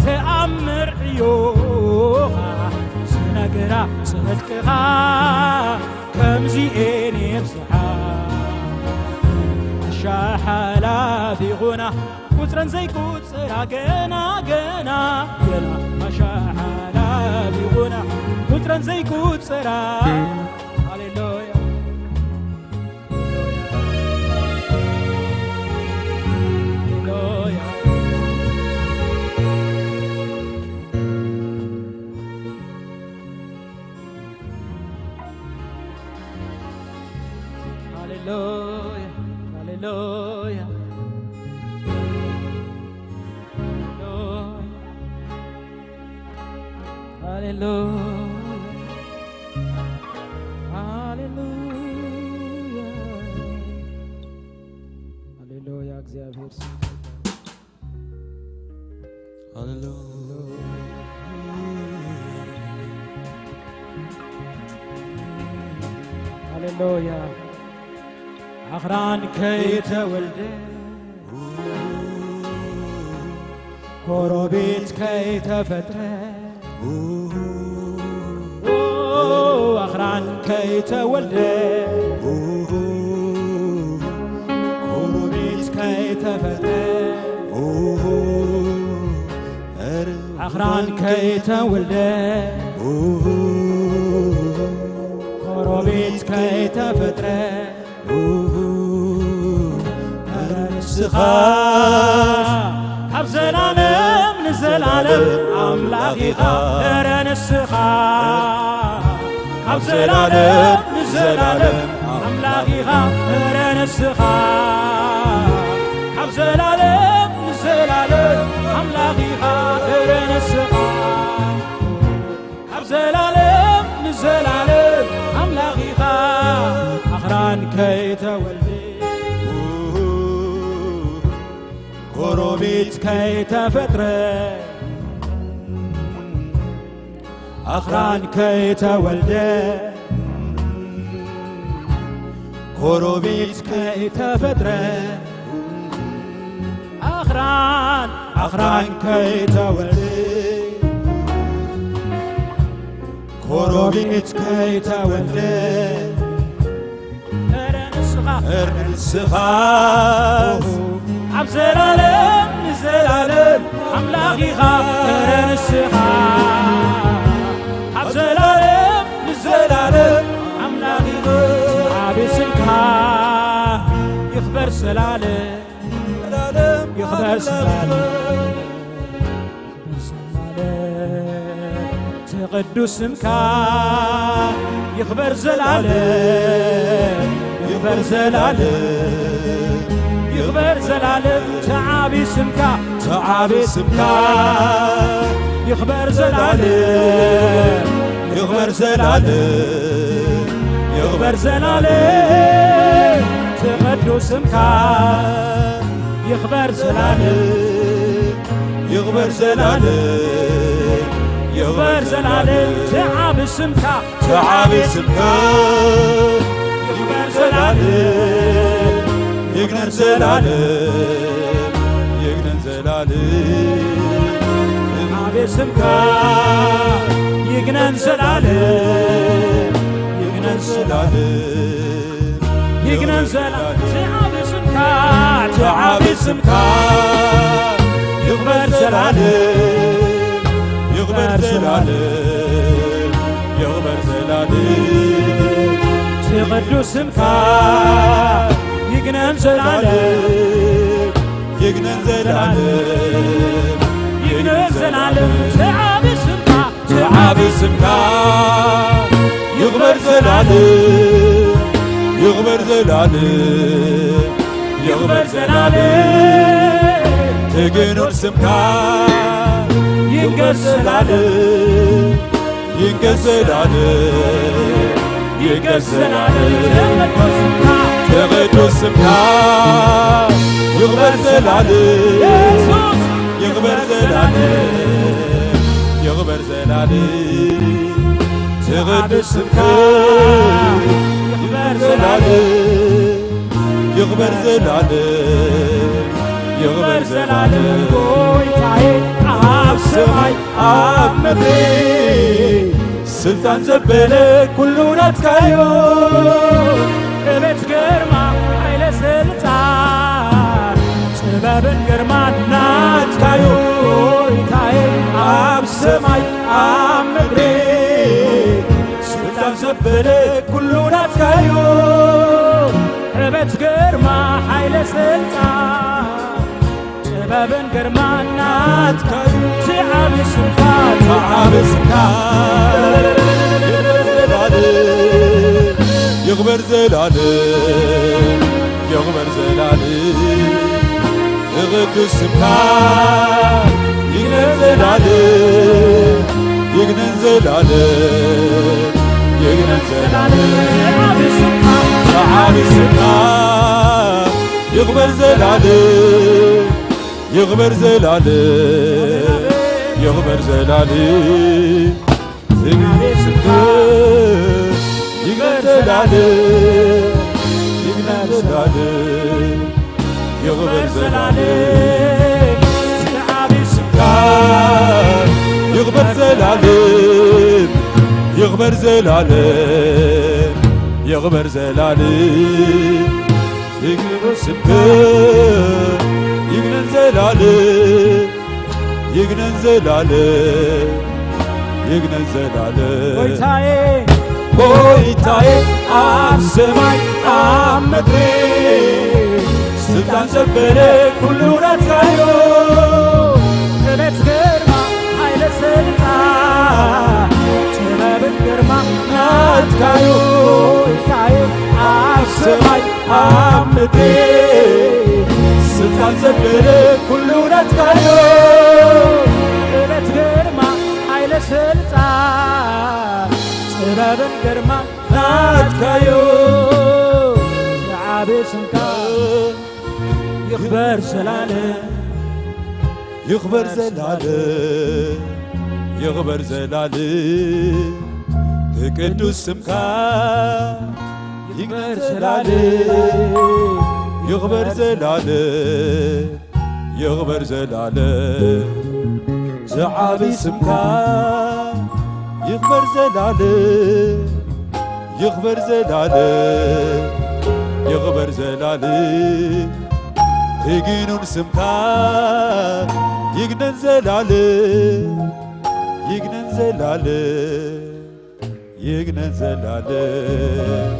ተኣምር ዕዮኻ ዝነግራ ጽድቅኻ ከምዚኤን ይብዝሓ። ኣሻሓላፍ ይኹና ቁጽረን ዘይቁጽራ ገና ገና ገና። ኣሻሓላፍ ይኹና ቁጽረን ዘይቁጽራ። ሃሌሉያ። ሃሌሉያ፣ ሃሌሉያ፣ ሃሌሉያ፣ ሃሌሉያ፣ ሃሌሉያ። ሃሌሉያ፣ እግዚአብሔር ስም ይባረክ። ሃሌሉያ። ሃሌሉያ። ኣኽራን ከይተወልደ፣ ኮሮቤት ከይተፈጥረ፣ ኣኽራን ከይተወልደ፣ ኮሮቤት ከይተፈጥረ፣ ኣኽራን ከይተወልደ፣ ኮሮቤት ከይተፈጥረ፣ ኧረ ንስኻ ካብ ዘላለም ንዘላለም ኣምላኽ ኢኻ። ኧረ ንስኻ ካብ ዘላለም ንዘላለም ኣምላኽ ኢኻ። ኧረ ንስኻ ካብ ዘላለም ንዘላለም ኣምላኽ ኢኻ። ኧረ ንስኻ ካብ ዘላለም ንዘላለም ኣምላኽ ኢኻ። ኣኽራን ከይተወልደ፣ ኮሮቤት ከይተፈጥረ፣ ኣኽራን ከይተወልደ፣ ኮሮቤት ከይተፈጥረ፣ ኣኽራን ኣኽራን ከይተወልደ፣ ኮሮቤት ከይተወልደ፣ ኧረ ንስኻ፣ ኧረ ንስኻ ኣብ ዘላለም ንዘላለም ኣምላኽ ኢኻ። ኧረ ንስኻ ኣብ ዘላለም ንዘላለም ኣምላኽ ኢኻ። ዓቢ ስምካ ይኽበር ዘላለም፣ ይኽበር ዘላለም። እቲ ቅዱስ ስምካ ይኽበር ዘላለም፣ ይኽበር ዘላለም፣ ይኽበር ዘላለም። እቲ ዓቢ ስምካ፣ እቲ ዓቢ ስምካ ይኽበር ዘላለም፣ ይኽበር ዘላለም፣ ይኽበር ዘላለም። እቲ ቅዱስ ስምካ ይኽበር ዘላለም፣ ይኽበር ዘላለም፣ ይኽበር ዘላለም። እቲ ዓቢ ስምካ፣ እቲ ዓቢ ስምካ ይኽበር ዘላለም፣ ይግነን ዘላለም፣ ይግነን ዘላለም። ዓቢ ስምካ ይግነን ዘላለም፣ ይግነን ዘላለም። ይግነን ዘላለም። እቲ ዓቢ ስምካ፣ እቲ ዓቢ ስምካ ይኽበር ዘላለም፣ ይኽበር ዘላለም፣ ይኽበር ዘላለም። እቲ ቅዱስ ስምካ ይግነን ዘላለም፣ ይግነን ዘላለም፣ ይግነን ዘላለም። እቲ ዓቢ ስምካ፣ እቲ ዓቢ ስምካ ይኽበር ዘላለም፣ ይኽበር ዘላለም፣ ይኽበር ዘላለም። ትግኑን ስምካ ይንገስ ዘላለም፣ ይንገስ ዘላለም፣ ይንገስ ዘላለም። ተቐዱስ ስምካ ይኽበር ዘላለም፣ ይኽበር ዘላለም፣ ይኽበር ዘላለም። ተቐዱስ ስምካ ይኽበር ዘላለም፣ ይኽበር ዘላለም፣ ይኽበር ዘላለም። ጎይታዬ ኣብ ሰማይ ኣብ ምድሪ ስልጣን ዘበለ ኩሉ ናትካዮ። እበት ግርማ ሓይለ ስልጣን ጥበብን ግርማን ናትካዮ። ጎይታዬ ኣብ ሰማይ ኣብ ምድሪ ስልጣን ዘበለ ኩሉ ናትካዮ። እበት ግርማ ሓይለ ስልጣን ጥበብን ግርማን ናትካዩ። ትዓቢ ስምካ፣ ትዓቢ ስምካ። ይኽበር ዘላለም፣ ይኽበር ዘላለም። ንቕዱስ ስምካ ይግነን ዘላለም፣ ይግነን ዘላለም፣ ይግነን ዘላለም። ትዓቢ ስምካ፣ ትዓቢ ስምካ። ይኽበር ዘላለም፣ ይኽበር ዘላለም፣ ይኽበር ዘላለም። ትግርኛ ስምካ ይግነን ዘላለም፣ ይግነን ዘላለም፣ ይኽበር ዘላለም። ትዓቢ ስምካ ይኽበር ዘላለም፣ ይኽበር ዘላለም፣ ይኽበር ዘላለም። ይግነን ስምካ ይግነን ዘላለም፣ ይግነን ዘላለም፣ ይግነን ዘላለም። ጎይታዬ፣ ጎይታዬ፣ ኣብ ሰማይ ኣብ ምድሪ ስልጣን ዘበለ ኩሉ ናትካዮ። እበት ግርማ ሓይለ ስልጣን ጥበብን ግርማ ናትካዮ። ጎይታዬ፣ ኣብ ሰማይ ኣብ ምድሪ ስልጣን ዘበለ ኩሉ ናትካዮ። እበት ግርማ ሓይለ ስልጣን ጥበብን ግርማ ናትካዮ። ዝዓቢ ስምካ ይኽበር ዘላለም፣ ይኽበር ዘላለም፣ ይኽበር ዘላለም። ብቅዱስ ስምካ ይግበር ዘላለም፣ ይኽበር ዘላለም፣ ይኽበር ዘላለም። ዝዓቢ ስምካ ይኽበር ዘላለም፣ ይኽበር ዘላለም፣ ይኽበር ዘላለም። ትግኑን ስምካ ይግነን ዘላለም፣ ይግነን ዘላለም፣ ይግነን ዘላለም።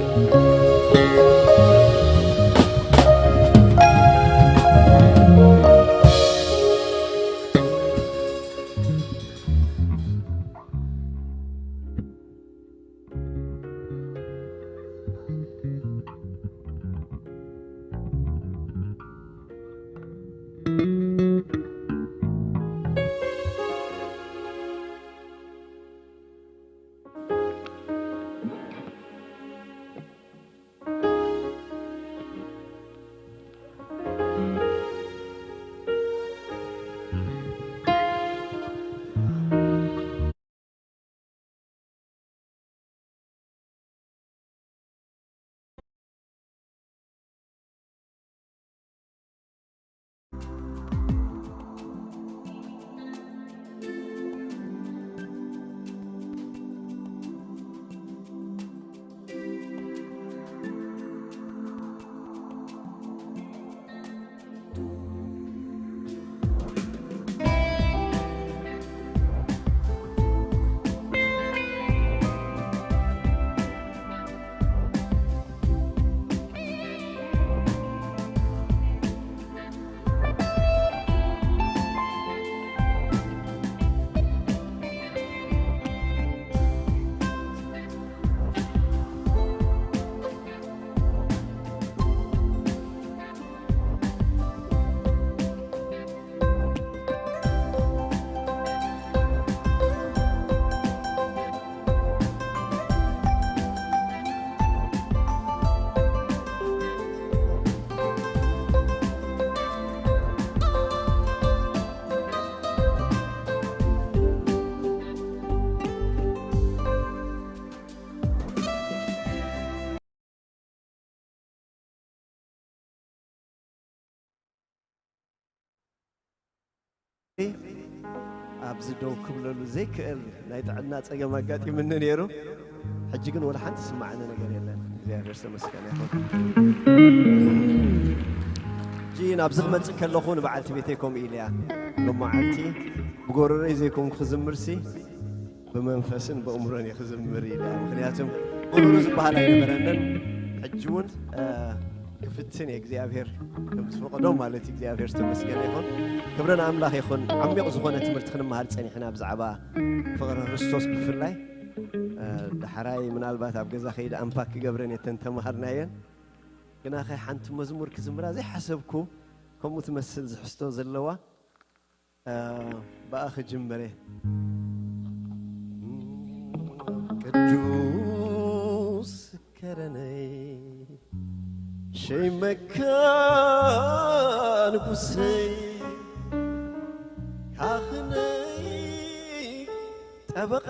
ኣብዚ ደው ክብለሉ ዘይክእል ናይ ጥዕና ጸገም ኣጋጢምኒ ነይሩ። ሕጂ ግን ወላ ሓንቲ ስማዓኒ ነገር የለን። እግዚኣብሔር ዝተመስገነ ይኹን። ሕጂ ናብዚ ክመጽእ ከለኹ ንበዓልቲ ቤተይ ከምኡ ኢለያ። ሎማዓልቲ ብጎረረይ ዘይኮንኩ ክዝምርሲ ብመንፈስን ብእምሮን እየ ክዝምር ኢለ። ምክንያቱም ጎረሮ ዝበሃል ኣይነበረንን። ሕጂ እውን ክፍትን እየ እግዚኣብሔር ከም ዝፈቀዶ ማለት እዩ። እግዚኣብሔር ዝተመስገነ ይኹን። ክብሪ ንኣምላኽ ይኹን። ዓሚቕ ዝኾነ ትምህርቲ ክንመሃር ጸኒሕና ብዛዕባ ፍቕሪ ክርስቶስ ብፍላይ ዳሕራይ ምናልባት ኣብ ገዛ ከይደ ኣምፓክ ክገብረን እየ ተን ተማሃርናየን። ግናኸ ሓንቲ መዝሙር ክዝምራ ዘይሓሰብኩ ከምኡ ትመስል ዝሕዝቶ ዘለዋ ብኣ ክጅምር እየ። ቅዱስ ከረነይ ሸይመካ ንጉሰይ ካህነይ ጠበቓ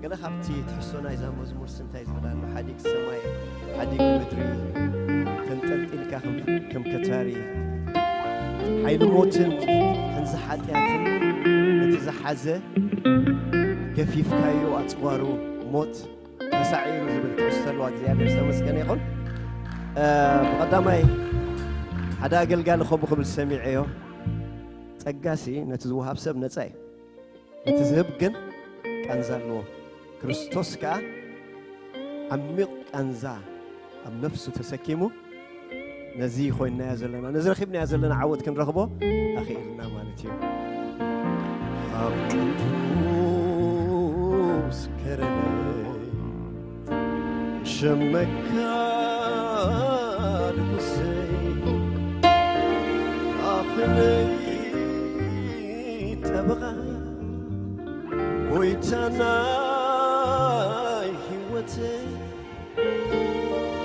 ገለ ካብቲ ትሕዝቶ ናይዛ መዝሙር ስንታይ ዝብል ኣሎ? ሓዲግ ሰማይ ሓዲግ ምድሪ ተንጠልጢልካ ከም ከም ከታሪ ሓይሊ ሞትን ሕንዚ ሓጢኣትን ነቲ ዝሓዘ ገፊፍካዮ ኣጽዋሩ ሞት ተሳዒሩ ዝብል ትሕዝቶ ኣለዋ። እግዚኣብሔር ዝተመስገነ ይኹን። ብቐዳማይ ሓደ ኣገልጋሊ ከምኡ ክብል ሰሚዐዮ፣ ጸጋሲ ነቲ ዝወሃብ ሰብ ነጻ እዩ፣ ነቲ ዝህብ ግን ቃንዛ ኣለዎ። ክርስቶስ ከኣ ዓሚቕ ቃንዛ ኣብ ነፍሱ ተሰኪሙ ነዚ ኮይንናዮ ዘለና፣ ነዚ ረኺብናዮ ዘለና ዓወት ክንረኽቦ ኣኽኢልና ማለት እዩ። ኣብ ቅዱስ ከረነይ ሸመካ ንጉሰይ ኣኽነይ ጠበቓይ ጎይታ ናይ ህይወተይ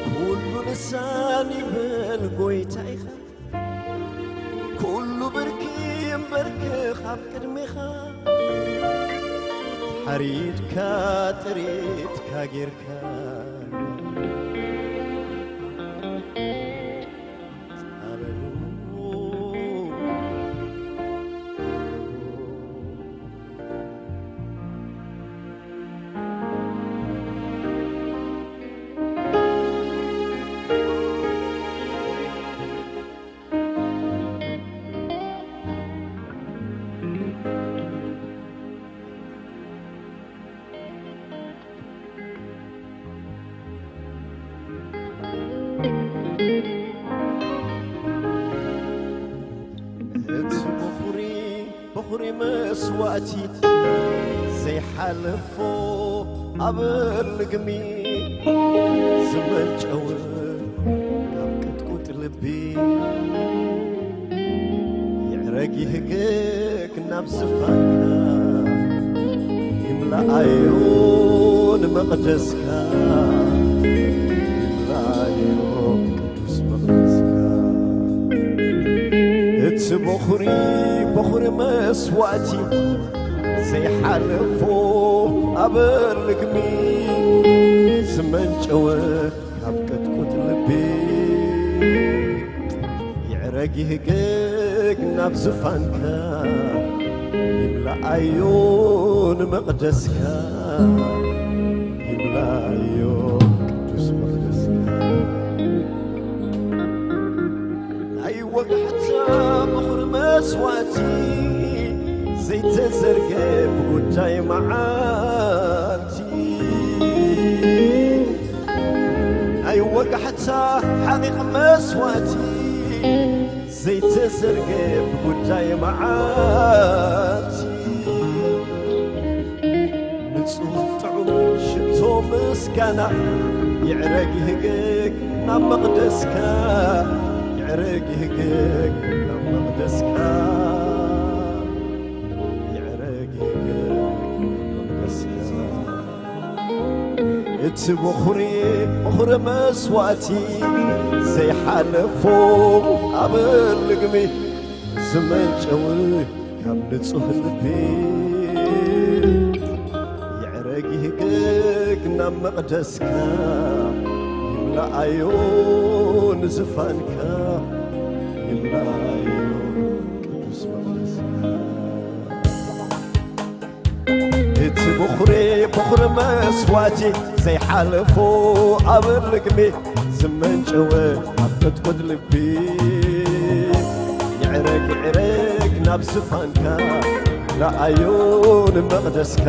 ኩሉ ልሳን ይበል ጎይታ ኢኻ ኩሉ ብርኪ እምበርክኽ ኣብ ቅድሜኻ ሓሪድካ ጥሪትካ ጌርካ እቲ በኹሪ በኹሪ መስዋእቲ ዘይሓለፎ ኣብ ልግሚ ዝመንጨወ ካብ ቅጥቁጥ ልቢ ይዕረግ ይህገግ ናብ ዝፋንካ ይምልኣዮ ንመቕደስካ ይምልኣዮ ቅዱስ መቕደስካ እቲ በኹሪ በኹሪ መስዋእቲ ዘይሓለፎ ኣብ ልግሚ ዝመንጨወ ካብ ቅጥቁጥ ልቢ ይዕረግ ይህገግ ናብ ዝፋንካ ይምልኣዮ ንመቕደስካ ይምልኣዮ ቅዱስ መቕደስካ ናይ ወጋሕታ በኹሪ መስዋእቲ ዘይተዘርገ ብጉዳይ መዓልቲ ናይ ወጋሕታ ሓቂቕ መስዋእቲ ዘይተዘርገ ብጉዳይ መዓልቲ ንጹህ ጥዑም ሽቶ ምስጋና ይዕረግ ይህገግ ናብ መቕደስካ ይዕረግ ይህገግ ናብ መቕደስካ ይዕረግ ይህገግ ናብ መቕደስካ እቲ በኹሪ በኹሪ መስዋእቲ ዘይሓለፎ ኣብ ልግሚ ዝመንጨው ካብ ንጹህ ልቢ ይዕረግ ይህገግ ናብ መቕደስካ ይምልኣዮ፣ ንዝፋንካ ይምልኣዮ፣ ቅዱስ መቕደስካ። እቲ በኹሪ፣ በኹሪ መስዋእቲ ዘይሓለፎ ኣብ ርግቢ ዝመንጨወ ኣብ ቅጥቁጥ ልቢ። ይዕረግ፣ ይዕረግ ናብ ዝፋንካ፣ ይምልኣዮ ንመቕደስካ፣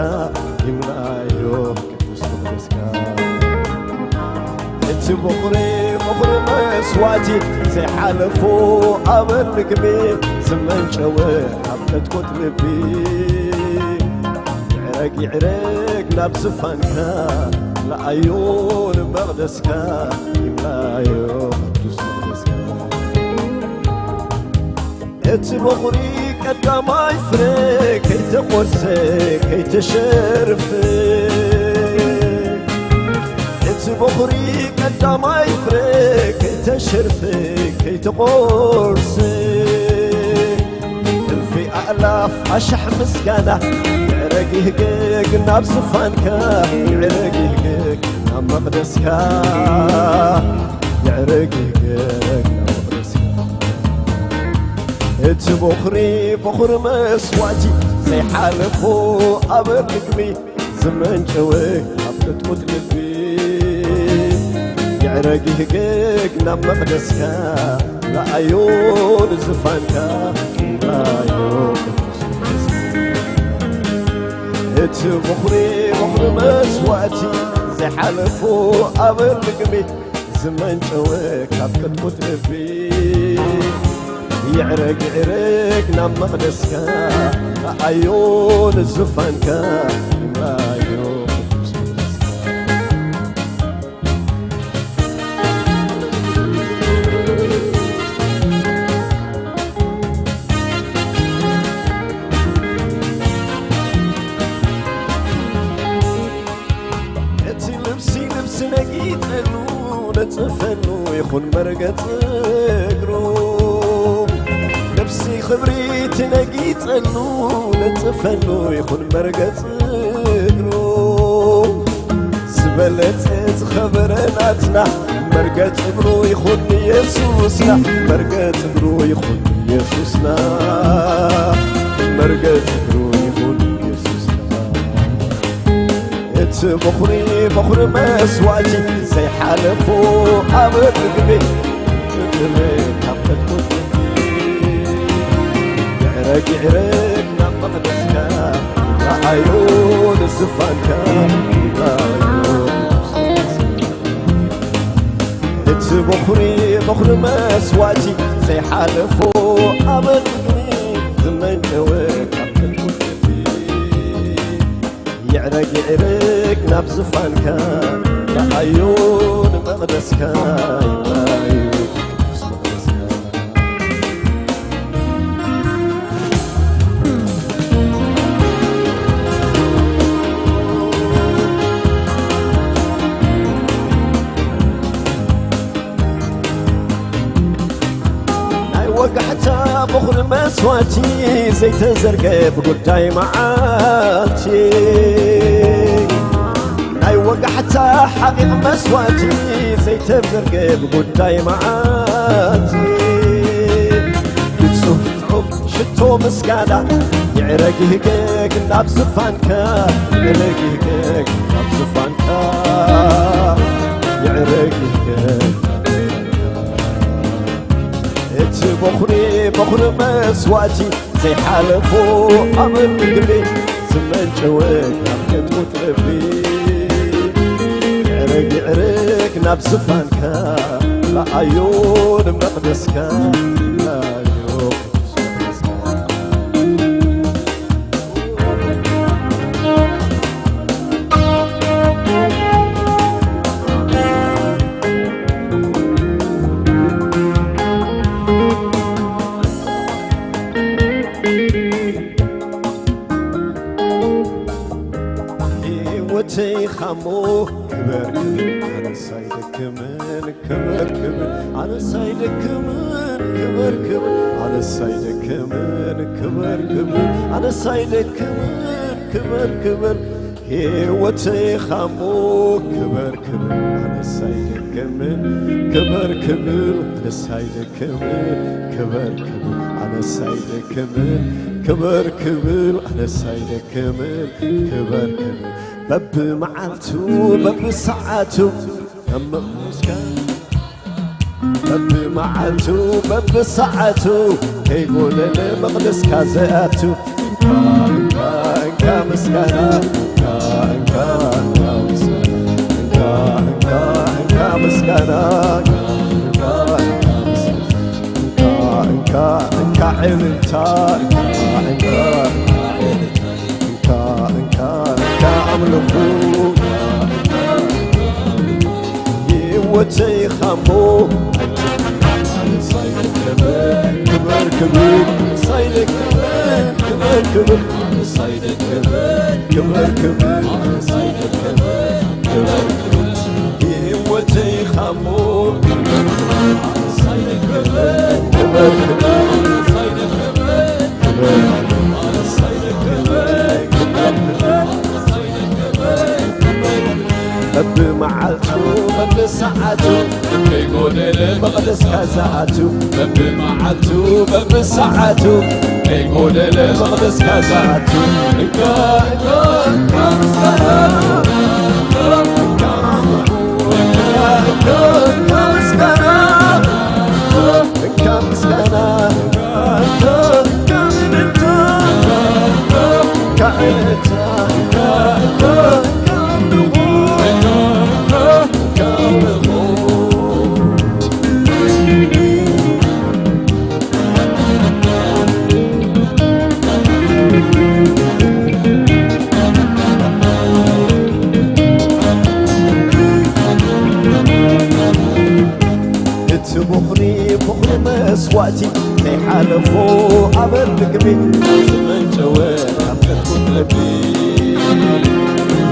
ይምልኣዮ ቅዱስ መቕደስካ። እቲ በኹሪ፣ በኹሪ መስዋእቲ ዘይሓለፎ ኣብ ርግቢ ዝመንጨወ ኣብ ቅጥቁጥ ልቢ። ይዕረግ፣ ይዕረግ ናብ ዝፋንካ፣ ይምልኣዮ ንመቕደስካ፣ ይምልኣዮ ቅዱስ መቕደስካ። እቲ በኹሪ ቀዳማይ ፍረ ከይተቖርሰ፣ ከይተሸርፈ፣ እቲ በኹሪ ቀዳማይ ፍረ ከይተሸርፈ፣ ከይተቖርሰ፣ እልፊ ኣእላፍ ኣሽሕ ምስጋና። ይዕረግ ይህገግ ናብ ዝፋንካ፣ ይዕረግ ይህገግ ናብ መቕደስካ፣ ይዕረግ ይህገግ ናብ መቕደስካ። እቲ በኹሪ፣ በኹሪ መስዋእቲ ዘይሓለፎ ኣብ ርግቢ ዝመንጨወ ኣብ ቅጥቁጥ ልቢ። ይዕረግ ይህገግ ናብ መቕደስካ፣ ይምልኣዮ ንዝፋንካ፣ ይምልኣዮ ቅዱስ መቕደስካ። እቲ በኹሪ፣ በኹሪ መስዋእቲ ዘይሓለፎ ኣብ ርግቢ ዝመንጨወ ካብ ቅጥቁጥ ልቢ። ይዕረግ፣ ይዕረግ ናብ መቕደስካ፣ ይምልኣዮ ንዝፋንካ፣ ይምልኣዮ ቅዱስ መቕደስካ። እቲ ልብሲ፣ ልብሲ ነጊጠሉ፣ ነጽፈሉ ይኹን መርገጽ እግሩ። ልብሲ ክብሪ እቲ ነጊጠሉ፣ ነጽፈሉ ይኹን መርገጽ እግሩ። ዝበለጸ ዝኸበረ ናትና መርገጽ እግሩ ይኹን ኢየሱስና፣ መርገጽ እግሩ ይኹን ኢየሱስና፣ መርገጽ እግሩ ይኹን ኢየሱስና። እቲ በኹሪ፣ በኹሪ መስዋእቲ ዘይሓለፎ ኣብ ርግቢ፣ ርግቢ ካብ ቅጥቁጥ ልቢ። ይዕረግ፣ ይዕረግ ናብ መቕደስካ፣ ይምልኣዮ ንዝፋንካ፣ ይምልኣዮ። እቲ በኹሪ፣ በኹሪ መስዋእቲ ዘይሓለፎ ኣብ ርግቢ ዝመንጨወ ካብ ቅጥቁጥ ልቢ። ይዕረግ፣ ይዕረግ ናብ ዝፋንካ፣ ይምልኣዮ ንመቕደስካ፣ ይምልኣዮ ቅዱስ መቕደስካ። ናይ ወጋሕታ በኹሪ መስዋእቲ ዘይተዘርገ ብጉዳይ መዓልቲ። ናይ ወጋሕታ ሓቂቕ መስዋእቲ ዘይተዘርገ ብጉዳይ መዓልቲ። ንጹህ ጽሑፍ ሽቶ ምስጋና ይዕረግ ይህገግ ናብ ዝፋንካ፣ ይዕረግ ይህገግ ናብ ዝፋንካ፣ ይዕረግ ይህገግ። እቲ በኹሪ፣ በኹሪ መስዋእቲ ዘይሓለፎ ኣብ ምግቢ ዝመንጨወ ካብ ቅጥቁጥ ልቢ። ይዕረግ፣ ይዕረግ ናብ ዝፋንካ፣ ይምልኣዮ ንመቕደስካ፣ ይምልኣዮ ቅዱስ መቕደስካ። ህይወተይ ኻሞ ክበር ክብል፣ ኣነስ ኣይደክምን፣ ክበር ክብል፣ ኣነስ ኣይደክምን፣ ክበር ክብል፣ ኣነስ ኣይደክምን፣ ክበር ክብል፣ ኣነስ ኣይደክምን፣ ክበር ክብል። ህይወተይ ኻሞ ክበር ክብል ኣነስ ኣይደክምን። ክበር ክብል ኣነስ ኣይደክምን። ክበር ክብል ኣነስ ኣይደክምን። ክበር ክብል ኣነስ ኣይደክምን። ክበር ክብል በብመዓልቱ በብሰዓቱ ኣመመስገን በብመዓልቱ በብሰዓቱ ከይጎደለ መቕደስካ ዘኣቱ። እንካ እንካ እንካ ምስጋና እንካ እንካ እንካ ምስጋና እንካ እንካ እንካ እንካ ምስጋና እንካ እንካ እንካ ዕልልታ እንካ እንካ እንካ እንካ እንካ ኣምልኹ ህይወተይ ኻሞ ክበር ክብል ሳይደ ክብል ክበር ክብል ሳይደ ክብል ክበር ክብል ሳይደ ክብል ክበር ክብል ህይወተይ ኻሞ ክበር ክብል ክበር ክብል ሳይደ ክብል ክበር ክብል በብመዓልቱ በብሰዓቱ ከይጎደለ መቕደስካ ዝኣቱ በብመዓልቱ በብሰዓቱ ከይጎደለ መቕደስካ ዝኣቱ እንካ እንካ እንካ ምስጋና እንካ እንካ እንካ ምስጋና እንካ ምስጋና እቲ ቦኽሪ ቦኽሪ መስዋእቲ ዘይሓለፎ ኣበል ምግቢ ዝመንጨወ ካብ ከትኩት ልቢ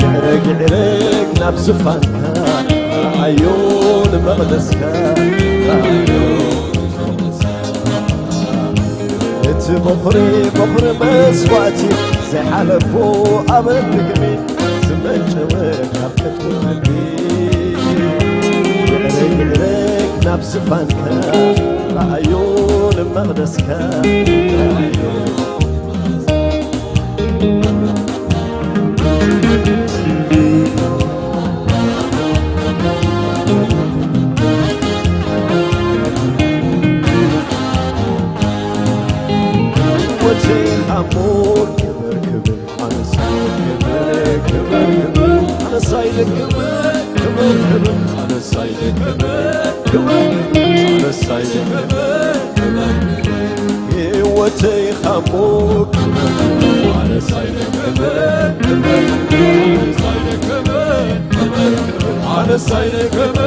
ይዕረግ ይዕረግ ናብ ዝፋንካ ረኣዮ ንመቕደስካ ረኣዮ እቲ ቦኽሪ ቦኽሪ መስዋእቲ ዘይሓለፎ ኣበል ምግቢ ዝመንጨወ ካብ ከትኩት ልቢ ይዕረግ ይዕረግ ናብ ዝፋንካ ረኣዮ ንመቕደስካ ረኣዮ ወተይ ኣሞ ክብር ክብር ኣነስ ክብር ክብር ክብር ኣነስ ኣይልክብር ክብር ክብር ኣነስ ኣይልክብር ክብር ክብር ኣነስ ኣይልክብር ክብር ክብር ህይወተይ ኻሞ ክብር ክብር ኣነስ ኣይልክብር ክብር ክብር ኣነስ ኣይልክብር ክብር ክብር ኣነስ ኣይልክብር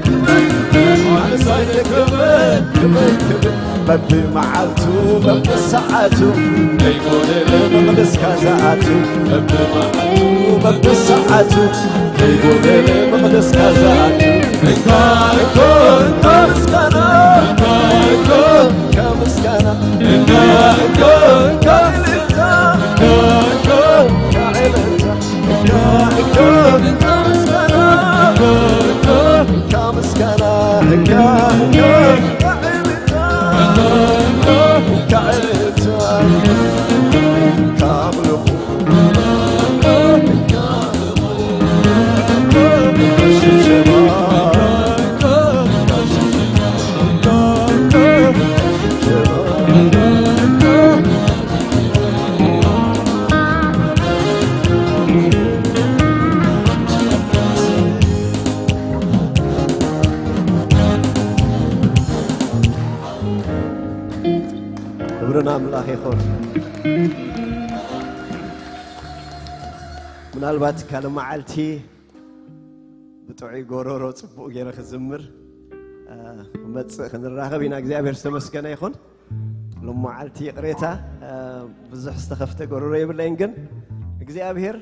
ክብር ክብር ኣነስ ኣይልክብር ክብር ክብር በብመዓልቱ በብሰዓቱ ከይጎደለ መቕደስካ ዝኣቱ በብመዓልቱ በብሰዓቱ ከይጎደለ መቕደስካ ዝኣቱ እንካ እንካ እንካ ምስጋና እንካ እንካ እንካ ምስጋና እንካ እንካ እንካ ዕልልታ እንካ እንካ እንካ ዕልልታ እንካ እንካ እንካ ምስጋና እንካ እንካ እንካ ምስጋና እንካ እንካ ክብሪ ንኣምላኽ ይኹን። ምናልባት ካልእ መዓልቲ ብጥዑይ ጎሮሮ ጽቡቕ ገይረ ክዝምር፣ እ፣ ክመጽእ ክንራኸብ ኢና። እግዚኣብሔር ዝተመስገነ ይኹን። ሎም መዓልቲ ይቕሬታ፣ እ፣ ብዙሕ ዝተኸፍተ ጎሮሮ የብለይን፣ ግን እግዚኣብሔር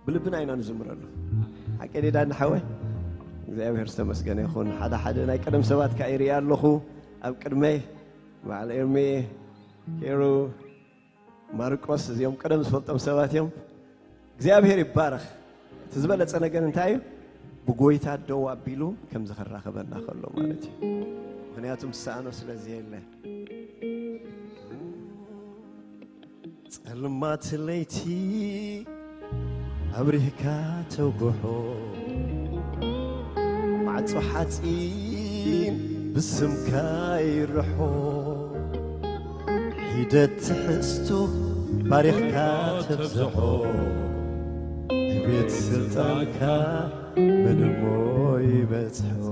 ብልብና ኢና ንዝምረሉ። ሓቂ ዲዳ ንሓወይ? እግዚኣብሔር ዝተመስገነ ይኹን። ሓደ ሓደ ናይ ቀደም ሰባት ከኣ ይርኢ ኣለኹ ኣብ ቅድመይ፣ በዓል ኤርሚ፣ ኬሩ፣ ማርቆስ፣ እዚኦም ቀደም ዝፈልጦም ሰባት እዮም። እግዚኣብሔር ይባረኽ። እቲ ዝበለጸ ነገር እንታይ እዩ? ብጎይታ ደው ኣቢሉ ከም ዝኽራኸበና ከሎ ማለት እዩ። ምኽንያቱ ዝሰኣኖ ስለ ዘየለ። ጸልማት ለይቲ ኣብሪህካ ተውግሖ፣ ማዕጾ ሓጺን ብስምካ ይርሖ፣ ሒደት ትሕዝቶ ባሪኽካ ተብዝሖ፣ ንቤት ስልጣንካ መን እሞ ይበጽሖ።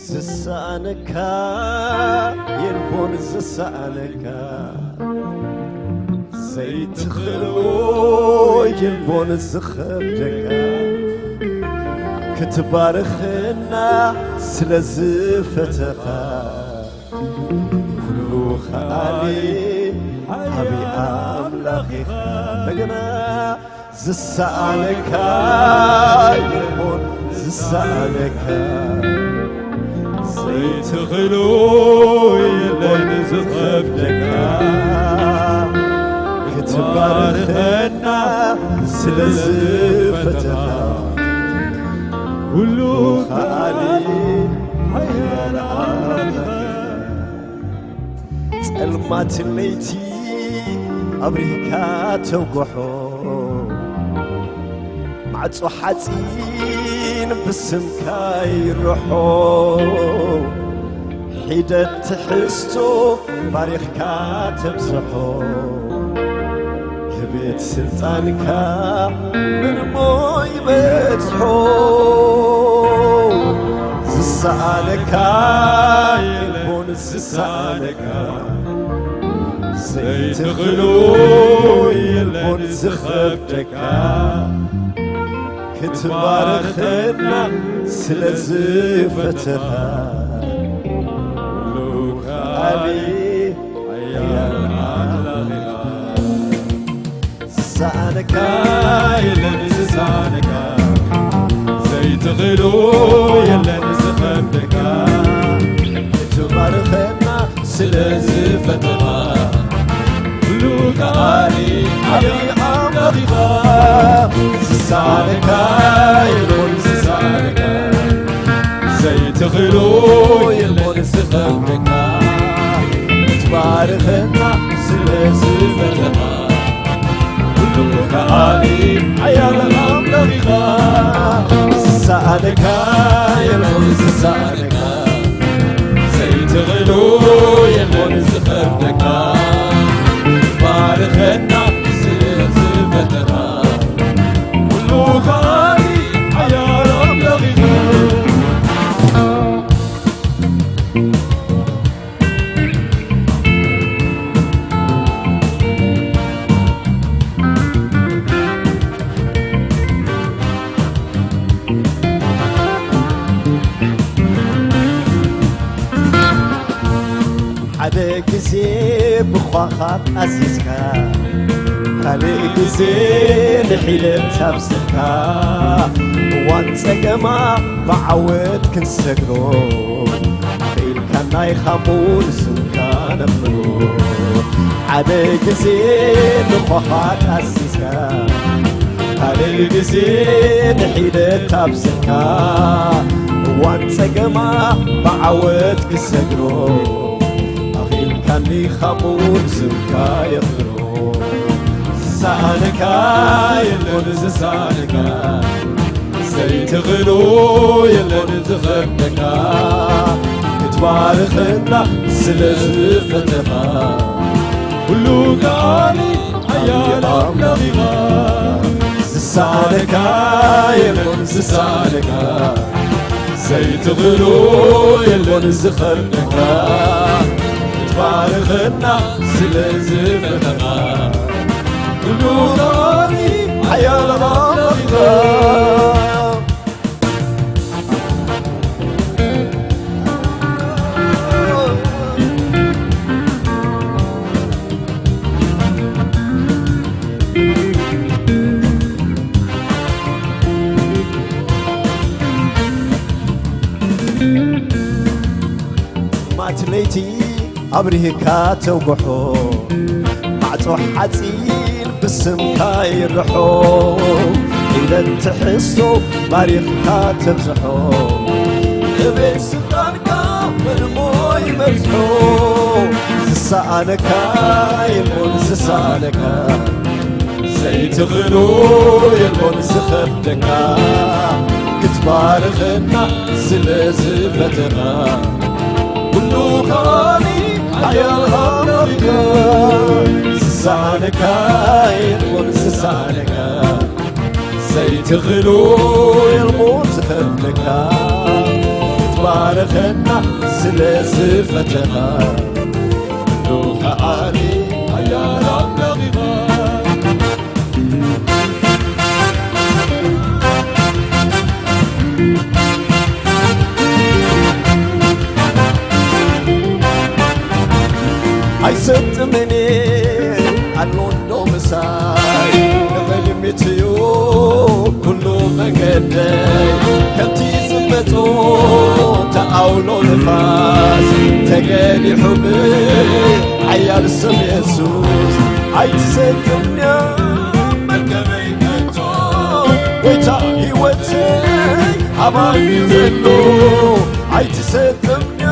ዝሰኣነካ የልቦን ዝሰኣነካ፣ ዘይትኽእሎ የልቦን ዝኸብደካ፣ ክትባርኸና ስለ ዝፈተኻ፣ ኩሉ ከኣሊ ዓቢ ኣምላኽ ኢኻ። እንደገና ዝሰኣነካ የልቦን ዝሰኣነካ፣ ዘይትኽእሎ የለን ዝኸብደካ፣ ክትባርኸና ስለ ዝፈተኻ፣ ኩሉ ከኣሊ ሓያል ኣምላኽ። ጸልማት ለይቲ ኣብሪህካ ተውግሖ፣ ማዕጾ ሓጺን ብስምካ ይርሖ፣ ሒደት ትሕዝቶ ባሪኽካ ተብዝሖ፣ ንቤት ስልጣንካ መን እሞ ይበጽሖ። ዝሰኣነካ የልቦን ዝሰኣነካ፣ ዘይትኽእሎ የልቦን ዝኸብደካ፣ ክትባርኸና ስለ ዝፈተኻ፣ ኩሉ ከኣሊ ሓያል ኣምላኽ ኢኻ። ዝሰኣነካ የለን ዝሰኣነካ፣ ዘይትኽእሎ የለን ዝኸብደካ፣ ክትባርኸና ስለ ዝፈተኻ፣ ኩሉ ከኣሊ ዓቢ ኣምላኽ ኢኻ። ዝሰኣነካ የለን ዝሰኣነካ፣ ዘይትኽእሎ የለን ዝኸብደካ፣ ክትባርኸና ስለ ዝፈተኻ፣ ኩሉ ከኣሊ ሓያል ኣምላኽ ኢኻ። ዝሰኣነካ የልቦን ዝሰኣነካ፣ ዘይትኽእሎ የልቦን ዝኸብደካ፣ ክትባርኸና ስለ ዝፈተኻ፣ ኩሉ ከኣሊ ሓያል ኣምላኽ ኢኻ። ሓደ ግዜ ብዃኻ ጣዚዝካ፣ ካልእ ግዜ ንሒደት ኣብዚሕካ፣ እዋን ጸገማ ብዓወት ክንሰግሮ፣ ክኢልካ ናይ ኻሙን ስምካ ነኽብሮ። ሓደ ግዜ ንዃኻ ጣዚዝካ፣ ካልእ ግዜ ንሒደት ኣብዚሕካ፣ እዋን ጸገማ ብዓወት ክሰግሮ፣ ኣኽኢልካኒ ኻሙን ስምካ የኽብሮ። ዝሰኣነካ የለን ዝሰኣነካ፣ ዘይትኽእሎ የለን ዝኸብደካ፣ ክትባርኸና ስለ ዝፈተኻ፣ ኩሉ ከኣሊ ሓያል ኣምላኽ ኢኻ። ዝሰኣነካ የለን ዝሰኣነካ፣ ዘይትኽእሎ የለን ዝኸብደካ፣ ክትባርኸና ስለ ዝፈተኻ፣ ኩሉ ከኣሊ ሓያል ኣምላኽ ኢኻ። እቲ ለይቲ ኣብሪህካ ተውግሖ፣ ማዕጾ ሓጺን ብስምካ ይርሖ። ዒለት ትሕዝቶ ባሪኽካ ተብዝሖ፣ እቤት ስልጣንካ መልሞ ይበዝሖ። ዝሰኣነካ የልቦን ዝሰኣነካ፣ ዘይትኽእሎ የልቦን ዝኸብደካ። ክትባርኸና ስለ ዝፈተኻ፣ ኩሉ ከኣሊ ሓያል ኣምላኽካ። ዝሰኣነካ የልቦን ዝሰኣነካ፣ ዘይትኽእሎ የልቦን ዝኸብደካ። ክትባርኸና ስለ ዝፈተኻ፣ ኩሉ ከኣሊ ሓያል ኣምላኽኻ። ኣይሰጥምን ኣሎ እንዶ ምሳይ፣ ንቕድሚት እዩ ኩሉ መንገደይ። ከምቲ ዝመጾ ተኣውሎ ንፋስ፣ ተገሊሑ ብሓያል ስም የሱስ። ኣይትሰጥምንያ መርከበይ ከቶ፣ ጎይታ ህይወተይ ኣባኒ ዘሎ። ኣይትሰጥምንያ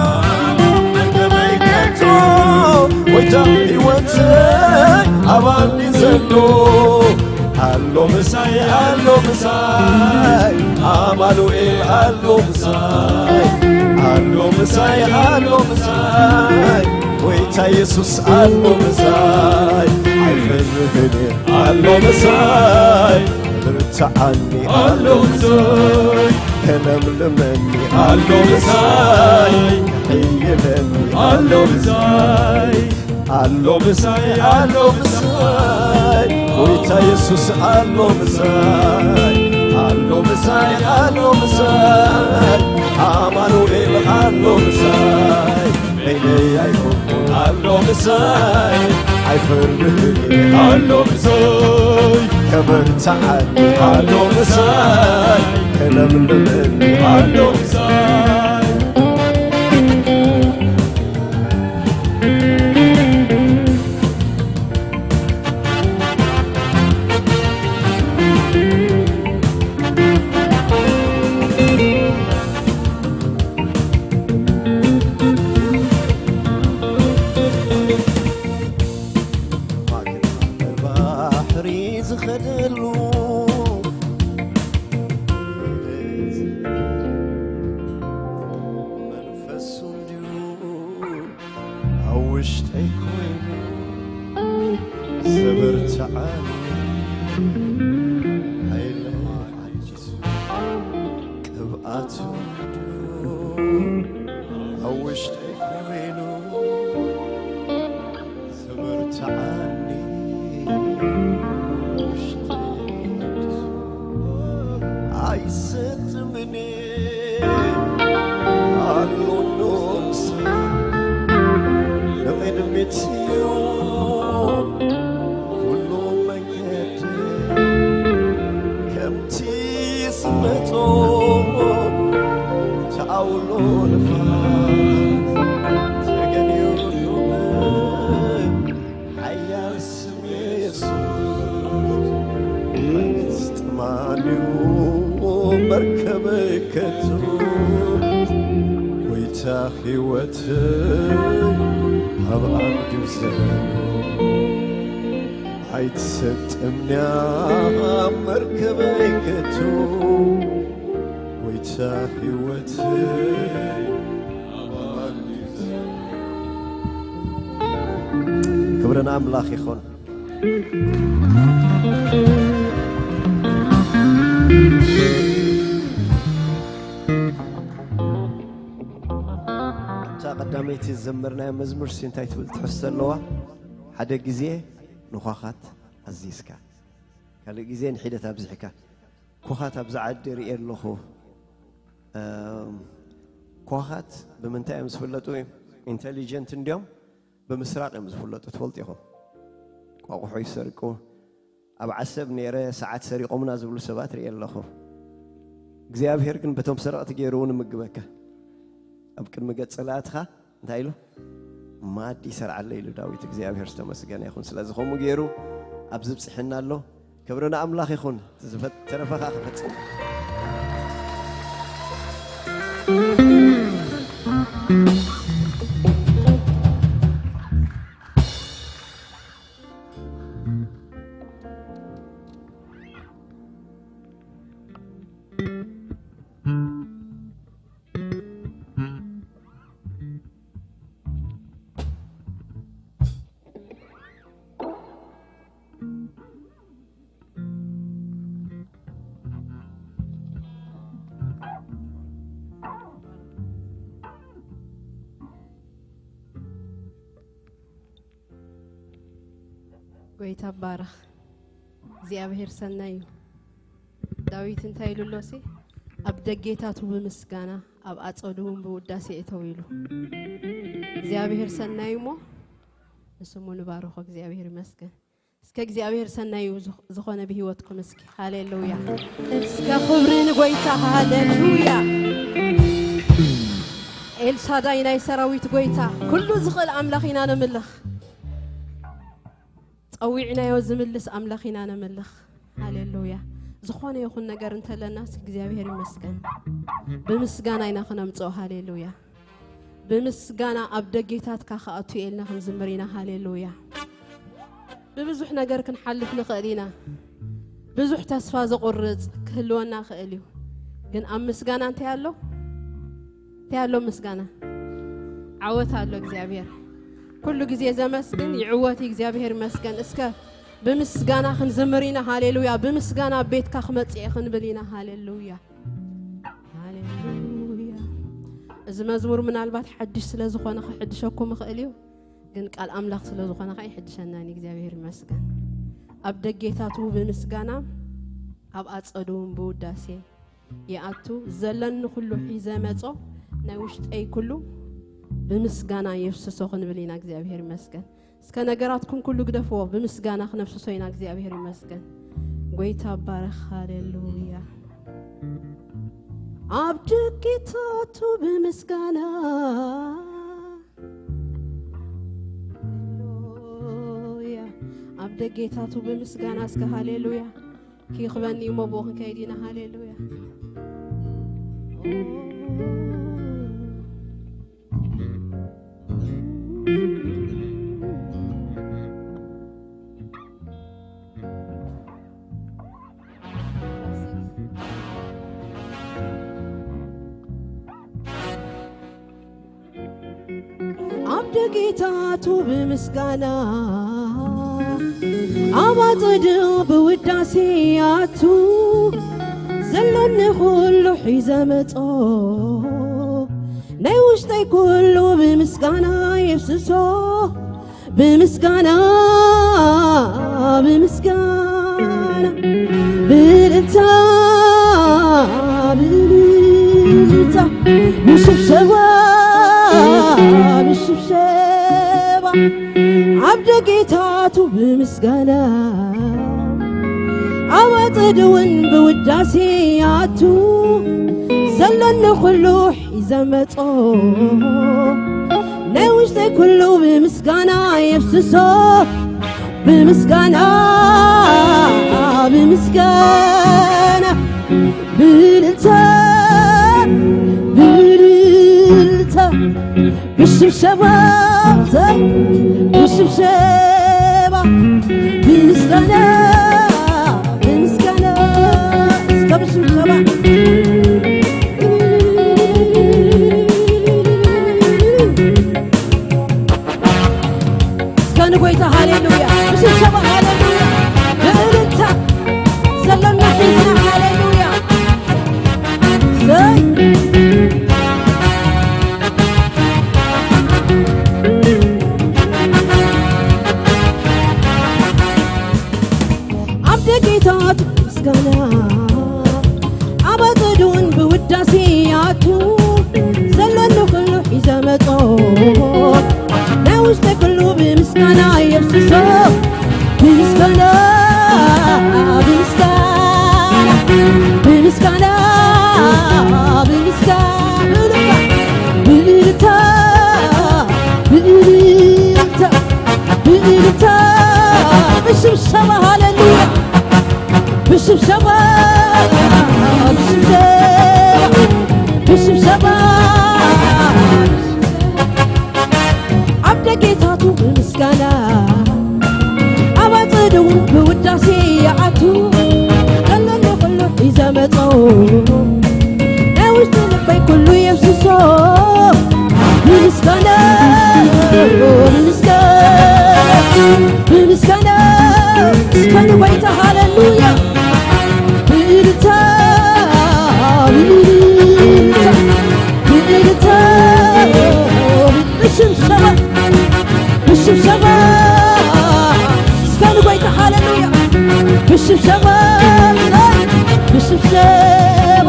መርከበይ ከቶ፣ ጎይታ ህይወተይ ኣባኒ ዘሎ። ኣሎ ምሳይ፣ ኣሎ ምሳይ፣ ኣማኑኤል ኣሎ ምሳይ፣ ኣሎ ምሳይ፣ ኣሎ ምሳይ፣ ጎይታ የሱስ ኣሎ ምሳይ። ኣይፈርህን ኣሎ ምሳይ፣ ብርትዓኒ ኣሎ ምሳይ፣ ከለምልመኒ ኣሎ ምሳይ፣ ከሕይለኒ ኣሎ ምሳይ። ኣሎ ምሳይ፣ ኣሎ ምሳይ፣ ጎይታ የሱስ ኣሎ ምሳይ፣ ኣሎ ምሳይ፣ ኣሎ ምሳይ፣ ኣማኑኤል ኣሎ ምሳይ። በይነይ ኣይኮንኩን ኣሎ ምሳይ፣ ኣይፈርህን ኣሎ ምሳይ፣ ከበርትዓኒ ኣሎ ምሳይ፣ ከለምልመኒ ኣሎ ምሳይ። ባሕሪ ዝኸደሉ መንፈሱ እንዲሁ ኣብ ውሽጠይ ኮይኑ ዘበርትዓኒ፣ ሓይለይ ሓዲሱ ቅብኣቱ እንዲሁ ኣብ ውሽጠይ ኮይኑ ዘበርትዓኒ፣ ውሽጠይ ሓዲሱ ኣይሰጥምን ኣሎ እንዶ ምሳይ፣ ንቕድሚት እዩ ኩሉ መንገደይ። ከምቲ ዝመጾ ተኣውሎ ንፋስ፣ ተገንዩ ሓያል ስም የሱስ። ጥማንዩ መርከበይ ከቶ፣ ጎይታ ህይወተይ ኣብ ኣንዱ ዘሎ። ኣይትሰጥምንያ መርከበይ ከቶ፣ ጎይታ ህይወተይ ኣብ ኣንዱ ዘሎ። ክብሪ ንኣምላኽ ይኹን። እታ ቀዳመይቲ ዝዘመርናያ መዝሙር ሲ እንታይ ትብል ትሕዝቶ ኣለዋ? ሓደ ግዜ ንኳኻት ኣዚዝካ፣ ካልእ ግዜ ንሒደት ኣብዚሕካ። ኮኻት ኣብዚ ዓዲ ርእየ ኣለኹ። እም፣ ኮኻት ብምንታይ እዮም ዝፍለጡ? ኢንተሊጀንት እንድዮም፣ ብምስራቕ እዮም ዝፍለጡ፣ ትፈልጡ ኢኹም። ቋቑሖ ይሰርቁ። ኣብ ዓሰብ ነይረ፣ ሰዓት ሰሪቖምና ዝብሉ ሰባት ርእየ ኣለኹ። እግዚኣብሄር ግን በቶም ሰረቕቲ ገይሩ እውን ይምግበካ። ኣብ ቅድሚ ገጽ ጽላእትኻ እንታይ ኢሉ? ማድ ይሰርዓለ ኢሉ ዳዊት። እግዚኣብሔር ዝተመስገነ ይኹን። ስለዚ ከምኡ ገይሩ ኣብዚ ብፅሕና ኣሎ። ክብሪ ንኣምላኽ ይኹን። ዝፈ-፣ ተረፈ ኸዓ ክፈጽም። ጎይታ ባረኽ። እግዚኣብሔር ሰናይ እዩ። ዳዊት እንታይ ኢሉ ኣሎ ሲ? ኣብ ደጌታቱ ብምስጋና፣ ኣብ ኣጸዱ እውን ብውዳሴ እተው ኢሉ። እግዚኣብሔር ሰናይ እሞ ንስሙ ንባርኾ። እግዚኣብሔር ይመስገን። እስከ እግዚኣብሔር ሰናይ እዩ፣ ዝኾ-፣ ዝኾነ ብህይወትኩም እስኪ። ሃሌሉያ። እስከ ክብሪ ንጎይታ። ሃሌሉያ። ኤልሻዳይ ናይ ሰራዊት ጎይታ፣ ኩሉ ዝኽእል ኣምላኽ ኢና ነምልኽ። ጸዊዕናዮ ዝምልስ ኣምላኽ ኢና ነምልኽ። ሃሌሉያ። ዝኾነ ይኹን ነገር እንተለና፣ እስኪ እግዚኣብሔር ይመስገን። ብምስጋና ኢና ክነምጽኦ። ሃሌሉያ። ብምስጋና ኣብ ደጌታትካ ክኣቱ ኢልና ክንዝምር ኢና። ሃሌሉያ። ብብዙሕ ነገር ክንሓልፍ ንኽእል ኢና። ብዙሕ ተስፋ ዘቑርጽ ክህልወና ይኽእል እዩ። ግን ኣብ ምስጋና እንታይ ኣሎ? እንታይ ኣሎ ምስጋና? ዓወት ኣሎ። እግዚኣብሔር ኩሉ ግዜ ዘመስግን ይዕወት እዩ። እግዚኣብሔር ይመስገን። እስከ ብምስጋና ክንዝምር ኢና። ሃሌሉያ። ብምስጋና ኣብ ቤትካ ክመጽእ እየ ክንብል ኢና። ሃሌሉያ። ሃሌሉያ። እዚ መዝሙር ምናልባት ሓድሽ ስለ ዝኾነ ክሕድሸኩም ይኽእል እዩ፣ ግን ቃል ኣምላኽ ስለ ዝኾነ ኸዓ ይሕድሸናን እዩ። እግዚኣብሔር ይመስገን። ኣብ ደጌታቱ ብምስጋና፣ ኣብ ኣጸዱ እውን ብውዳሴ ይኣቱ። ዘለኒ ኩሉ ሒዘ መጾ፣ ናይ ውሽጠይ ኩሉ ብምስጋና የፍስሶ ክንብል ኢና። እግዚኣብሔር ይመስገን። እስከ ነገራትኩም ኩሉ ግደፍዎ፣ ብምስጋና ክነፍስሶ ኢና። እግዚኣብሔር ይመስገን። ጎይታ ባረኽ። ሃሌሉያ። ኣብ ደጌታቱ ብምስጋና፣ ሃሌሉያ። ኣብ ደጌታቱ ብምስጋና እስከ ሃሌሉያ። ኪኽበኒ እሞ ብኡ ክንከይድ ኢና። ሃሌሉያ። ኣብ ደጌታቱ ብምስጋና፣ ኣብ ኣጸዱ ብውዳሴ ኣቱ፣ ዘለኒ ኩሉ ሒዘ መጾ፣ ናይ ውሽጠይ ኩሉ ብምስጋና የፍስሶ። ብምስጋና፣ ብምስጋና፣ ብእልልታ፣ ብእልልታ፣ ብሽብሸባ፣ ብሽብሸባ፣ ኣብ ደጌታቱ ብምስጋና፣ ኣብ ኣጸዱ እውን ብውዳሴ ኣቱ፣ ዘለኒ ኩሉ ሒዘ መጾ፣ ናይ ውሽጠይ ኩሉ ብምስጋና የፍስሶ። ብምስጋና፣ ብምስጋና፣ ብእልልታ፣ ብእልልታ፣ ብሽብሸባ፣ ብሽብሸባ፣ ብምስጋና፣ ብምስጋና፣ እስከ ብሽብሸባ። እስከ ንጎይታ ሃሌሉያ፣ ብሽብሸባ ሃሌሉያ፣ ብእልልታ ዘሎና ሒዝና ሃሌሉያ። ዘይ ኣብ ደጌታት ምስጋና፣ ኣብ ኣጸዱን ብውዳሴ ኣቱ፣ ዘለኒ ኩሉ ሒዘ መጾ፣ ናይ ውሽጠይ ኩሉ ብምስጋና የፍስሶ። ብምስጋና፣ ብምስጋና፣ ብምስጋና፣ ብምስጋና፣ ብእልልታ፣ ብስብሰባ፣ ብስብሰባ፣ ብስብሰባ፣ ኣብ ደጌታቱ ብምስጋና፣ ኣብ ኣጸደ እውን ብውዳሴ ይኣቱ። ከለሎ ከሎ ሒዘ መጾ፣ ናይ ውሽጢ ልበይ ኩሉ የፍስሶ። ብምስጋና፣ ብምስጋና፣ ብምስጋና፣ እስከ ንጎይታ ሃሌሉያ። ብእልልታ፣ ብእልልታ፣ ብእልልታ፣ ብሽብሸባ፣ ብሽብሸባ፣ እስከ ንጎይታ ሃሌሉያ። ብሽብሸባ፣ ብሽብሸባ።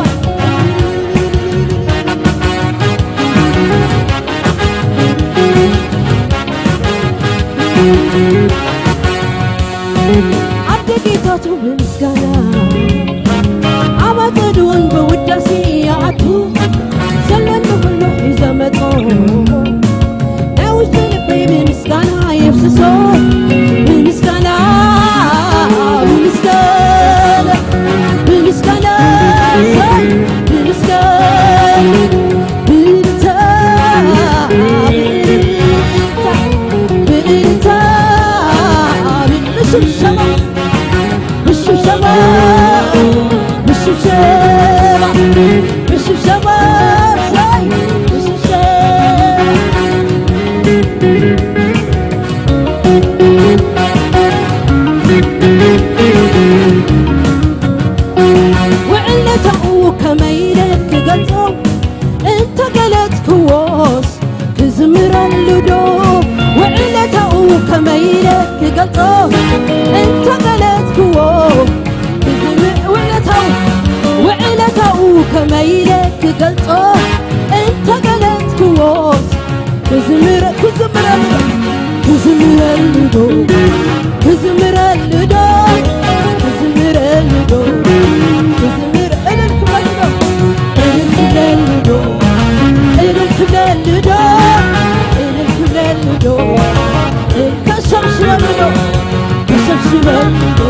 ኣብ ደጌታቱ ብምስጋና፣ ኣብ ኣጸድኡን ብውዳሴ ይኣቱ። ዘለኒ ኩሉ ሒዘ መጾ፣ ናይ ውሽጢ ልበይ ብምስጋና የፍስሶ። ብምስጋና፣ ብምስጋና፣ ብምስጋና፣ ብምስጋና፣ ብእልልታ፣ ብእልልታ፣ ብእልልታ፣ ብሽብሸባ፣ ብሽብሸባ፣ ብሽብሸባ፣ ብሽብሸባ፣ ሳይ፣ ብሽብሸባ። ውዕለታኡ ከመይ ኢለ ክገልጾ፣ እንተገለጽክዎስ ክዝምረሉ ዶ? ውዕለታኡ ከመይ ኢለ ክገልጾ፣ እንተገለጽክዎ፣ ክዝም-፣ ውዕለታኡ፣ ውዕለታኡ ከመይ ኢለ ክገልጾ፣ እንተገለጽክዎስ ክዝምረ-፣ ክዝምረሉ፣ ክዝምረሉ ዶ? ክዝምረሉ ዶ? ክዝምረሉ ዶ? ክዝምረ-፣ እልል ክብለሉ ዶ? እልል ክብለሉ ዶ? እልል ክብለሉ ዶ? እልል ክብለሉ ዶ? እል-፣ ከሸብሽበሉ ዶ? ከሸብሽበሉ ዶ?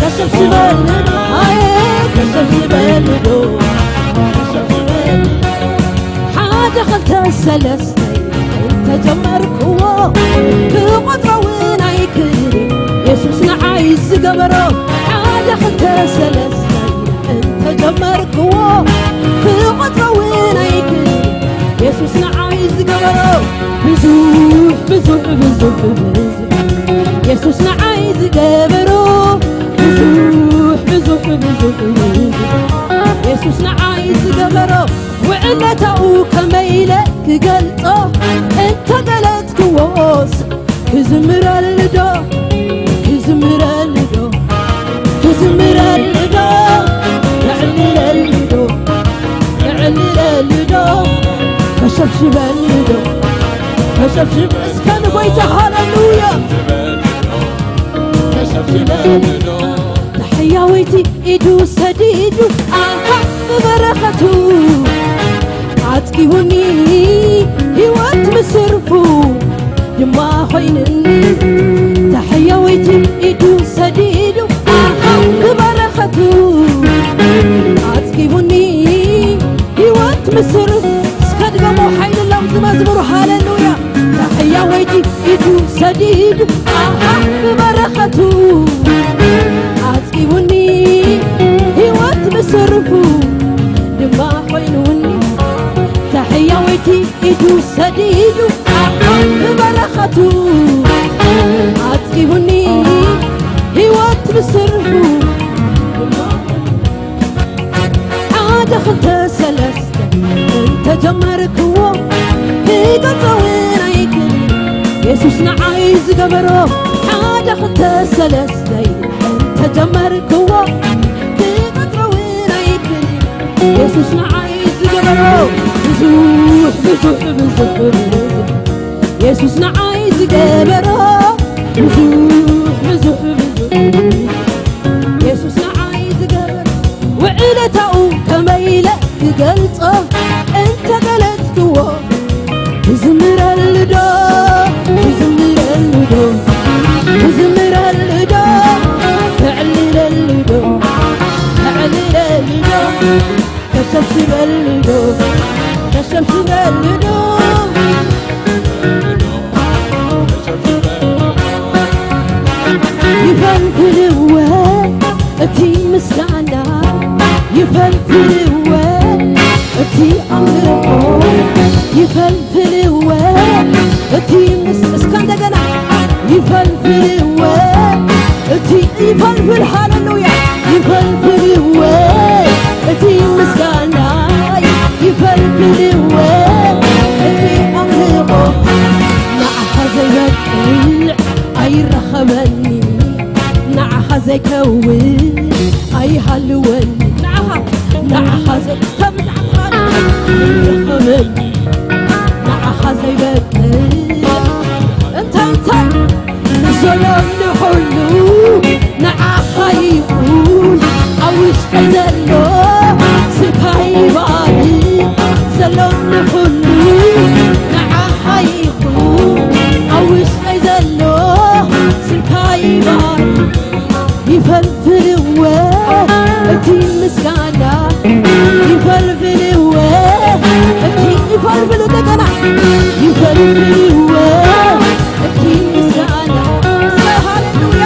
ከሸብሽበሉ ዶ? ኣየ፣ ከሸብሽበሉ ዶ? ከሸብሽበሉ ዶ? ሓደ ኽልተ ሰለስተ እንተጀመርክዎ ክቖጽሮ እውን ኣይክእልን የሱስ ንዓይ ዝገበሮ። ሓደ ኽልተ ሰለስተ እንተጀመርክዎ ክቖጽሮ እውን ኣይክእልን የሱስ ንዓይ ዝገበሮ። ብዙሕ ብዙሕ ብዙሕ ብዙሕ የሱስ ንዓይ ዝገበሮ። ብዙሕ ብዙሕ ብዙሕ ብዙሕ የሱስ ንዓይ ዝገበሮ። ውዕለታኡ ከመይ ኢለ ክገልጾ፣ እንተገለጽክዎስ ክዝምረሉ ዶ? ክዝምረሉ ዶ? ክዝምረሉ ዶ? ከዕልለሉ ዶ? ከዕልለሉ ዶ? ከሸብሽበሉ ዶ? ከሸብሽብ እስከ ንጎይታ ሃሌሉያ። ከሸብሽበሉ ዶ? ተሕያወይቲ ኢዱ ሰዲዱ፣ ኣሃ፣ ብበረኸቱ ኣጽጊቡኒ ህይወት ምስርፉ ድማ ኾይኑኒ። ተሕያወይቲ ኢዱ ሰዲዱ፣ ኣሃ፣ ብበረኸቱ ኣጽጊቡኒ ህይወት ምስርፉ። እስከ ድገሞ ሓይሊ ሎም ዝመዝሙሩ ሃሌሉያ። ተሕያወይቲ ኢዱ ሰዲዱ፣ ኣሃ፣ ብበረኸቱ ኣጽጊቡኒ ህይወት ምስርፉ ድማ ኾይኑኒ። ተሕያወይቲ ኢዱ ሰዲዱ፣ ኣሃ፣ ብበረኸቱ ኣጽጊቡኒ ህይወት ምስርፉ ድማ ሓደ ኽልተ ሰለስተ እንተጀመርክዎ ክገልጾ እውን ኣይክእልን የሱስ ንዓይ ዝገበሮ። ሓደ ኽልተ ሰለስተ እንተጀመርክዎ ክገልጾ እውን ኣይክእልን የሱስ ንዓይ ዝገበሮ። ብዙሕ ብዙሕ ብዙሕ ብዙሕ የሱስ ንዓይ ዝገበሮ። ብዙሕ ብዙሕ ብዙሕ የሱስ ንዓይ ዝገበሮ። ውዕለታኡ ከመይ ኢለ ክገልጾ፣ እንተገለጽክዎ ክዝምረሉ ዶ? ክዝምረሉ ዶ? ክዝምረሉ ዶ? ከዕልለሉ ዶ? ይበልዶ ተሸፍነልዶ ይፈልፍልወ እቲ ምስጋና ይፈልፍልወ እቲ ኣምልኾ ይፈልፍልወ እቲ ምስ እስከ እንደገና ይፈልፍልወ እቲ ይፈልፍል ሃሌሉያ ይፈልፍልወ እቲ ምስጋና ይፈልፍልወ እቲ ኣምልኾ ንዓኻ ዘይበቅዕ ኣይረኸበኒ ንዓኻ ዘይከውን ኣይሃልወኒ ንዓኻ ንዓኻ ዘከብድ ኣይረኸበኒ ንዓኻ ዘይበቅዕ እንታይ እንታይ ዘሎ ንኹሉ ንዓኻ ይኹን ኣብ ውሽጠይ ዘሎ ስምካ ይባርክ ዘሎ ንኹሉ ንዓኻ ይኹን ኣብ ውሽጠይ ዘሎ ስምካ ይባርክ ይፈልፍልወ እቲ ምስጋና ይፈልፍልወ እቲ ይፈልፍል እንደገና ይፈልፍልወ እቲ ምስጋና ሃሌሉያ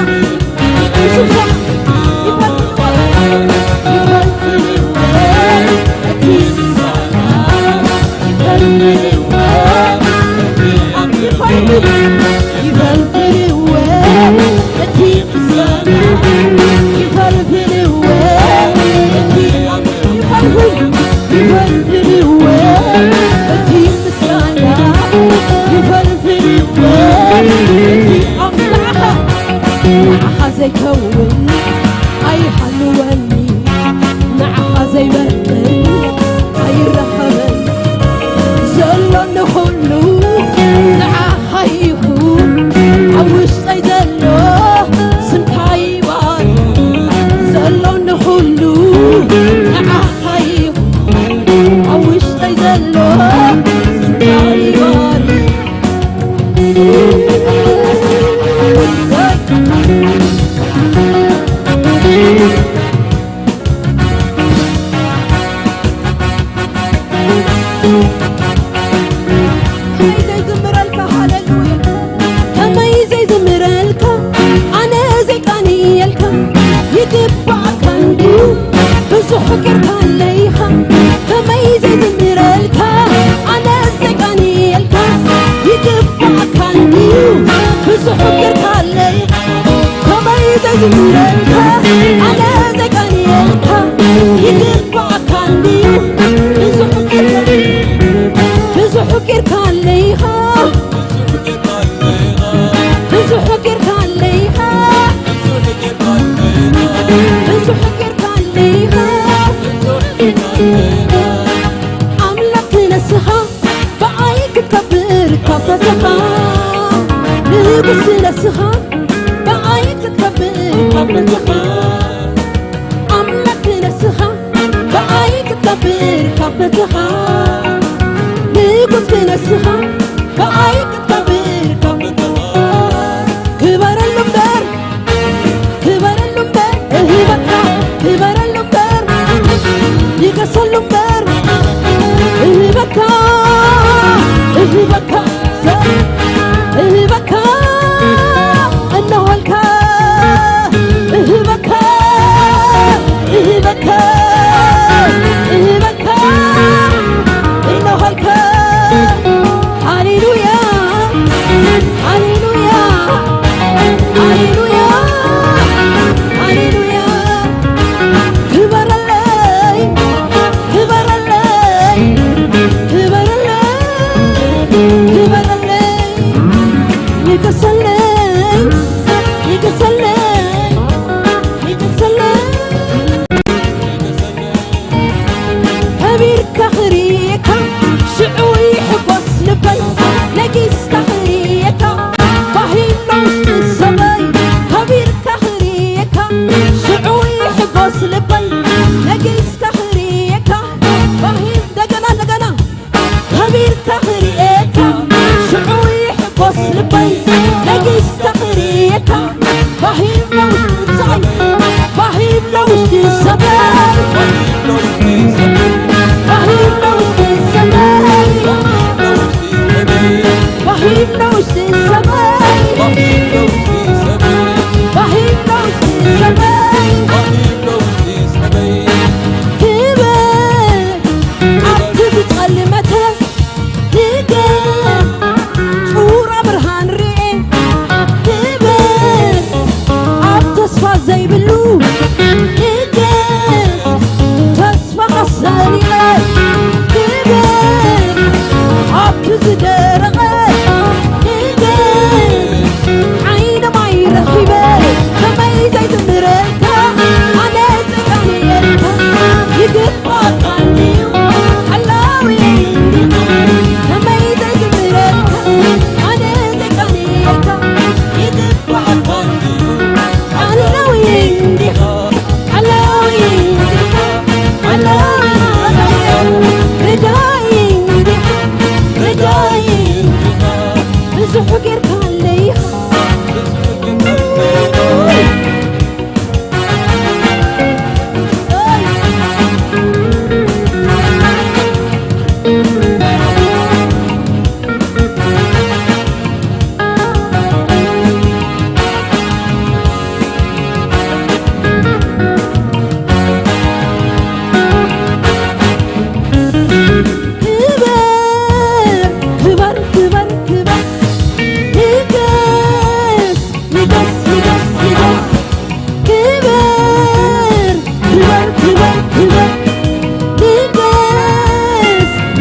ንዓኻ ዘይከውን ኣይሃልወኒ ንዓኻ ዘይበልዕ ኣይረኸበን ዘሎ ንኹሉ ንዓኻ ይኹን ኣብ ውሽጠይ ዘሎ ስምካ ይባር ዘሎ ንኹሉ ንዓኻ ይኹን ኣብ ውሽጠይ ዘሎ ስምካ ይባር ከመይ ዘይዝምረልካ ሃሌሉያ ከመይ ዘይዝምረልካ ኣነ ዘይቃንየልካ ይግባኣካ እንድዩ ብዙሕ ጌርካለይኻ ከመይ ዘይዝምረልካ ኣነ ዘይቃንየልካ ይግባኣካ እንድዩ ብዙሕ ጌርካለይኻ ከመይ ዘይዝምረልካ ኣነ ዘይቃንየልካ ይግባኣካ እንድዩ ብዙሕ ጌርካ ብዙሕ ጌርካለይኻ ብዙሕ ጌርካለይኻ ብዙሕ ጌርካለይኻ ኣምላኽ ንስኻ ብኣይ ክትከብር ካብ ፈተኻ ንጉስ ንስኻ ብኣይ ክትከብር ካብ ፈተኻ ኣምላኽ ንስኻ ብኣይ ክትከብር ካብ ፈተኻ ንጉስ ንስኻ ብኣይ ክትከብር ካብ ፈተኻ ክበረሉ እምበር ክበረሉ እምበር እህበካ ክበረሉ እምበር ይገሰሉ እምበር እህበካ እህበካ እህበካ እነሆልካ እህበካ እህበካ እህበካ እነሆልካ ሃሌሉያ ሃሌሉያ ሃሌሉያ ሃሌሉያ ክበረለይ ክበረለይ ክበረለይ ክበረለይ ንገሰለይ ንገሰለይ ንገሰለይ ከቢርካ ክርእየካ ሽዑ ይሕጎስ ልበይ ነጊስካ ክርእየካ ባሂሎ ውሽጢ ሰበይ ከቢርካ ክርእየካ ሽዑ ይሕጎስ ልበይ ነጊስካ ክርእየካ ባሂል እንደገና እንደገና ከቢርካ ክርእየካ ሽዑ ይሕጎስ ልበይ ነጊስካ ክርእየካ ባሂሎ ውሽጢ ሰበይ ባሂሎ ውሽጢ ሰበይ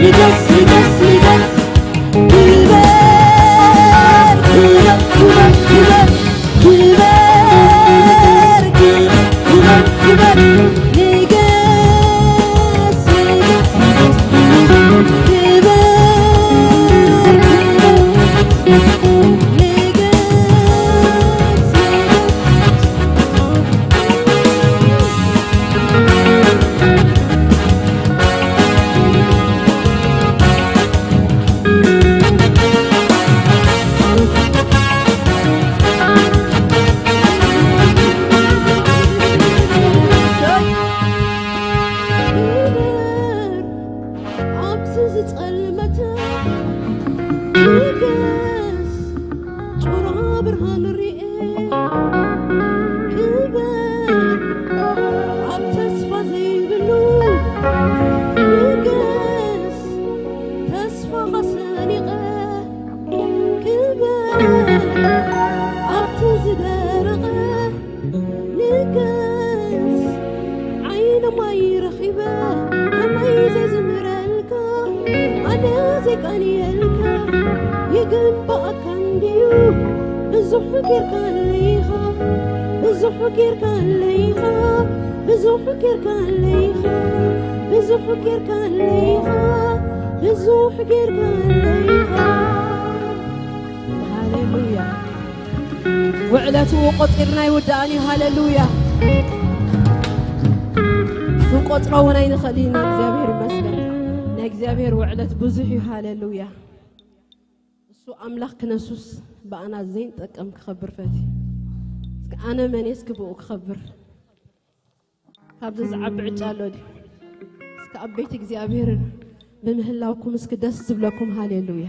ንገስ ንገስ ንገስ ክበር ክበር ክበር ክበር ክበር ክበር ክበር ክበር ንገስ ንገስ ንገስ ክበር ክበር ንገስ ንገስ ኣብዚ ዝጸልመተ ንገስ ጩራ ብርሃን ርኤ ክበር ኣብ ተስፋ ዘይብሉ ንገስ ተስፋኻ ሰኒቐ ክበር ኣብቲ ዝደረቐ ንገስ ዓይኒ ማይ ረኺበ ከመይ ዘይዝምረልካ ኣነ ዘይቀንየልካ ይግባኣካ እንድዩ ብዙሕ ጌርካለይኻ ብዙሕ ጌርካለይኻ ብዙሕ ጌርካለይኻ ብዙሕ ጌርካለይኻ ብዙሕ ጌርካለይኻ ሃሌሉያ። ውዕለቱ ቆጺርና ይውዳእን እዩ። ሃሌሉያ። ክንቆጽሮ እውን ኣይንኽእል ኢና። እግዚኣብሔር ይመስገን። ናይ እግዚኣብሔር ውዕለት ብዙሕ እዩ። ሃሌሉያ። እሱ ኣምላኽ ክነሱስ ብኣና ዘይንጠቀም ክኸብር ፈትዩ። እስኪ ኣነ መን እየ እስኪ ብኡ ክኸብር? ካብዚ ዝዓቢ ዕጫ ኣሎ ድዩ? እስከ ኣብ ቤት እግዚኣብሔር ብምህላውኩም እስኪ ደስ ዝብለኩም። ሃሌሉያ።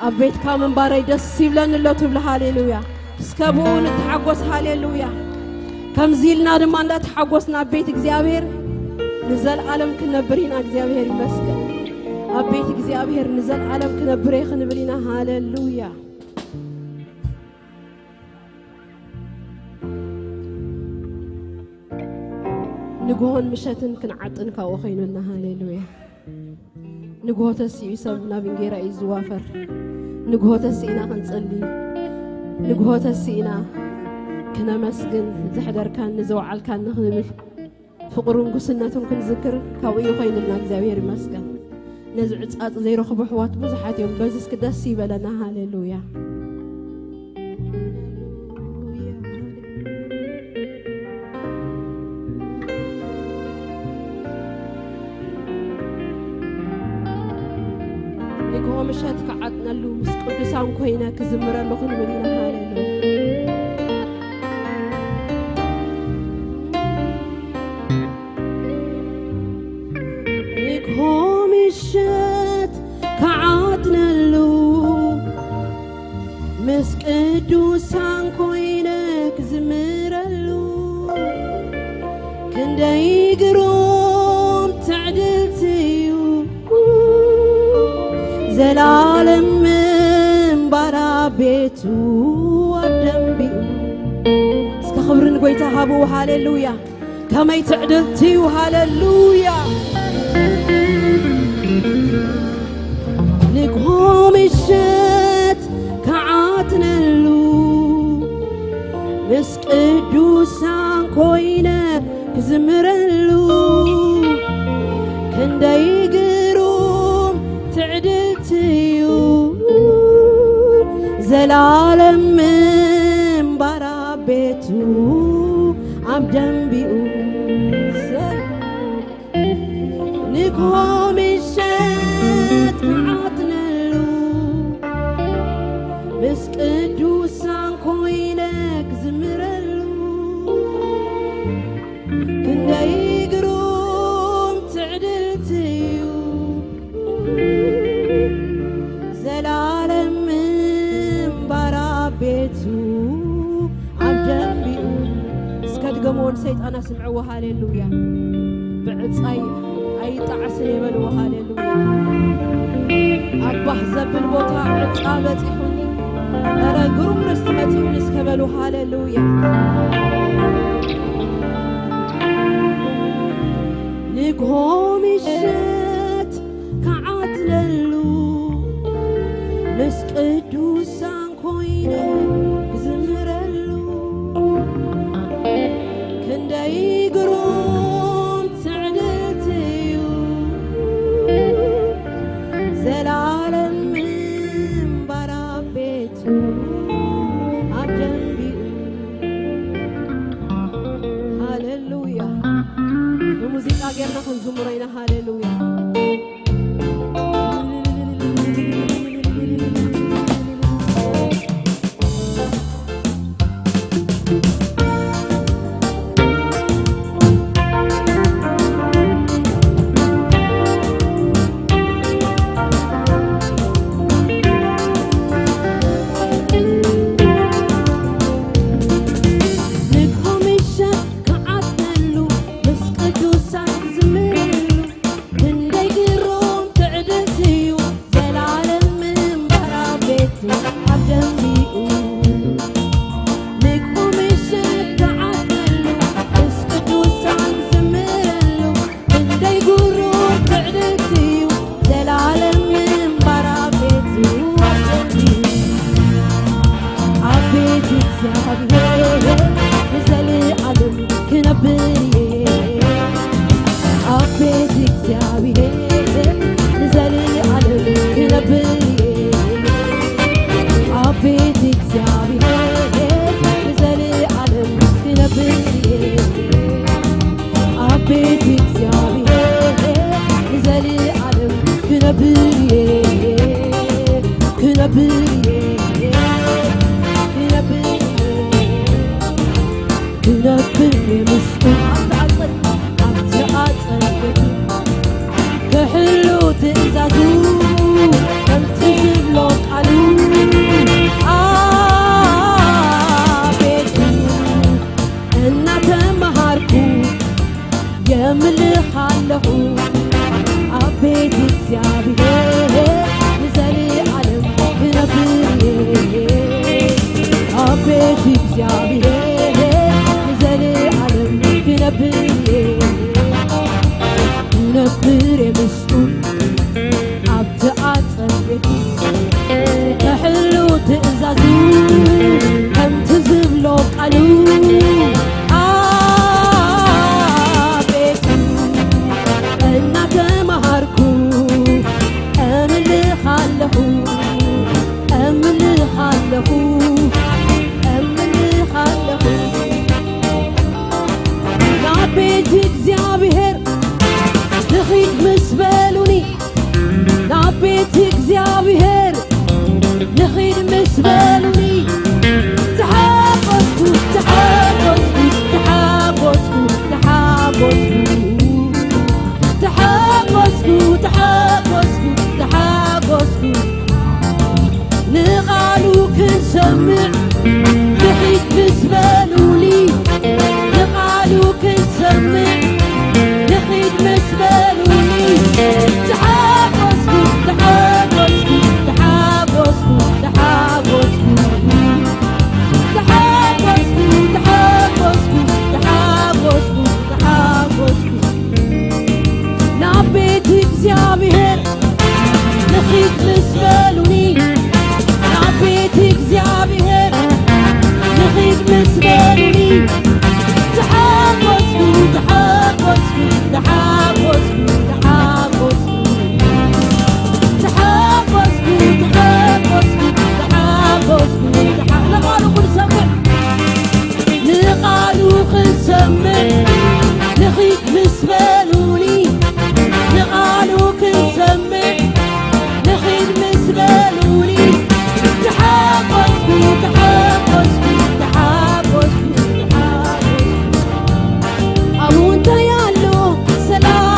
ኣብ ቤትካ ምንባረይ ደስ ይብለኒ ኣሎ ትብሉ። ሃሌሉያ። እስከ ብኡ ንተሓጎስ። ሃሌሉያ። ከምዚ ኢልና ድማ እንዳተሓጎስና ኣብ ቤት እግዚኣብሔር ንዘለኣለም ክነብር ኢና። እግዚኣብሔር ይመስገን። ኣብ ቤት እግዚኣብሔር ንዘለኣለም ክነብር እየ ክንብል ኢና። ሃሌሉያ። ንግሆን ምሸትን ክንዓጥን ካብኡ ኮይኑና። ሃሌሉያ። ንግሆ ተሲኡ ሰብ ናብ እንጌራ እዩ ዝዋፈር። ንግሆ ተሲእና ክንጽሊ፣ ንግሆ ተሲእና ክነመስግን፣ ዘሕደርካኒ ዘውዓልካኒ ክንብል፣ ፍቕሩን ጉስነቱን ክንዝክር ካብኡ እዩ ኮይኑልና። እግዚኣብሔር ይመስገን። ነዚ ዕጻጽ ዘይረኽቡ ኣሕዋት ብዙሓት እዮም። በዚ እስኪ ደስ ይበለና። ሃሌሉያ። ንግሆ ምሸት ክዓጥነሉ ምስ ቅዱሳን ኮይነ ክዝምረሉ ክንብል ኢና። ሃሌሉያ። ንግሆ ምሸት ክዓጥነሉ ምስ ቅዱሳን ኮይነ ክዝምረሉ ክንደይ ግሩም ትዕድልቲ እዩ ዘላለም ምንባር ኣብ ቤቱ ኣብ ደንቢኡ። እስከ ክብሪ ንጎይታ ሃብዎ። ሃሌሉያ። ከመይ ትዕድልቲ እዩ። ሃሌሉያ። ንግሆ ምሸት ክዓጥነሉ ምስ ቅዱሳን ኮይነ ክዝምረሉ ክንደይ ግሩም ትዕድልቲ እዩ ዘላለም ምንባር ኣብ ቤቱ ኣብ ደንቢኡ። ንግሆ ምሸት ክዓጥነሉ ምስ ቅዱሳን ኮይነ ክዝምረሉ ክንደይ ግሩም ትዕድልቲ እዩ ዘላለም ምንባር ኣብ ቤቱ ኣብ ደንቢኡ። እስከ ድገምዎ ንሰይጣን ኣስምዕዎ። ሃሌሉያ። ብዕጻይ ኣይጣዕስን የበልዎ። ሃሌሉያ። ኣብ ባህ ዘብል ቦታ ዕጻ በጺሑኒ። ኧረ ግሩም ርስቲ መጺኡኒ እስከ በሉ። ሃሌሉያ። ንግሆ ምሸት ከዓ ሕሉ ትእዛዙ ከምቲ ዝብሎ ቃሉ ኣቤቱ እናተመሃርኩ የምልኽ ኣለኹ። ኣቤት እግዚኣብሔር ንዘለዓለም ክነብር እየ። ኣቤት እግዚኣብሔር ንዘለዓለም ክነብር እየ። ክነብር እየ ምስኡ ኣብቲ ኣጸብየቱ ከሕሉ ትእዛዙ ከምቲ ዝብሎ ቃሉ ኣቤቱ እናተመሃርኩ እምልኽ ኣለኹ፣ እምልኽ ኣለኹ፣ እምልኽ ኣለኹ። ናብ ቤት እግዚኣብሔር ንኺድ ምስ በሉኒ፣ ናብ ቤት እግዚኣብሔር ንኺድ ምስ በሉኒ፣ ተሓጎስኩ፣ ተሓጎስኩ፣ ተሓጎስኩ፣ ተሓጎስኩ፣ ተሓጎስኩ፣ ተሓጎስኩ፣ ተሓጎስኩ። ንቓሉ ክንሰምዕ ንኺድ ምስ በሉኒ፣ ንቓሉ ክንሰምዕ ንኺድ ምስ በሉኒ፣ ተሓጎስኩ፣ ተሓጎስኩ፣ ተሓጎስኩ፣ ተሓጎስኩ፣ ተሓጎስኩ፣ ተሓጎስኩ፣ ተሓጎስኩ፣ ተሓጎስኩ። ናብ ቤት እግዚኣብሔር ንኺድ ምስ በሉኒ፣ ናብ ቤት እግዚኣብሔር ንኺድ ምስ በሉኒ፣ ተሓጎስኩ፣ ተሓጎስኩ፣ ተሓጎስኩ፣ ተሓጎስኩ፣ ተሓጎስኩ፣ ተሓጎስኩ፣ ተሓጎስኩ፣ ተሓ-፣ ንቓሉ ክንሰምዕ፣ ንቓሉ ክንሰምዕ፣ ንኺድ ምስ በሉኒ፣ ንቓሉ ክንሰምዕ፣ ንኺድ ምስ በሉኒ፣ ተሓጎስኩ፣ ተሓጎስኩ፣ ተሓጎስኩ፣ ተሓጎስኩ። ኣብኡ እንታይ ኣሎ? ሰላም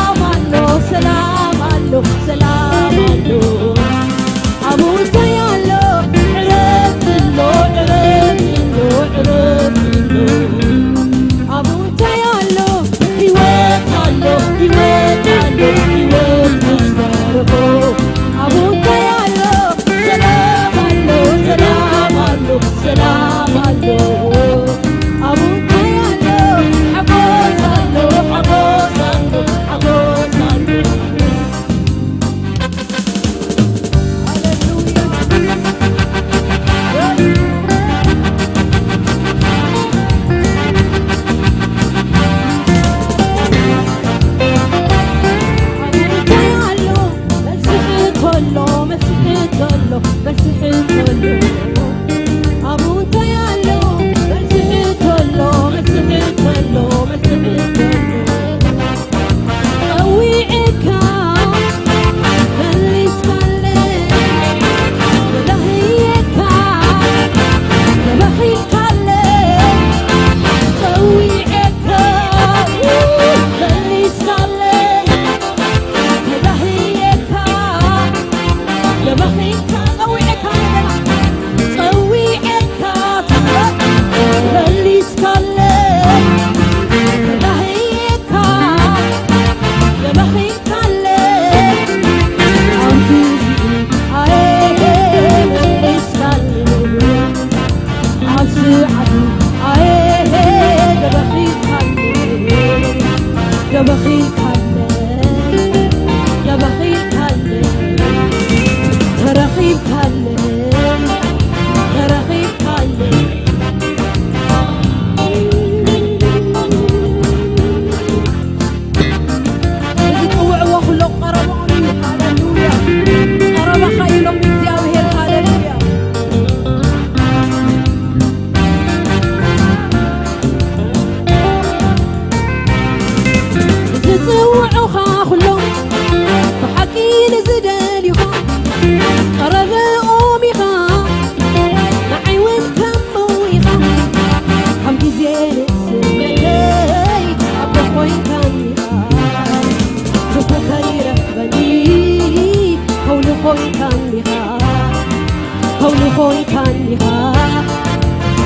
ኮይንካኒኻ፣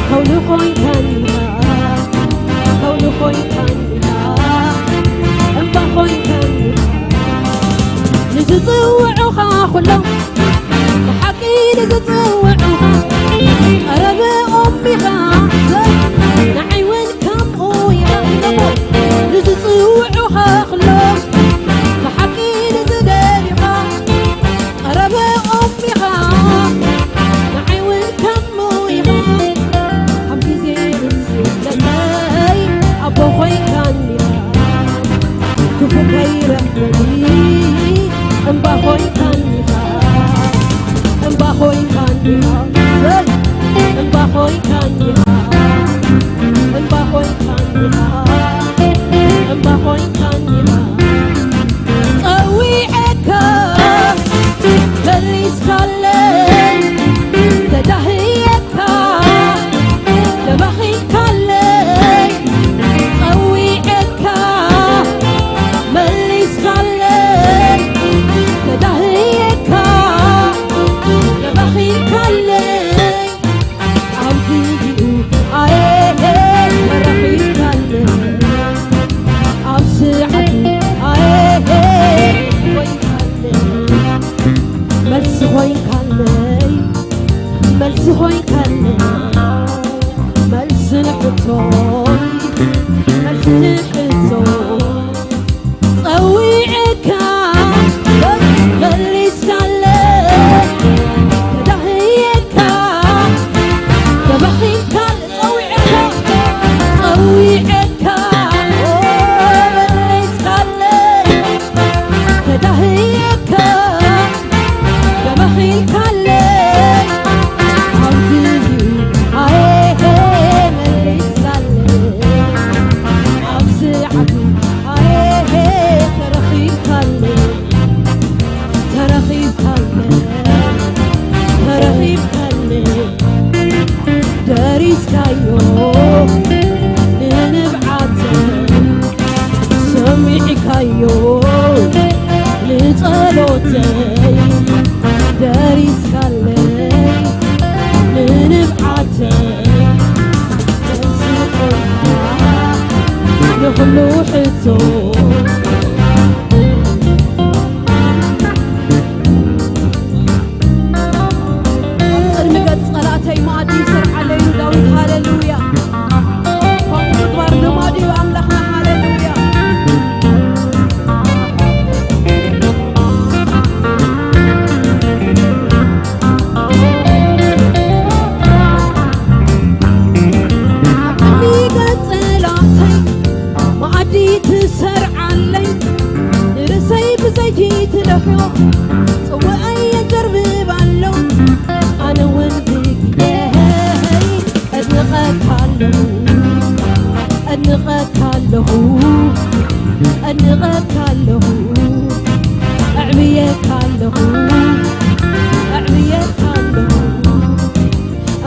ከውሊ ኮይንካኒኻ፣ ከውሊ ኮይንካኒኻ፣ እምባ ኮይንካኒኻ፣ ንዝጽውዑኻ ኩሎም ብሓቂ ንዝጽውዑኻ ቀረብኦም ኢኻ። ንዓይ እውን ከምኡ ኢኻ። ንዝጽውዑኻ ኩሎም ብሓቂ ንዝደልዩኻ ቀረብኦም ኢኻ። ንዓይ እውን ከምኡ ኢኻ። ኣብ ግዜ ስደተይ ኣቦ ኮይንካኒ ኢኻ። ክፉእ ከይረኽበኒ እምባ ኮይንካኒ ኢኻ። እምባ ኮይንካኒ ኢኻ። እምባ ኮይንካኒ ኢኻ። እምባ ኮይንካኒ ኢኻ። እምባ ኮይንካኒ ኢኻ። ጸዊዐካ መሊስካለይ፣ ተዳህየካ ተባኺልካለይ። ጸዊዐካ መሊስካለይ፣ ተዳህየካ ተባኺልካለይ። ኣብ ግዜኡ ኣየ ተረኺብካለይ፣ ኣብ ሰዓቱ ኣየ ኮይንካለይ፣ መልሲ ኮይንካለይ፣ መልሲ ኮይንካለይ፣ መልሲ ንሕቶይ፣ መልሲ ንሕቶይ። ጸዊዐካ መሊስካለይ፣ ተዳህየካ ተባኺልካ። ጸዊዐካ፣ ጸዊዐካ መሊስካለይ፣ ተዳህየካ ተባኺልካለይ። ኣብ ግዜኡ ኣየ መሊስካለይ፣ ኣብ ሰዓቱ ኣየ ተረኺብካለይ፣ ተረኺብካለይ፣ ተረኺብካለይ። ደሪስካዮ ንንብዓተይ፣ ሰሚዕካዮ ንጸሎተይ። ደሪስካለይ ንንብዓተይ፣ መልሲ ኮይንካ ንኹሉ ሕቶ። ኣብ ቅድሚ ገጽ ጸላእተይ መኣዲ ይሰርዓለይ እዩ። ዳዊት፣ ሃሌሉያ። ከምኡ ምግባር ልማዱ እዩ ኣምላኽና። ሃሌሉያ። ኣብ ቅድሚ ገጽ ጸላእተይ መኣዲ ትሰርዓለይ፣ ንርእሰይ ብዘይቲ ትደፍኦ፣ ጽዋኣይ የንጀርብብ ኣሎ። ኣነ እውን ብግደይ እድንቐካ ኣለኹ፣ እድንቐካ ኣለኹ፣ እድንቐካ ኣለኹ፣ ኣዕብየካ ኣለኹ፣ ኣዕብየካ ኣለኹ።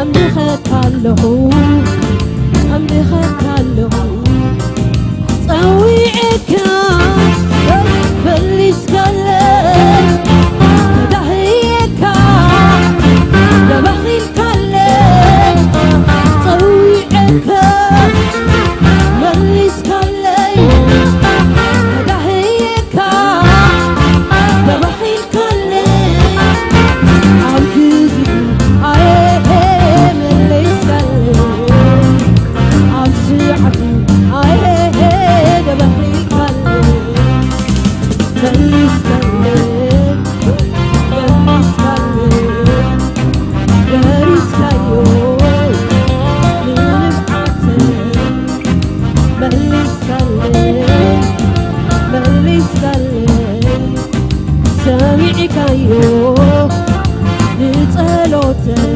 ኣምልኸካ ኣለኹ፣ ኣምልኸካ ኣለኹ። ጸዊዐካ መሊስካለይ፣ ተዳህየካ ተባኺልካለይ። ጸዊዐካ መሊስካለይ፣ ተዳህየካ ተባኺልካለይ። ኣብ ግዜኡ ኣየ መሊስካለይ፣ ኣብ ሰዓቱ ኣየ ተባኺልካለይ። መሊስካለይ፣ መሊስካለይ፣ ደሪስካዮ ንንብዓተይ። መሊስካለይ፣ መሊስካለይ፣ ሰሚዕካዮ ንጸሎተይ።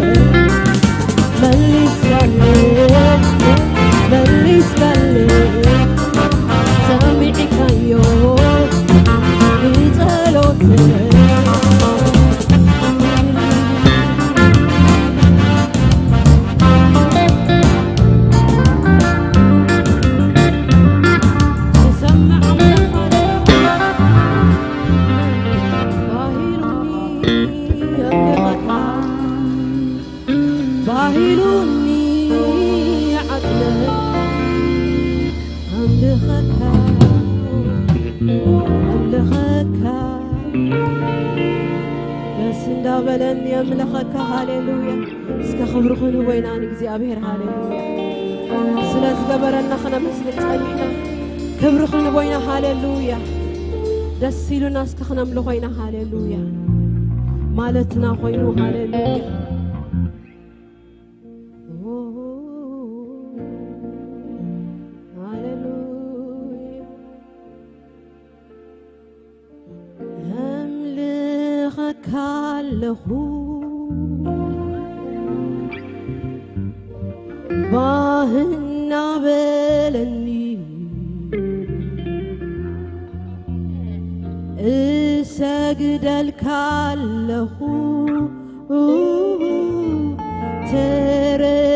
መሊስካለይ፣ መሊስካለይ፣ ሰሚዕካዮ ንጸሎተይ። ኒ ዓቅለ ኣምልኸካ ኣምልኸካ ደስ እንዳበለን የምልኸካ። ሃሌሉያ። እስከ ክብሪ ክንህቦ ኢና ንእግዚኣብሔር። ሃሌሉያ። ስለ ዝገበረልና ክነመስግን ጸኒሕና ክብሪ ክንህቦ ኢና። ሃሌሉያ። ደስ ኢሉና እስከ ክነምልኾ ኢና። ሃሌሉያ። ማለትና ኮይኑ። ሃሌሉያ። ሃሌሉያ። ኣምልኸካ ኣለኹ ባህ እናበለኒ እሰግደልካ ኣለኹ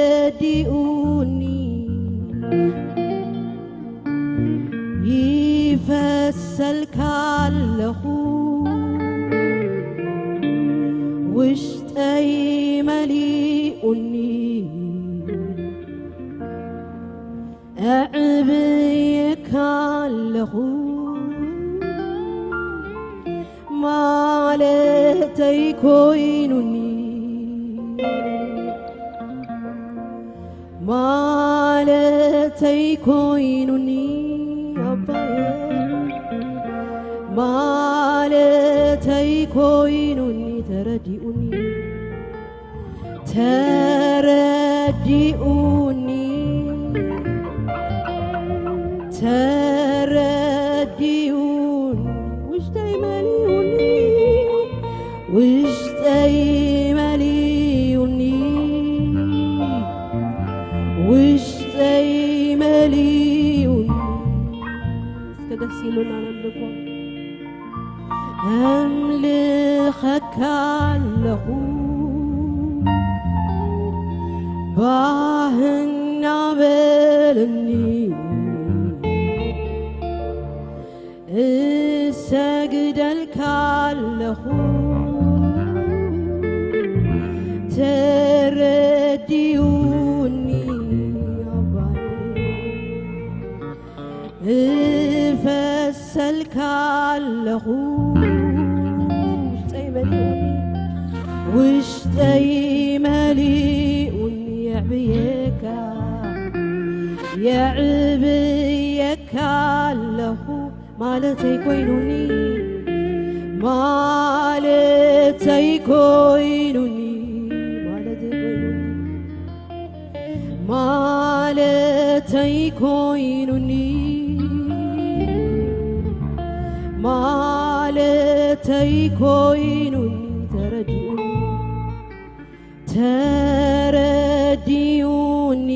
ተረዲኡኒ ይፈሰልካ ኣለኹ ውሽጠይ መሊኡኒ ኣዕብየካ ኣለኹ ማለተይ ኮይኑኒ ማለተይ ኮይኑኒ ኣባየ ማለተይ ኮይኑኒ ተረዲኡኒ ተረዲኡኒ ተረዲኡኒ ውሽጠይ መሊኡኒ ውሽጠይ መሊኡኒ ውሽጠይ መሊኡኒ እስከ ደስ ኢሉና ነምልኮ ኣምልኸካ ኣለኹ ባህ እናበለኒ እሰግደልካ ኣለኹ ተረዲኡኒ ኣባይ እፈሰልካ ኣለኹ ውሽጠይ መሊኡኒ ውሽጠይ መሊኡኒ የዕብየካ የዕብየካ ኣለኹ ማለተይ ኮይኑኒ ማለተይ ኮይኑኒ ማለተይ ኮይኑኒ ማለተይ ኮይኑኒ ማለተይ ኮይኑኒ ተረዲኡኒ ተረዲኡኒ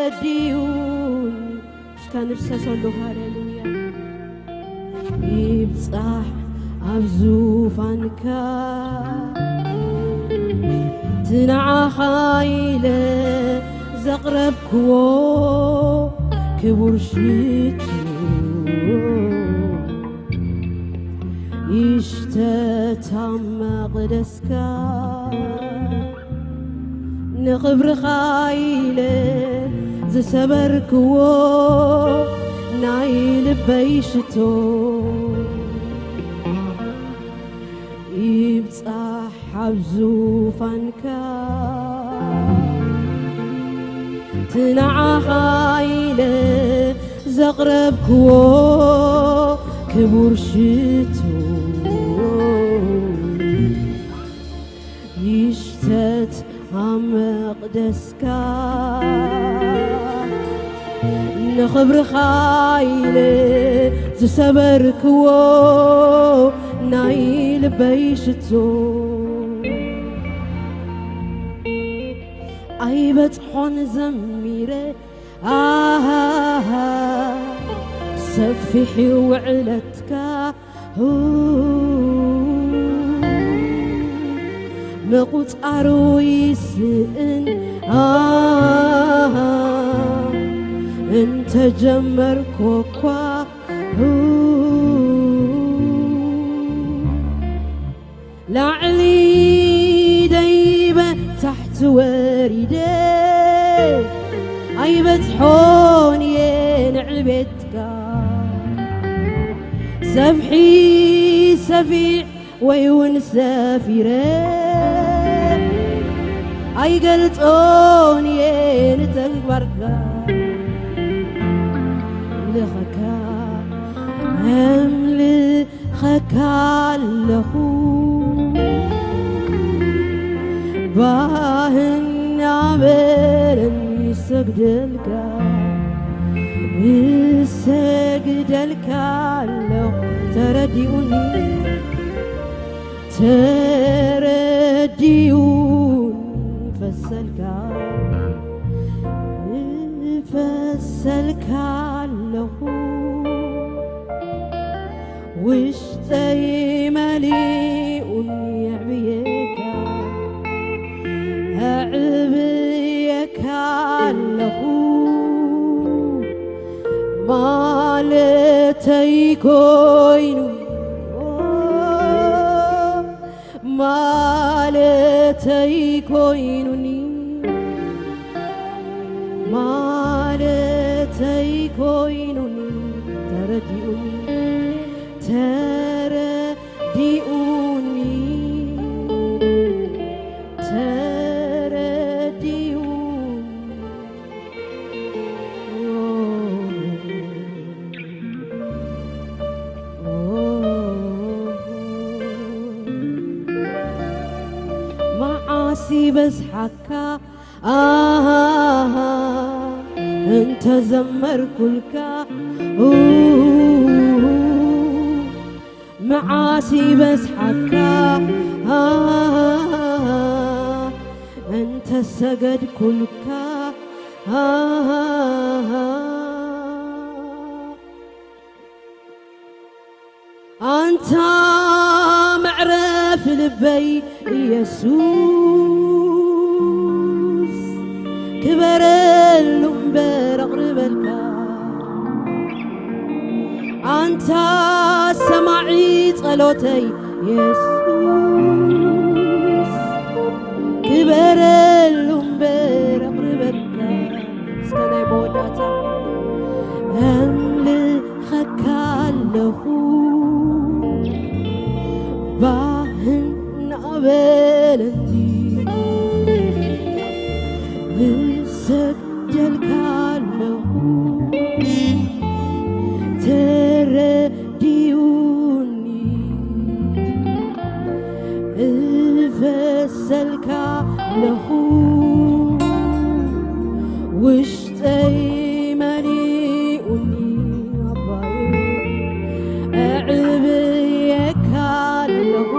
ተረዲኡኒ እስካ ንፍሰሰሉ ሃሌሉያ ይብጻሕ ኣብ ዙፋንካ ትንዓኻ ኢለ ዘቕረብክዎ ክቡር ሽቱ ይሽተት ኣብ መቕደስካ ንኽብርኻ ኢለ ዝሰበርክዎ ናይ ልበይ ሽቶ ይብጻሕ ኣብ ዙፋንካ ትንዓኻ ኢለ ዘቕረብክዎ ክቡር ሽቱ ይሽተት ኣብ መቕደስካ ንኽብርኻ ኢለ ዝሰበርክዎ ናይ ልበይ ሽቶ ኣይበጽሖን ዘሚረ ኣሃ ሰፊሕ ውዕለትካ ምቁጻሩ ይስእን እንተጀመርኮ እኳ ላዕሊ ደይበ ታሕቲ ወሪደ ኣይበጽሖን እየ ንዕቤትካ። ሰፍሒ ሰፊሕ ወይ እውን ሰፊረ ኣይገልጾን እየ ንተግባርካ። ልኸካ ኣምልኸካ ኣለኹ ባህና በለኒ ሰግደልካ እሰግደልካ ኣለኹ። ተረዲኡኒ ተረዲኡኒ ፈሰልካ እፈሰልካ ኣለኹ። ውሽጠይ መሊኡኒ የዕብየካ ኣዕብየካ ኣለኹ ማለተይ ኮይኑ ማለተይ ኮይኑኒ ማለተይ ኮይኑኒ ተረዲኡኒ ተረዲኡኒ ተረዲኡኒ መዓስ ይበዝሓካ ኣሃ እንተዘመርኩልካ መዓስ ይበዝሓካ ኣሃ እንተሰገድኩልካ ኣሃ ኣንታ መዕረፊ ልበይ ኢየሱስ ክበረሉ እምበር ኣቕርበልካ ኣንታ ሰማዒ ጸሎተይ ኢየሱስ ክበረሉ እምበር ኣቕርበልካ እስከ ናይ መወዳእታ ኣምልኸካ ኣለኹ ባህን ናበለኒ እሰግደልካ ኣለኹ ተረዲኡኒ እፈሰልካ ኣለኹ ውሽጠይ መሊኡኒ ኣባይ ኣዕብየካ ኣለኹ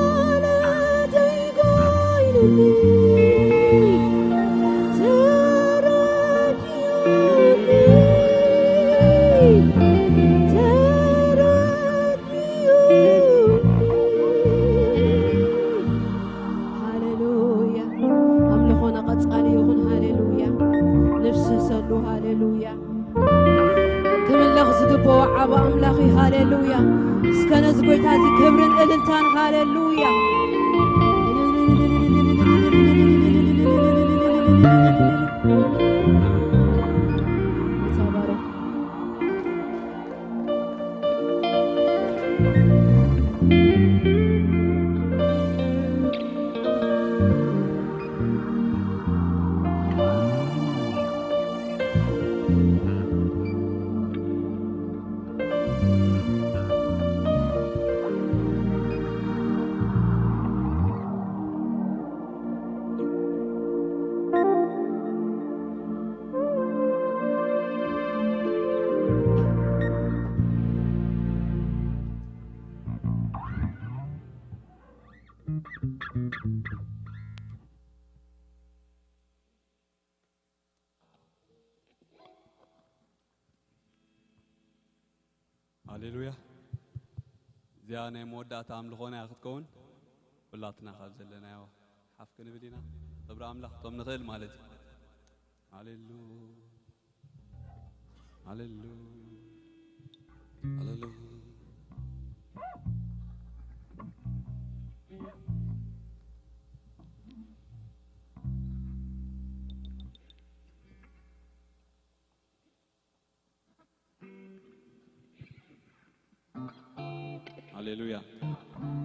ማለተይ ኮይኑኒ ሃሌሉያ ኣምልኾና ቀጻሊ ይኹን። ሃሌሉያ ንፍስሰሉ። ሃሌሉያ ክምለኽ ዝግብኦ ዓቢ ኣምላኽ እዩ። ሃሌሉያ እስከ ነዚ ጎይታ እዚ ክብርን እልልታን። ሃሌሉያ ሃሌሉያ። እዚኣ ናይ መወዳእታ ኣምልኾና እያ ክትከውን። ኩላትና ካብ ዘለናዮ ሓፍ ክንብል ኢና። ክብሪ ኣምላኽ እቶም ንኽእል ማለት እዩ። ሃሌሉ ሃሌሉ ሃሌሉ ሃሌሉያ።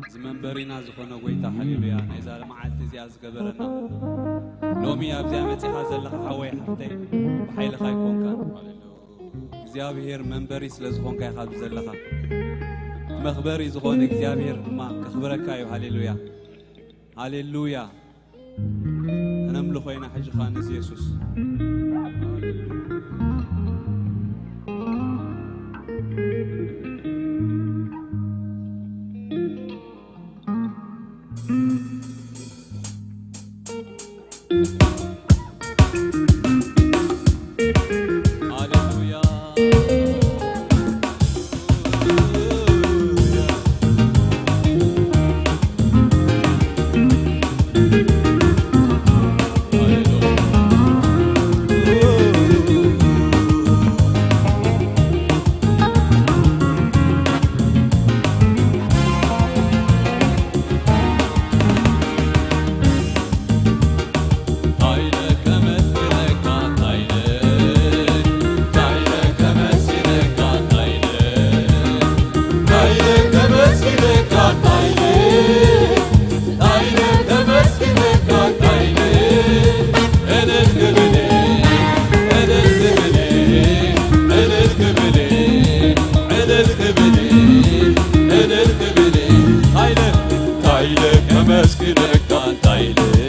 እዚ መንበሪና ዝኾነ ጎይታ፣ ሃሌሉያ፣ ነዛ መዓልቲ እዚኣ ዝገበረና፣ ሎሚ ኣብዚኣ መጺኻ ዘለኻ ሓወይ ሓፍተይ፣ ብሓይልኻ ኣይኮንካን። እግዚኣብሔር መንበሪ ስለ ዝኾንካ ኢኻ ኣብዚ ዘለኻ። መኽበሪ ዝኾነ እግዚኣብሔር ድማ ከኽብረካ እዩ። ሃሌሉያ፣ ሃሌሉያ። ከነምልኾ ኢና ሕጂ ኸኣ ነዚ የሱስ። ሃሌሉያ።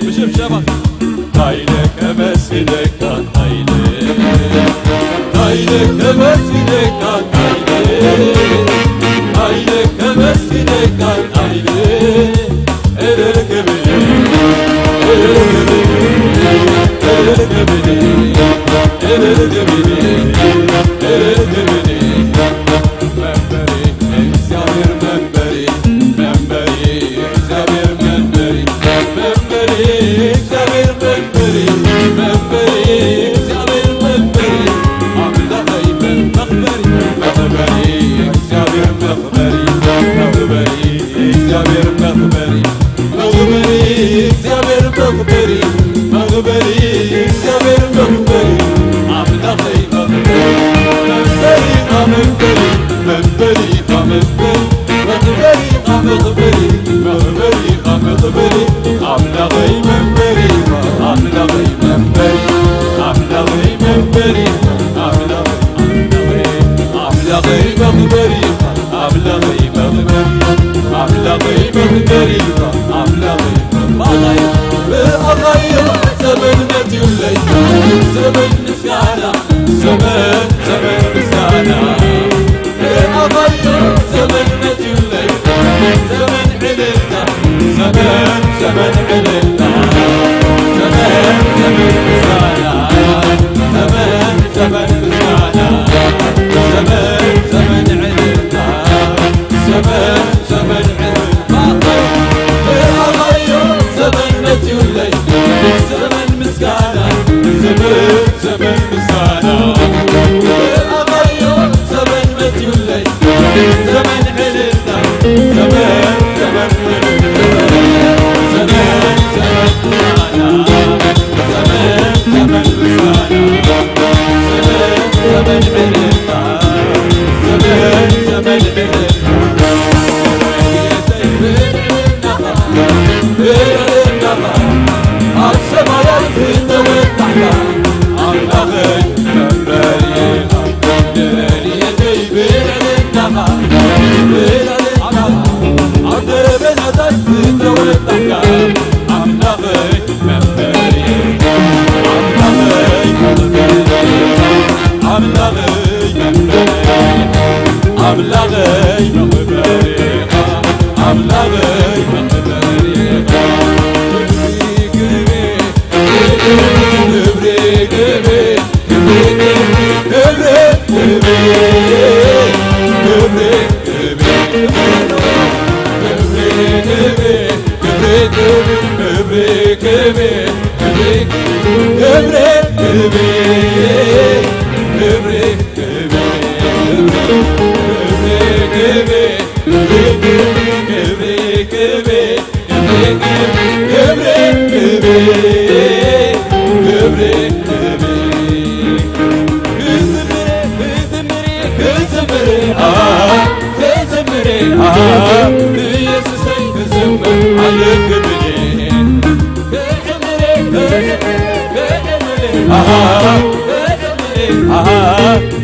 ብሽብሸባ።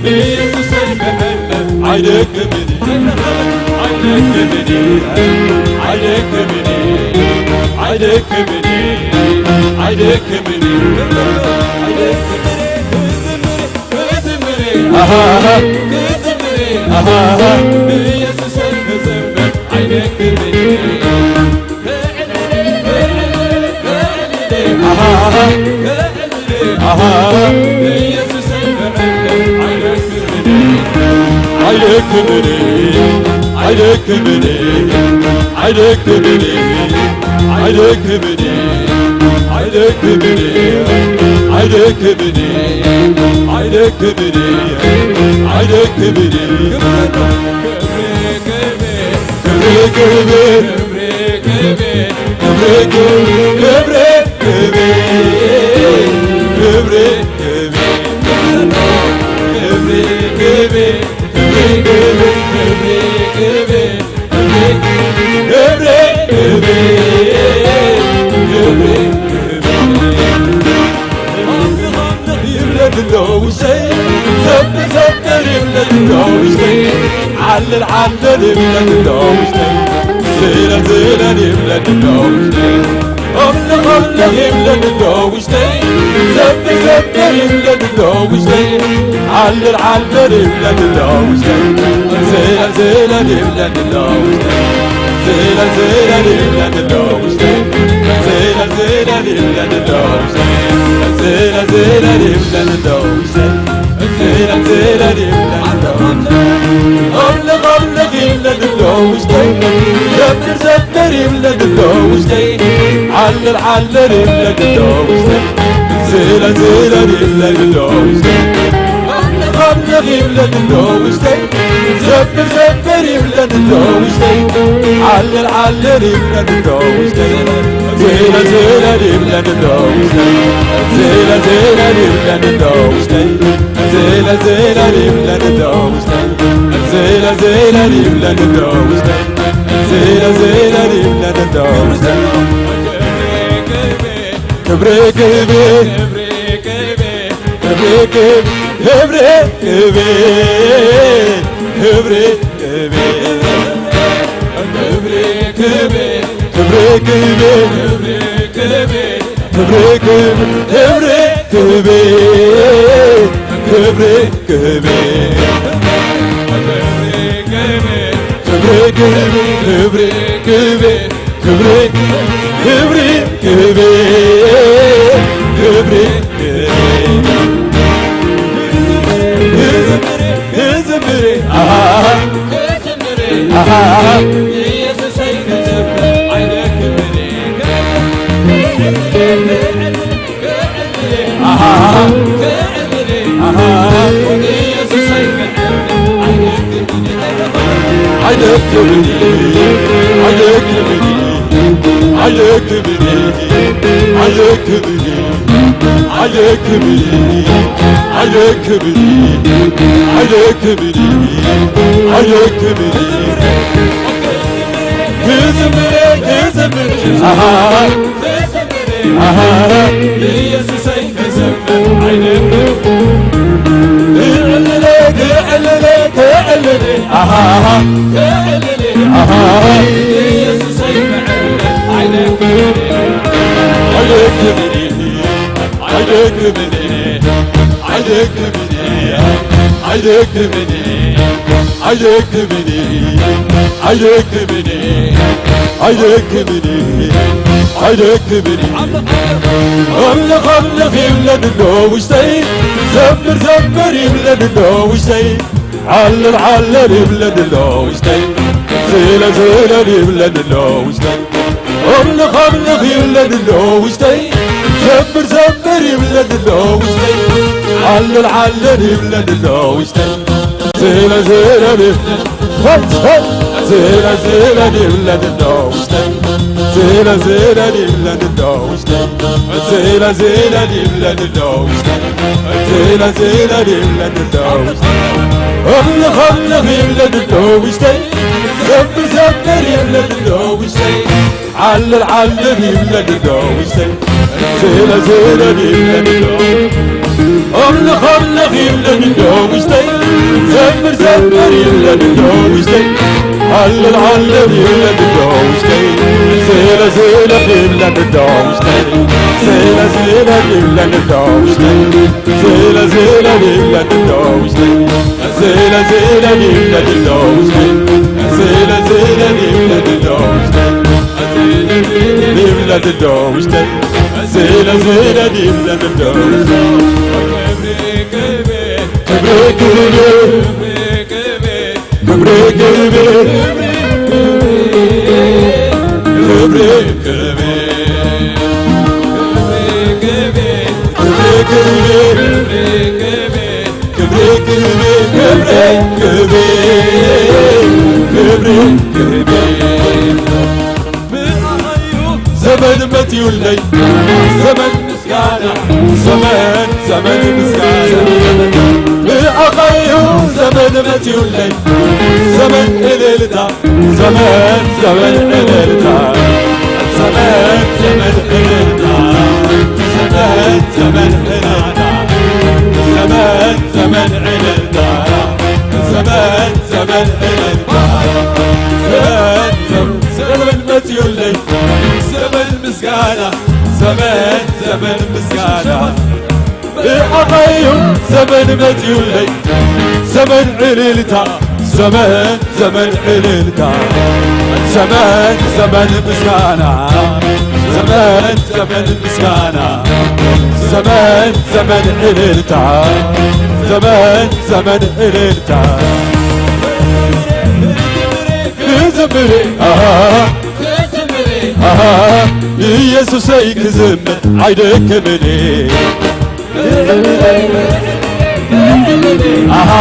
ኢየሱስ ኣይደክምን፣ ኣይደክምን፣ ኣይደክምን፣ ኣይደክምን፣ ኣይደክምን። ኢየሱስ ኣይደክምን። ኣምልኽ ኣምልኽ ይብለኒ ኣሎ ውሽጠይ፣ ዘምር ዘምር ይብለኒ ኣሎ ውሽጠይ፣ ዓለል ዓለል ይብለኒ ኣሎ ውሽጠይ፣ ዝለል ዝለል ይብለኒ ኣሎ ውሽጠይ። ኣምልኽ ኣምልኽ ይብለኒ ኣሎ ውሽጠይ፣ ዘምር ዘምር ይብለኒ ኣሎ ውሽጠይ፣ ዓልል ዓልል ይብለኒ ኣሎ ውሽጠይ። ስለ ዝረድ-፣ ሆይ፣ ሆይ። ስለ ዝረድ ይብለኒ ኣሎ ውሽጠይ፣ ስለ ዝረድ ይብለኒ ኣሎ ውሽጠይ፣ ስለ ዝረድ ይብለኒ ኣሎ ውሽጠይ፣ ስለ ዝረድ ይብለኒ ኣሎ ውሽጠይ። ኣምልኽ ኣምልኽ ይብለኒ ኣሎ ውሽጠይ፣ ዘምር ዘምር ይብለኒ ኣሎ ውሽጠይ። ዓልል ዓልል ይብለኒ ዶ ውሽጠይ፣ ስለ ዝረድ ይብለኒ ዶ። ኣምልኽ ኣምልኽ ይብለኒ ዶ ውሽጠይ፣ ዘምር ዘምር ይብለኒ ዶ ውሽጠይ። ዓልል ዓልል ይብለኒ ዶ ውሽጠይ፣ ስለ ዝረድ ይብለኒ ዶ ውሽጠይ፣ ስለ ዝረድ ይብለኒ ዶ ውሽጠይ። ስለ ዝረድ ይብለኒ ዶ ውሽጠይ፣ ስለ ዝረድ ይብለኒ ዶ ውሽጠይ፣ ስለ ዝረድ ይብለኒ ዶ ውሽጠይ፣ ይብለኒ ዶ ውሽጠይ፣ ስለ ዝረድ ይብለኒ ዶ ውሽጠይ። ክብሪ ክብሪ ክብሪ ክብሪ ክብሪ ክብሪ ክብሪ ክብሪ ክብሪ ክብሪ ክብሪ ክብሪ ክብሪ ክብሪ ዘመን መጺኡለይ፣ ዘመን ምስጋና፣ ዘመን፣ ዘመን ምስጋና። ብኣኻዩ ዘመን መጺኡለይ፣ ዘመን እልልታ፣ ዘመን፣ ዘመን እልልታ። ዘመን፣ ዘመን እልልታ። ዘመን፣ ዘመን እልልታ። ዘመን፣ ዘመን እልልታ። ዘመን፣ ዘመን እልልታ። ዘመን፣ ዘመን፣ ዘመን መጺኡለይ፣ ዘመን ምስጋና፣ ዘመን፣ ዘመን ምስጋና። ብኣኻዩ ዘመን መጺኡለይ፣ ዘመን እልልታ፣ ዘመን፣ ዘመን እልልታ። ዘመን፣ ዘመን ምስጋና፣ ዘመን፣ ዘመን ምስጋና። ዘመን፣ ዘመን እልልታ፣ ዘመን፣ ዘመን እልልታ። ክዝምር፣ ኣሃ፣ ኣሃ፣ ንየሱሰይ ክዝምር ኣይደክምን። ኣሃ፣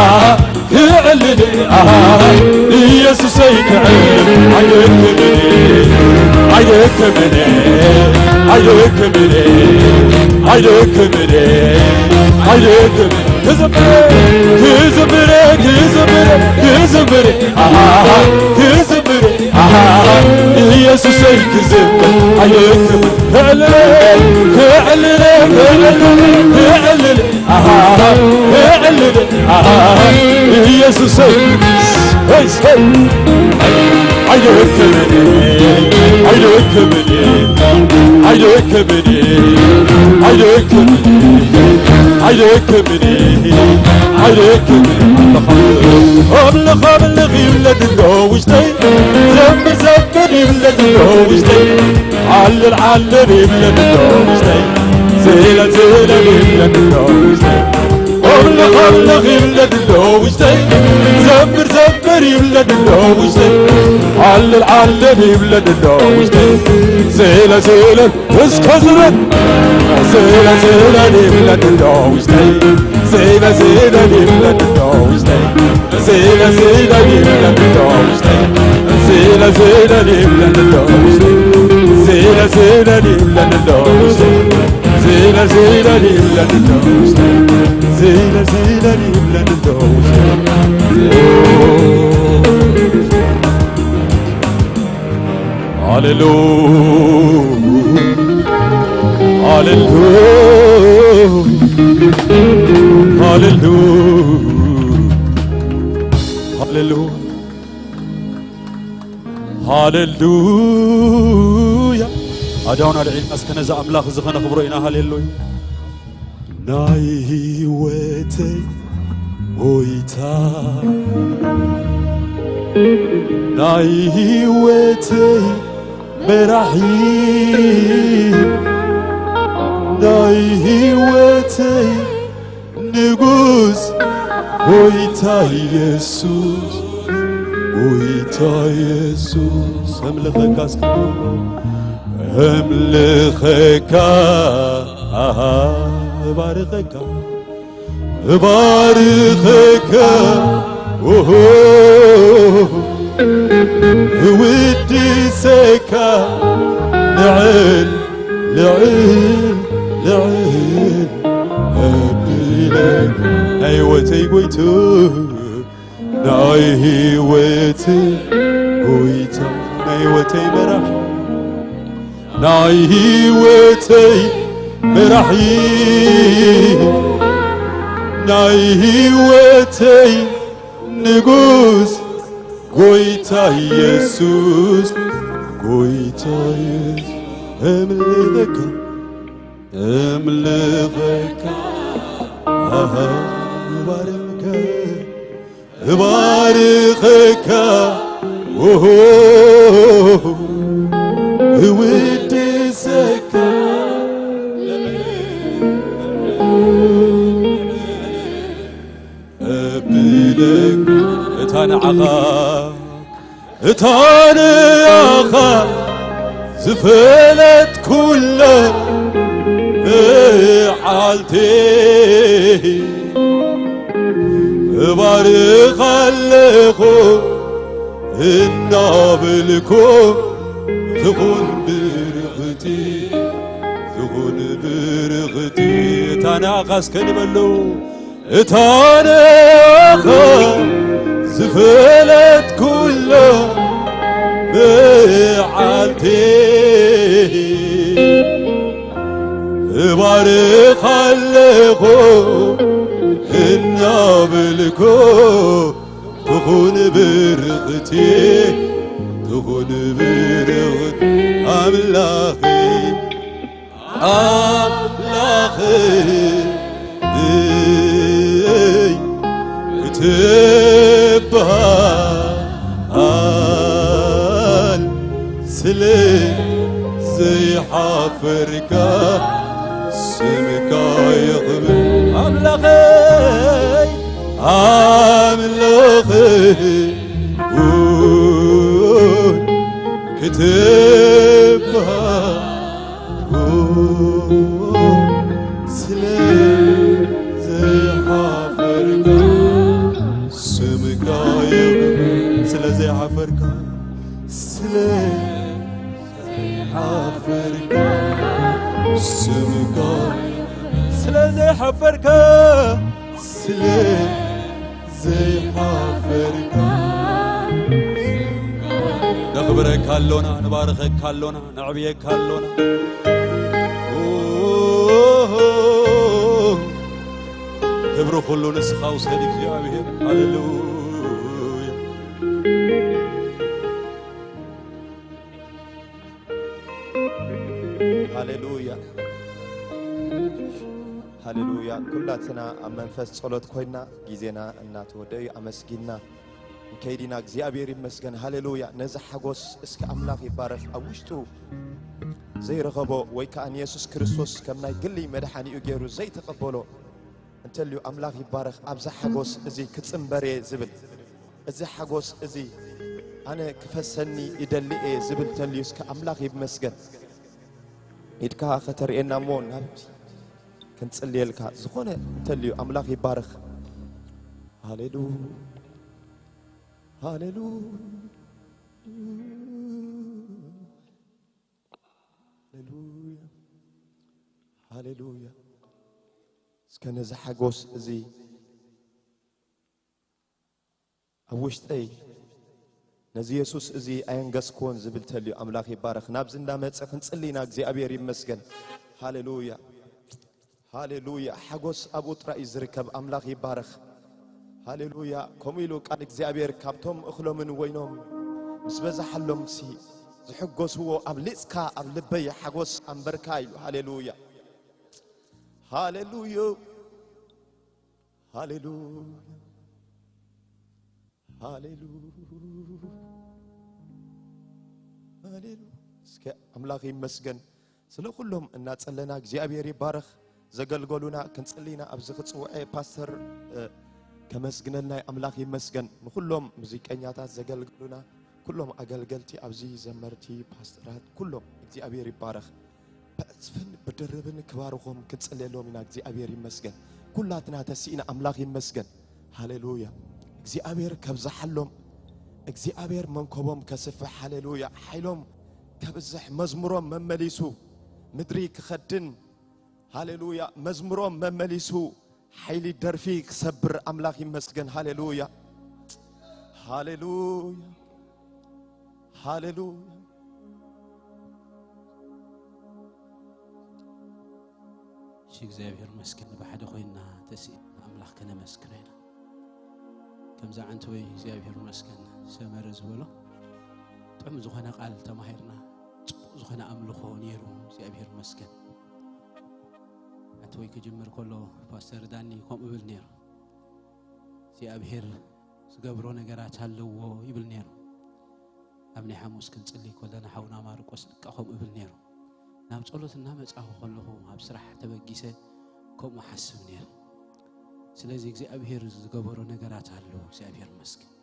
ክዕልል፣ ኣሃ፣ ንየሱሰይ ክዕልል ኣይደክምን፣ ኣይደክምን፣ ኣይደክምን፣ ኣይደክምን፣ ኣይደክምን። ክዝምር፣ ክዝምር፣ ክዝምር፣ ክዝምር፣ ኣሃ፣ ክዝምር፣ ኣሃ፣ ኢየሱሰይ ክዝምር፣ ኣየክብር፣ ክዕልል፣ ክዕልል፣ ክዕልል፣ ክዕልል፣ ኣሃ፣ ክዕልል፣ ኣሃ፣ ኢየሱሰይ፣ ሄይ፣ ሄይ፣ ኣየክብር፣ ኣየክብር። ኣይደክምን፣ ኣይደክምን፣ ኣይደክምን፣ ኣይደክምን። ኣምልኽ ኣምልኽ ይብለኒ ኣሎ ውሽጠይ፣ ዘምር ዘምር ይብለኒ ኣሎ ውሽጠይ፣ ዓልል ዓልል ይብለኒ ኣሎ ውሽጠይ፣ ዝለል ዝለል ይብለኒ ኣሎ ውሽጠይ። ኣምልኽ ኣምልኽ ይብለኒ ኣሎ ውሽጠይ፣ ዘምር ዘምር ይብለኒ ኣሎ ውሽጠይ፣ ዓልል ዓልል ይብለኒ ኣሎ ውሽጠይ፣ ዝለል ዝለል እስከ ዝለል፣ ዝለል ዝለል ይብለኒ ኣሎ ውሽጠይ፣ ዝለል ዝለል ይብለኒ ኣሎ ውሽጠይ፣ ዝለል ዝለል ይብለኒ ኣሎ ውሽጠይ፣ ዝለል ዝለል ይብለኒ ኣሎ ውሽጠይ፣ ዝለል ዝለል ይብለኒ ኣሎ ውሽጠይ። ዝለል ዝለል ይብለኒ ኣሎ ውሽጠይ፣ ዝለል ዝለል ይብለኒ ኣሎ ውሽጠይ። ሃሌሉ፣ ሃሌሉ፣ ሃሌሉ፣ ሃሌሉ። ሃሌሉያ። ኣእዳውና ኣልዒልና እስከ ነዚ ኣምላኽ እዚ ኸነኽብሮ ኢና። ሃሌሉያ። ናይ ህይወተይ ጎይታ፣ ናይ ህይወተይ መራሒ፣ ናይ ህይወተይ ንጉስ ጎይታ ኢየሱስ፣ ጎይታ ኢየሱስ፣ ኣምልኸካ እስከ። እምልኸካ፣ ኣሃ፣ እባርኸካ፣ እባርኸካ፣ ኦሆ፣ እውድሰካ፣ ልዕል፣ ልዕል፣ ልዕል እብለካ። ናይ ህይወተይ ጎይታ፣ ናይ ህይወተይ ጎይታ፣ ናይ ህይወተይ መራሒ፣ ናይ ህይወተይ መራሒ፣ ናይ ህይወተይ ንጉስ፣ ጎይታ ኢየሱስ፣ ጎይታ ኢየሱስ፣ እምልኸካ፣ እምልኸካ፣ ኣሃ፣ እባርኸካ፣ እባርኸካ፣ ኦሆ፣ እውድሰካ፣ እብለካ፣ እታ ንዓኻ፣ እታ ንዓኻ ዝፈለጥኩላ መዓልቲ፣ እባርኻ ኣለኹ እናበልኩ፣ ትኹን ብርኽቲ፣ ትኹን ብርኽቲ። እታ ንዓኻ እስከ ንበሉ። እታ ንዓኻ ዝፈለጥኩላ መዓልቲ፣ እባርኻ ኣለኹ እናበልኩ፣ ትኹን ብርኽቲ፣ ትኹን ብርኽቲ ኣምላኸይ። ኣምላኸይ ክትበሃል ስለ ዘይሓፈርካ፣ ስምካ ይኽበር። ኣምላኸይ፣ ኣምላኸይ፣ ክትበሃል ስለ ዘይሓፈርካ፣ ስምካ ይኽበር። ስለ ዘይሓፈርካ፣ ስለ ዘይሓፈርካ፣ ስምካ፣ ስለ ዘይሓፈርካ፣ ስለ ዘይሓፈርካ። ነኽብረካ ኣሎና፣ ንባርኸካ ኣሎና፣ ነዕብየካ ኣሎና። ክብሪ ኩሉ ንስኻ ውሰድ እግዚኣብሔር። ሃሌሉያ። ሃሌሉያ። ሃሌሉያ። ኩላትና ኣብ መንፈስ ጸሎት ኮይና ግዜና እናተወደዩ ኣመስጊንና ንከይድ ኢና። እግዚኣብሔር ይመስገን። ሃሌሉያ። ነዚ ሓጎስ እስከ ኣምላኽ ይባረኽ። ኣብ ውሽጡ ዘይረኸቦ ወይ ከኣ ንየሱስ ክርስቶስ ከም ናይ ግሊ መድሓኒኡ ገይሩ ዘይተቐበሎ እንተልዩ ኣምላኽ ይባረኽ። ኣብዛ ሓጎስ እዚ ክጽንበር እየ ዝብል፣ እዚ ሓጎስ እዚ ኣነ ክፈሰኒ ይደሊ እየ ዝብል እንተልዩ እስከ ኣምላኽ ይመስገን። ኢድካ ከተርእየና እሞ ናብቲ ክንጽልየልካ ዝኾነ እንተልዩ ኣምላኽ ይባረኽ። ሃሌሉ-፣ ሃሌሉ-፣ ሃሌሉያ፣ ሃሌሉያ። እስከ ነዚ ሓጎስ እዚ ኣብ ውሽጠይ ነዚ የሱስ እዚ ኣየንገስክዎን ዝብል ተልዩ ኣምላኽ ይባረኽ። ናብዚ እንዳመጸ ክንጽሊ ኢና። እግዚኣብሔር ይመስገን። ሃሌሉያ፣ ሃሌሉያ። ሓጎስ ኣብኡ ጥራይ እዩ ዝርከብ። ኣምላኽ ይባረኽ። ሃሌሉያ። ከምኡ ኢሉ ቃል እግዚኣብሔር ካብቶም እኽሎምን ወይኖም ምስ በዛሓሎም ሲ ዝሕጎስዎ ኣብሊጽካ ኣብ ልበይ ሓጎስ ኣንበርካ ኢሉ። ሃሌሉያ፣ ሃሌሉያ፣ ሃሌሉያ። ሃሌሉ-፣ ሃሌሉ-፣ እስከ ኣምላኽ ይመስገን ስለ ኩሎም እናጸለና እግዚኣብሔር ይባረኽ። ዘገልገሉና ክንጽልይና ኣብዚ ክጽውዐ ፓስተር፣ እ፣ ከመስግነልና ኣምላኽ ይመስገን። ንኹሎም ሙዚቀኛታት ዘገልገሉና ኩሎም ኣገልገልቲ ኣብዚ፣ ዘመርቲ፣ ፓስተራት፣ ኩሎም እግዚኣብሔር ይባረኽ። ብዕጽፍን ብድርብን ክባርኾም ክንጽልየሎም ኢና። እግዚኣብሔር ይመስገን። ኩላትና ተስኢና፣ ኣምላኽ ይመስገን። ሃሌሉያ። እግዚኣብሔር ከብዝሓሎም፣ እግዚኣብሔር መንኮቦም ከስፍሕ፣ ሃሌሉያ። ሓይሎም ከብዝሕ፣ መዝሙሮም መመሊሱ ምድሪ ክኸድን፣ ሃሌሉያ። መዝሙሮም መመሊሱ ሓይሊ ደርፊ ክሰብር ኣምላኽ ይመስገን። ሃሌሉያ፣ ሃሌሉያ፣ ሃሌሉያ። እሺ፣ እግዚኣብሔር ይመስገን። ብሓደ ኮይንና ተስኢና ኣምላኽ ከነመስግኖ ኢና። ከምዛ ዓንተወይ እግዚኣብሔር ይመስገን ሰመረ ዝበሎ ጥዑም ዝኾነ ቃል ተማሂርና፣ ጽቡቕ ዝኾነ ኣምልኾ ነይሩ። እግዚኣብሔር ይመስገን። ዓንተወይ ክጅምር ከሎ ፓስተር ዳኒ ከምኡ ይብል ነይሩ፣ እግዚኣብሔር ዝገብሮ ነገራት ኣለዎ ይብል ነይሩ። ኣብ ናይ ሓሙስ ክንጽሊ ከለና ሓውና ማርቆስ ደቃ ከምኡ ይብል ነይሩ። ናብ ጸሎት እናመጻኹ ከለኹ ኣብ ስራሕ ተበጊሰ ከምኡ ሓስብ ነይረ። ስለዚ እግዚኣብሔር ዝገበሮ ነገራት ኣሎ። እግዚኣብሔር ይመስገን።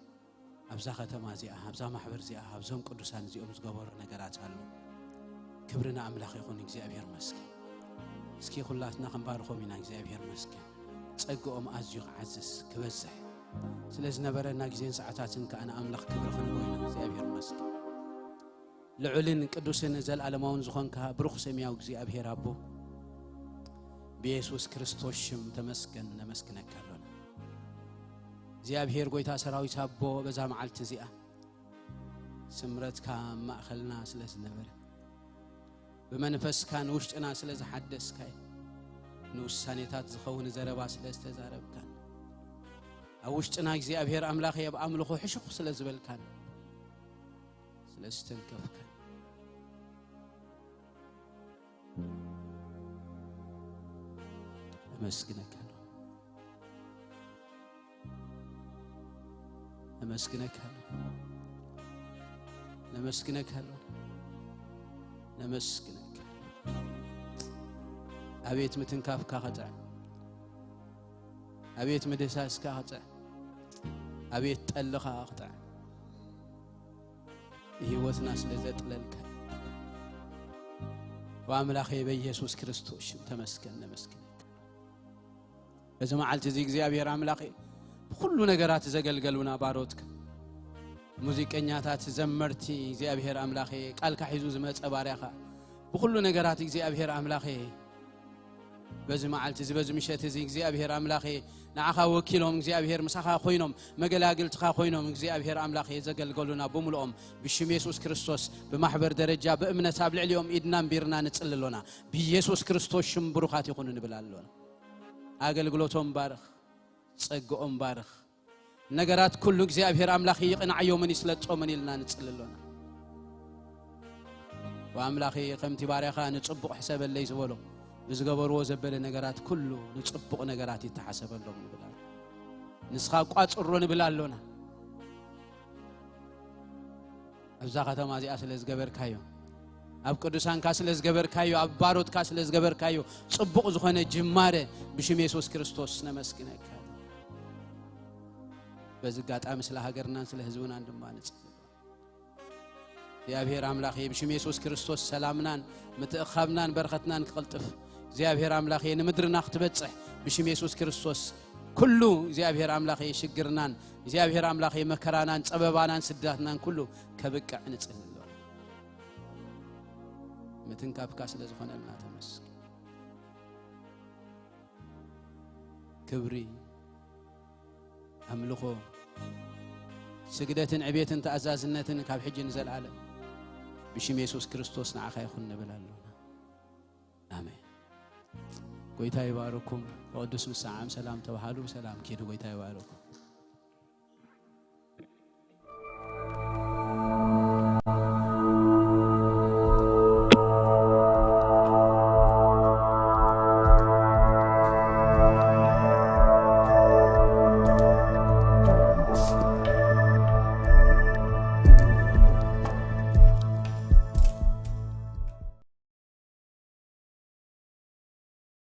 ኣብዛ ከተማ እዚኣ፣ ኣብዛ ማሕበር እዚኣ፣ ኣብዞም ቅዱሳን እዚኦም ዝገበሮ ነገራት ኣሎ። ክብሪ ንኣምላኽ ይኹን። እግዚኣብሔር ይመስገን። እስኪ ኩላትና ክንባርኾም ኢና። እግዚኣብሔር ይመስገን። ጸግኦም ኣዝዩ ክዓዝዝ ክበዝሕ ስለ ዝነበረና ግዜን ሰዓታትን ከኣ ንኣምላኽ ክብሪ ክንቦ ኢና። እግዚኣብሔር ይመስገን። ልዑልን ቅዱስን ዘልኣለማውን ዝኾንካ ብሩኽ ሰማያዊ እግዚኣብሔር ኣቦ፣ ብየሱስ ክርስቶስ ሽም ተመስገን፣ ነመስግነካ ኣሎና። እግዚኣብሔር ጐይታ ሰራዊት ኣቦ፣ በዛ መዓልቲ እዚኣ ስምረትካ ኣብ ማእከልና ስለ ዝነበረ፣ ብመንፈስካ ንውሽጥና ስለ ዝሓደስካዮ፣ ንውሳኔታት ዝኸውን ዘረባ ስለ ዝተዛረብካን፣ ኣብ ውሽጥና እግዚኣብሔር ኣምላኸይ ኣብ ኣምልኾ ሕሹኽ ስለ ዝበልካን፣ ስለ ዝተንከፍካን፣ ነመስግነካ ኣለና። ነመስግነካ ኣለና። ነመስግነካ ኣለና። ነመስግነካ። ኣቤት ምትንካፍካ ክጥዕም። ኣቤት ምድህሳስካ ክጥዕም። ኣቤት ጠልኻ ክጥዕም። ንህይወትና ስለ ዘጥለልካ፣ ብኣምላኸ በኢየሱስ ክርስቶስ ሽም ተመስገን፣ ነመስግነካ። በዚ መዓልቲ እዚ እግዚኣብሔር ኣምላኸ፣ ብኹሉ ነገራት ዘገልገሉና ባሮትካ፣ ሙዚቀኛታት፣ ዘመርቲ፣ እግዚኣብሔር ኣምላኸ፣ ቃልካ ሒዙ ዝመጸ ባርያኻ፣ ብኹሉ ነገራት እግዚኣብሔር ኣምላኸ፣ በዚ መዓልቲ እዚ፣ በዚ ምሸት እዚ እግዚኣብሔር ኣምላኸ፣ ንዓኻ ወኪሎም እግዚኣብሔር ምሳኻ ኮይኖም፣ መገላግልትኻ ኮይኖም እግዚኣብሔር ኣምላኸ፣ ዘገልገሉና ብምልኦም ብሽም የሱስ ክርስቶስ ብማሕበር ደረጃ ብእምነት ኣብ ልዕሊኦም ኢድና ኣንቢርና ንጽሊ ኣሎና። ብየሱስ ክርስቶስ ሽም ብሩኻት ይኹኑ ንብል ኣሎና። ኣገልግሎቶም ባርኽ፣ ጸግኦም ባርኽ። ነገራት ኩሉ እግዚኣብሔር ኣምላኽ ይቕንዓዮምን ይስለጦምን ኢልና ንጽሊ ኣሎና። ወኣምላኺ ከምቲ ባርያኻ ንጽቡቕ ሕሰበለይ ዝበሎ፣ ብዝገበርዎ ዘበለ ነገራት ኩሉ ንጽቡቕ ነገራት ይተሓሰበሎም ንብል ኣሎና። ንስኻ ቋጽሮ ንብል ኣሎና። ኣብዛ ከተማ እዚኣ ስለ ዝገበርካዮ፣ ኣብ ቅዱሳንካ ስለ ዝገበርካዮ፣ ኣብ ባሮትካ ስለ ዝገበርካዮ ጽቡቕ ዝኾነ ጅማረ ብሽም የሱስ ክርስቶስ ነመስግነካ። በዚ ኣጋጣሚ ስለ ሃገርናን ስለ ህዝብናን ድማ ንጽሊ። እግዚኣብሔር ኣምላኽ ብሽም የሱስ ክርስቶስ ሰላምናን ምትእኻብናን በረኸትናን ክቕልጥፍ፣ እግዚኣብሔር ኣምላኽ ንምድርና ክትበጽሕ ብሽም የሱስ ክርስቶስ ኩሉ እግዚኣብሔር ኣምላኽ ሽግርናን እግዚኣብሔር ኣምላኽ መከራናን ጸበባናን ስዳትናን ኩሉ ከብቅዕ ንጽሊ ኣሎ። ምትንካፍካ ስለ ዝኾነልና ተመስገን። ክብሪ፣ ኣምልኾ፣ ስግደትን ዕቤትን ተኣዛዝነትን ካብ ሕጂ ንዘለዓለም ብሽም የሱስ ክርስቶስ ንዓኻ ይኹን ንብል ኣሎና። ኣሜን። ጎይታ ይባርኩም። ብቅዱስ ምሰዓም ሰላም ተባሃሉ፣ ሰላም ኪዱ። ጎይታ ይባርኩም።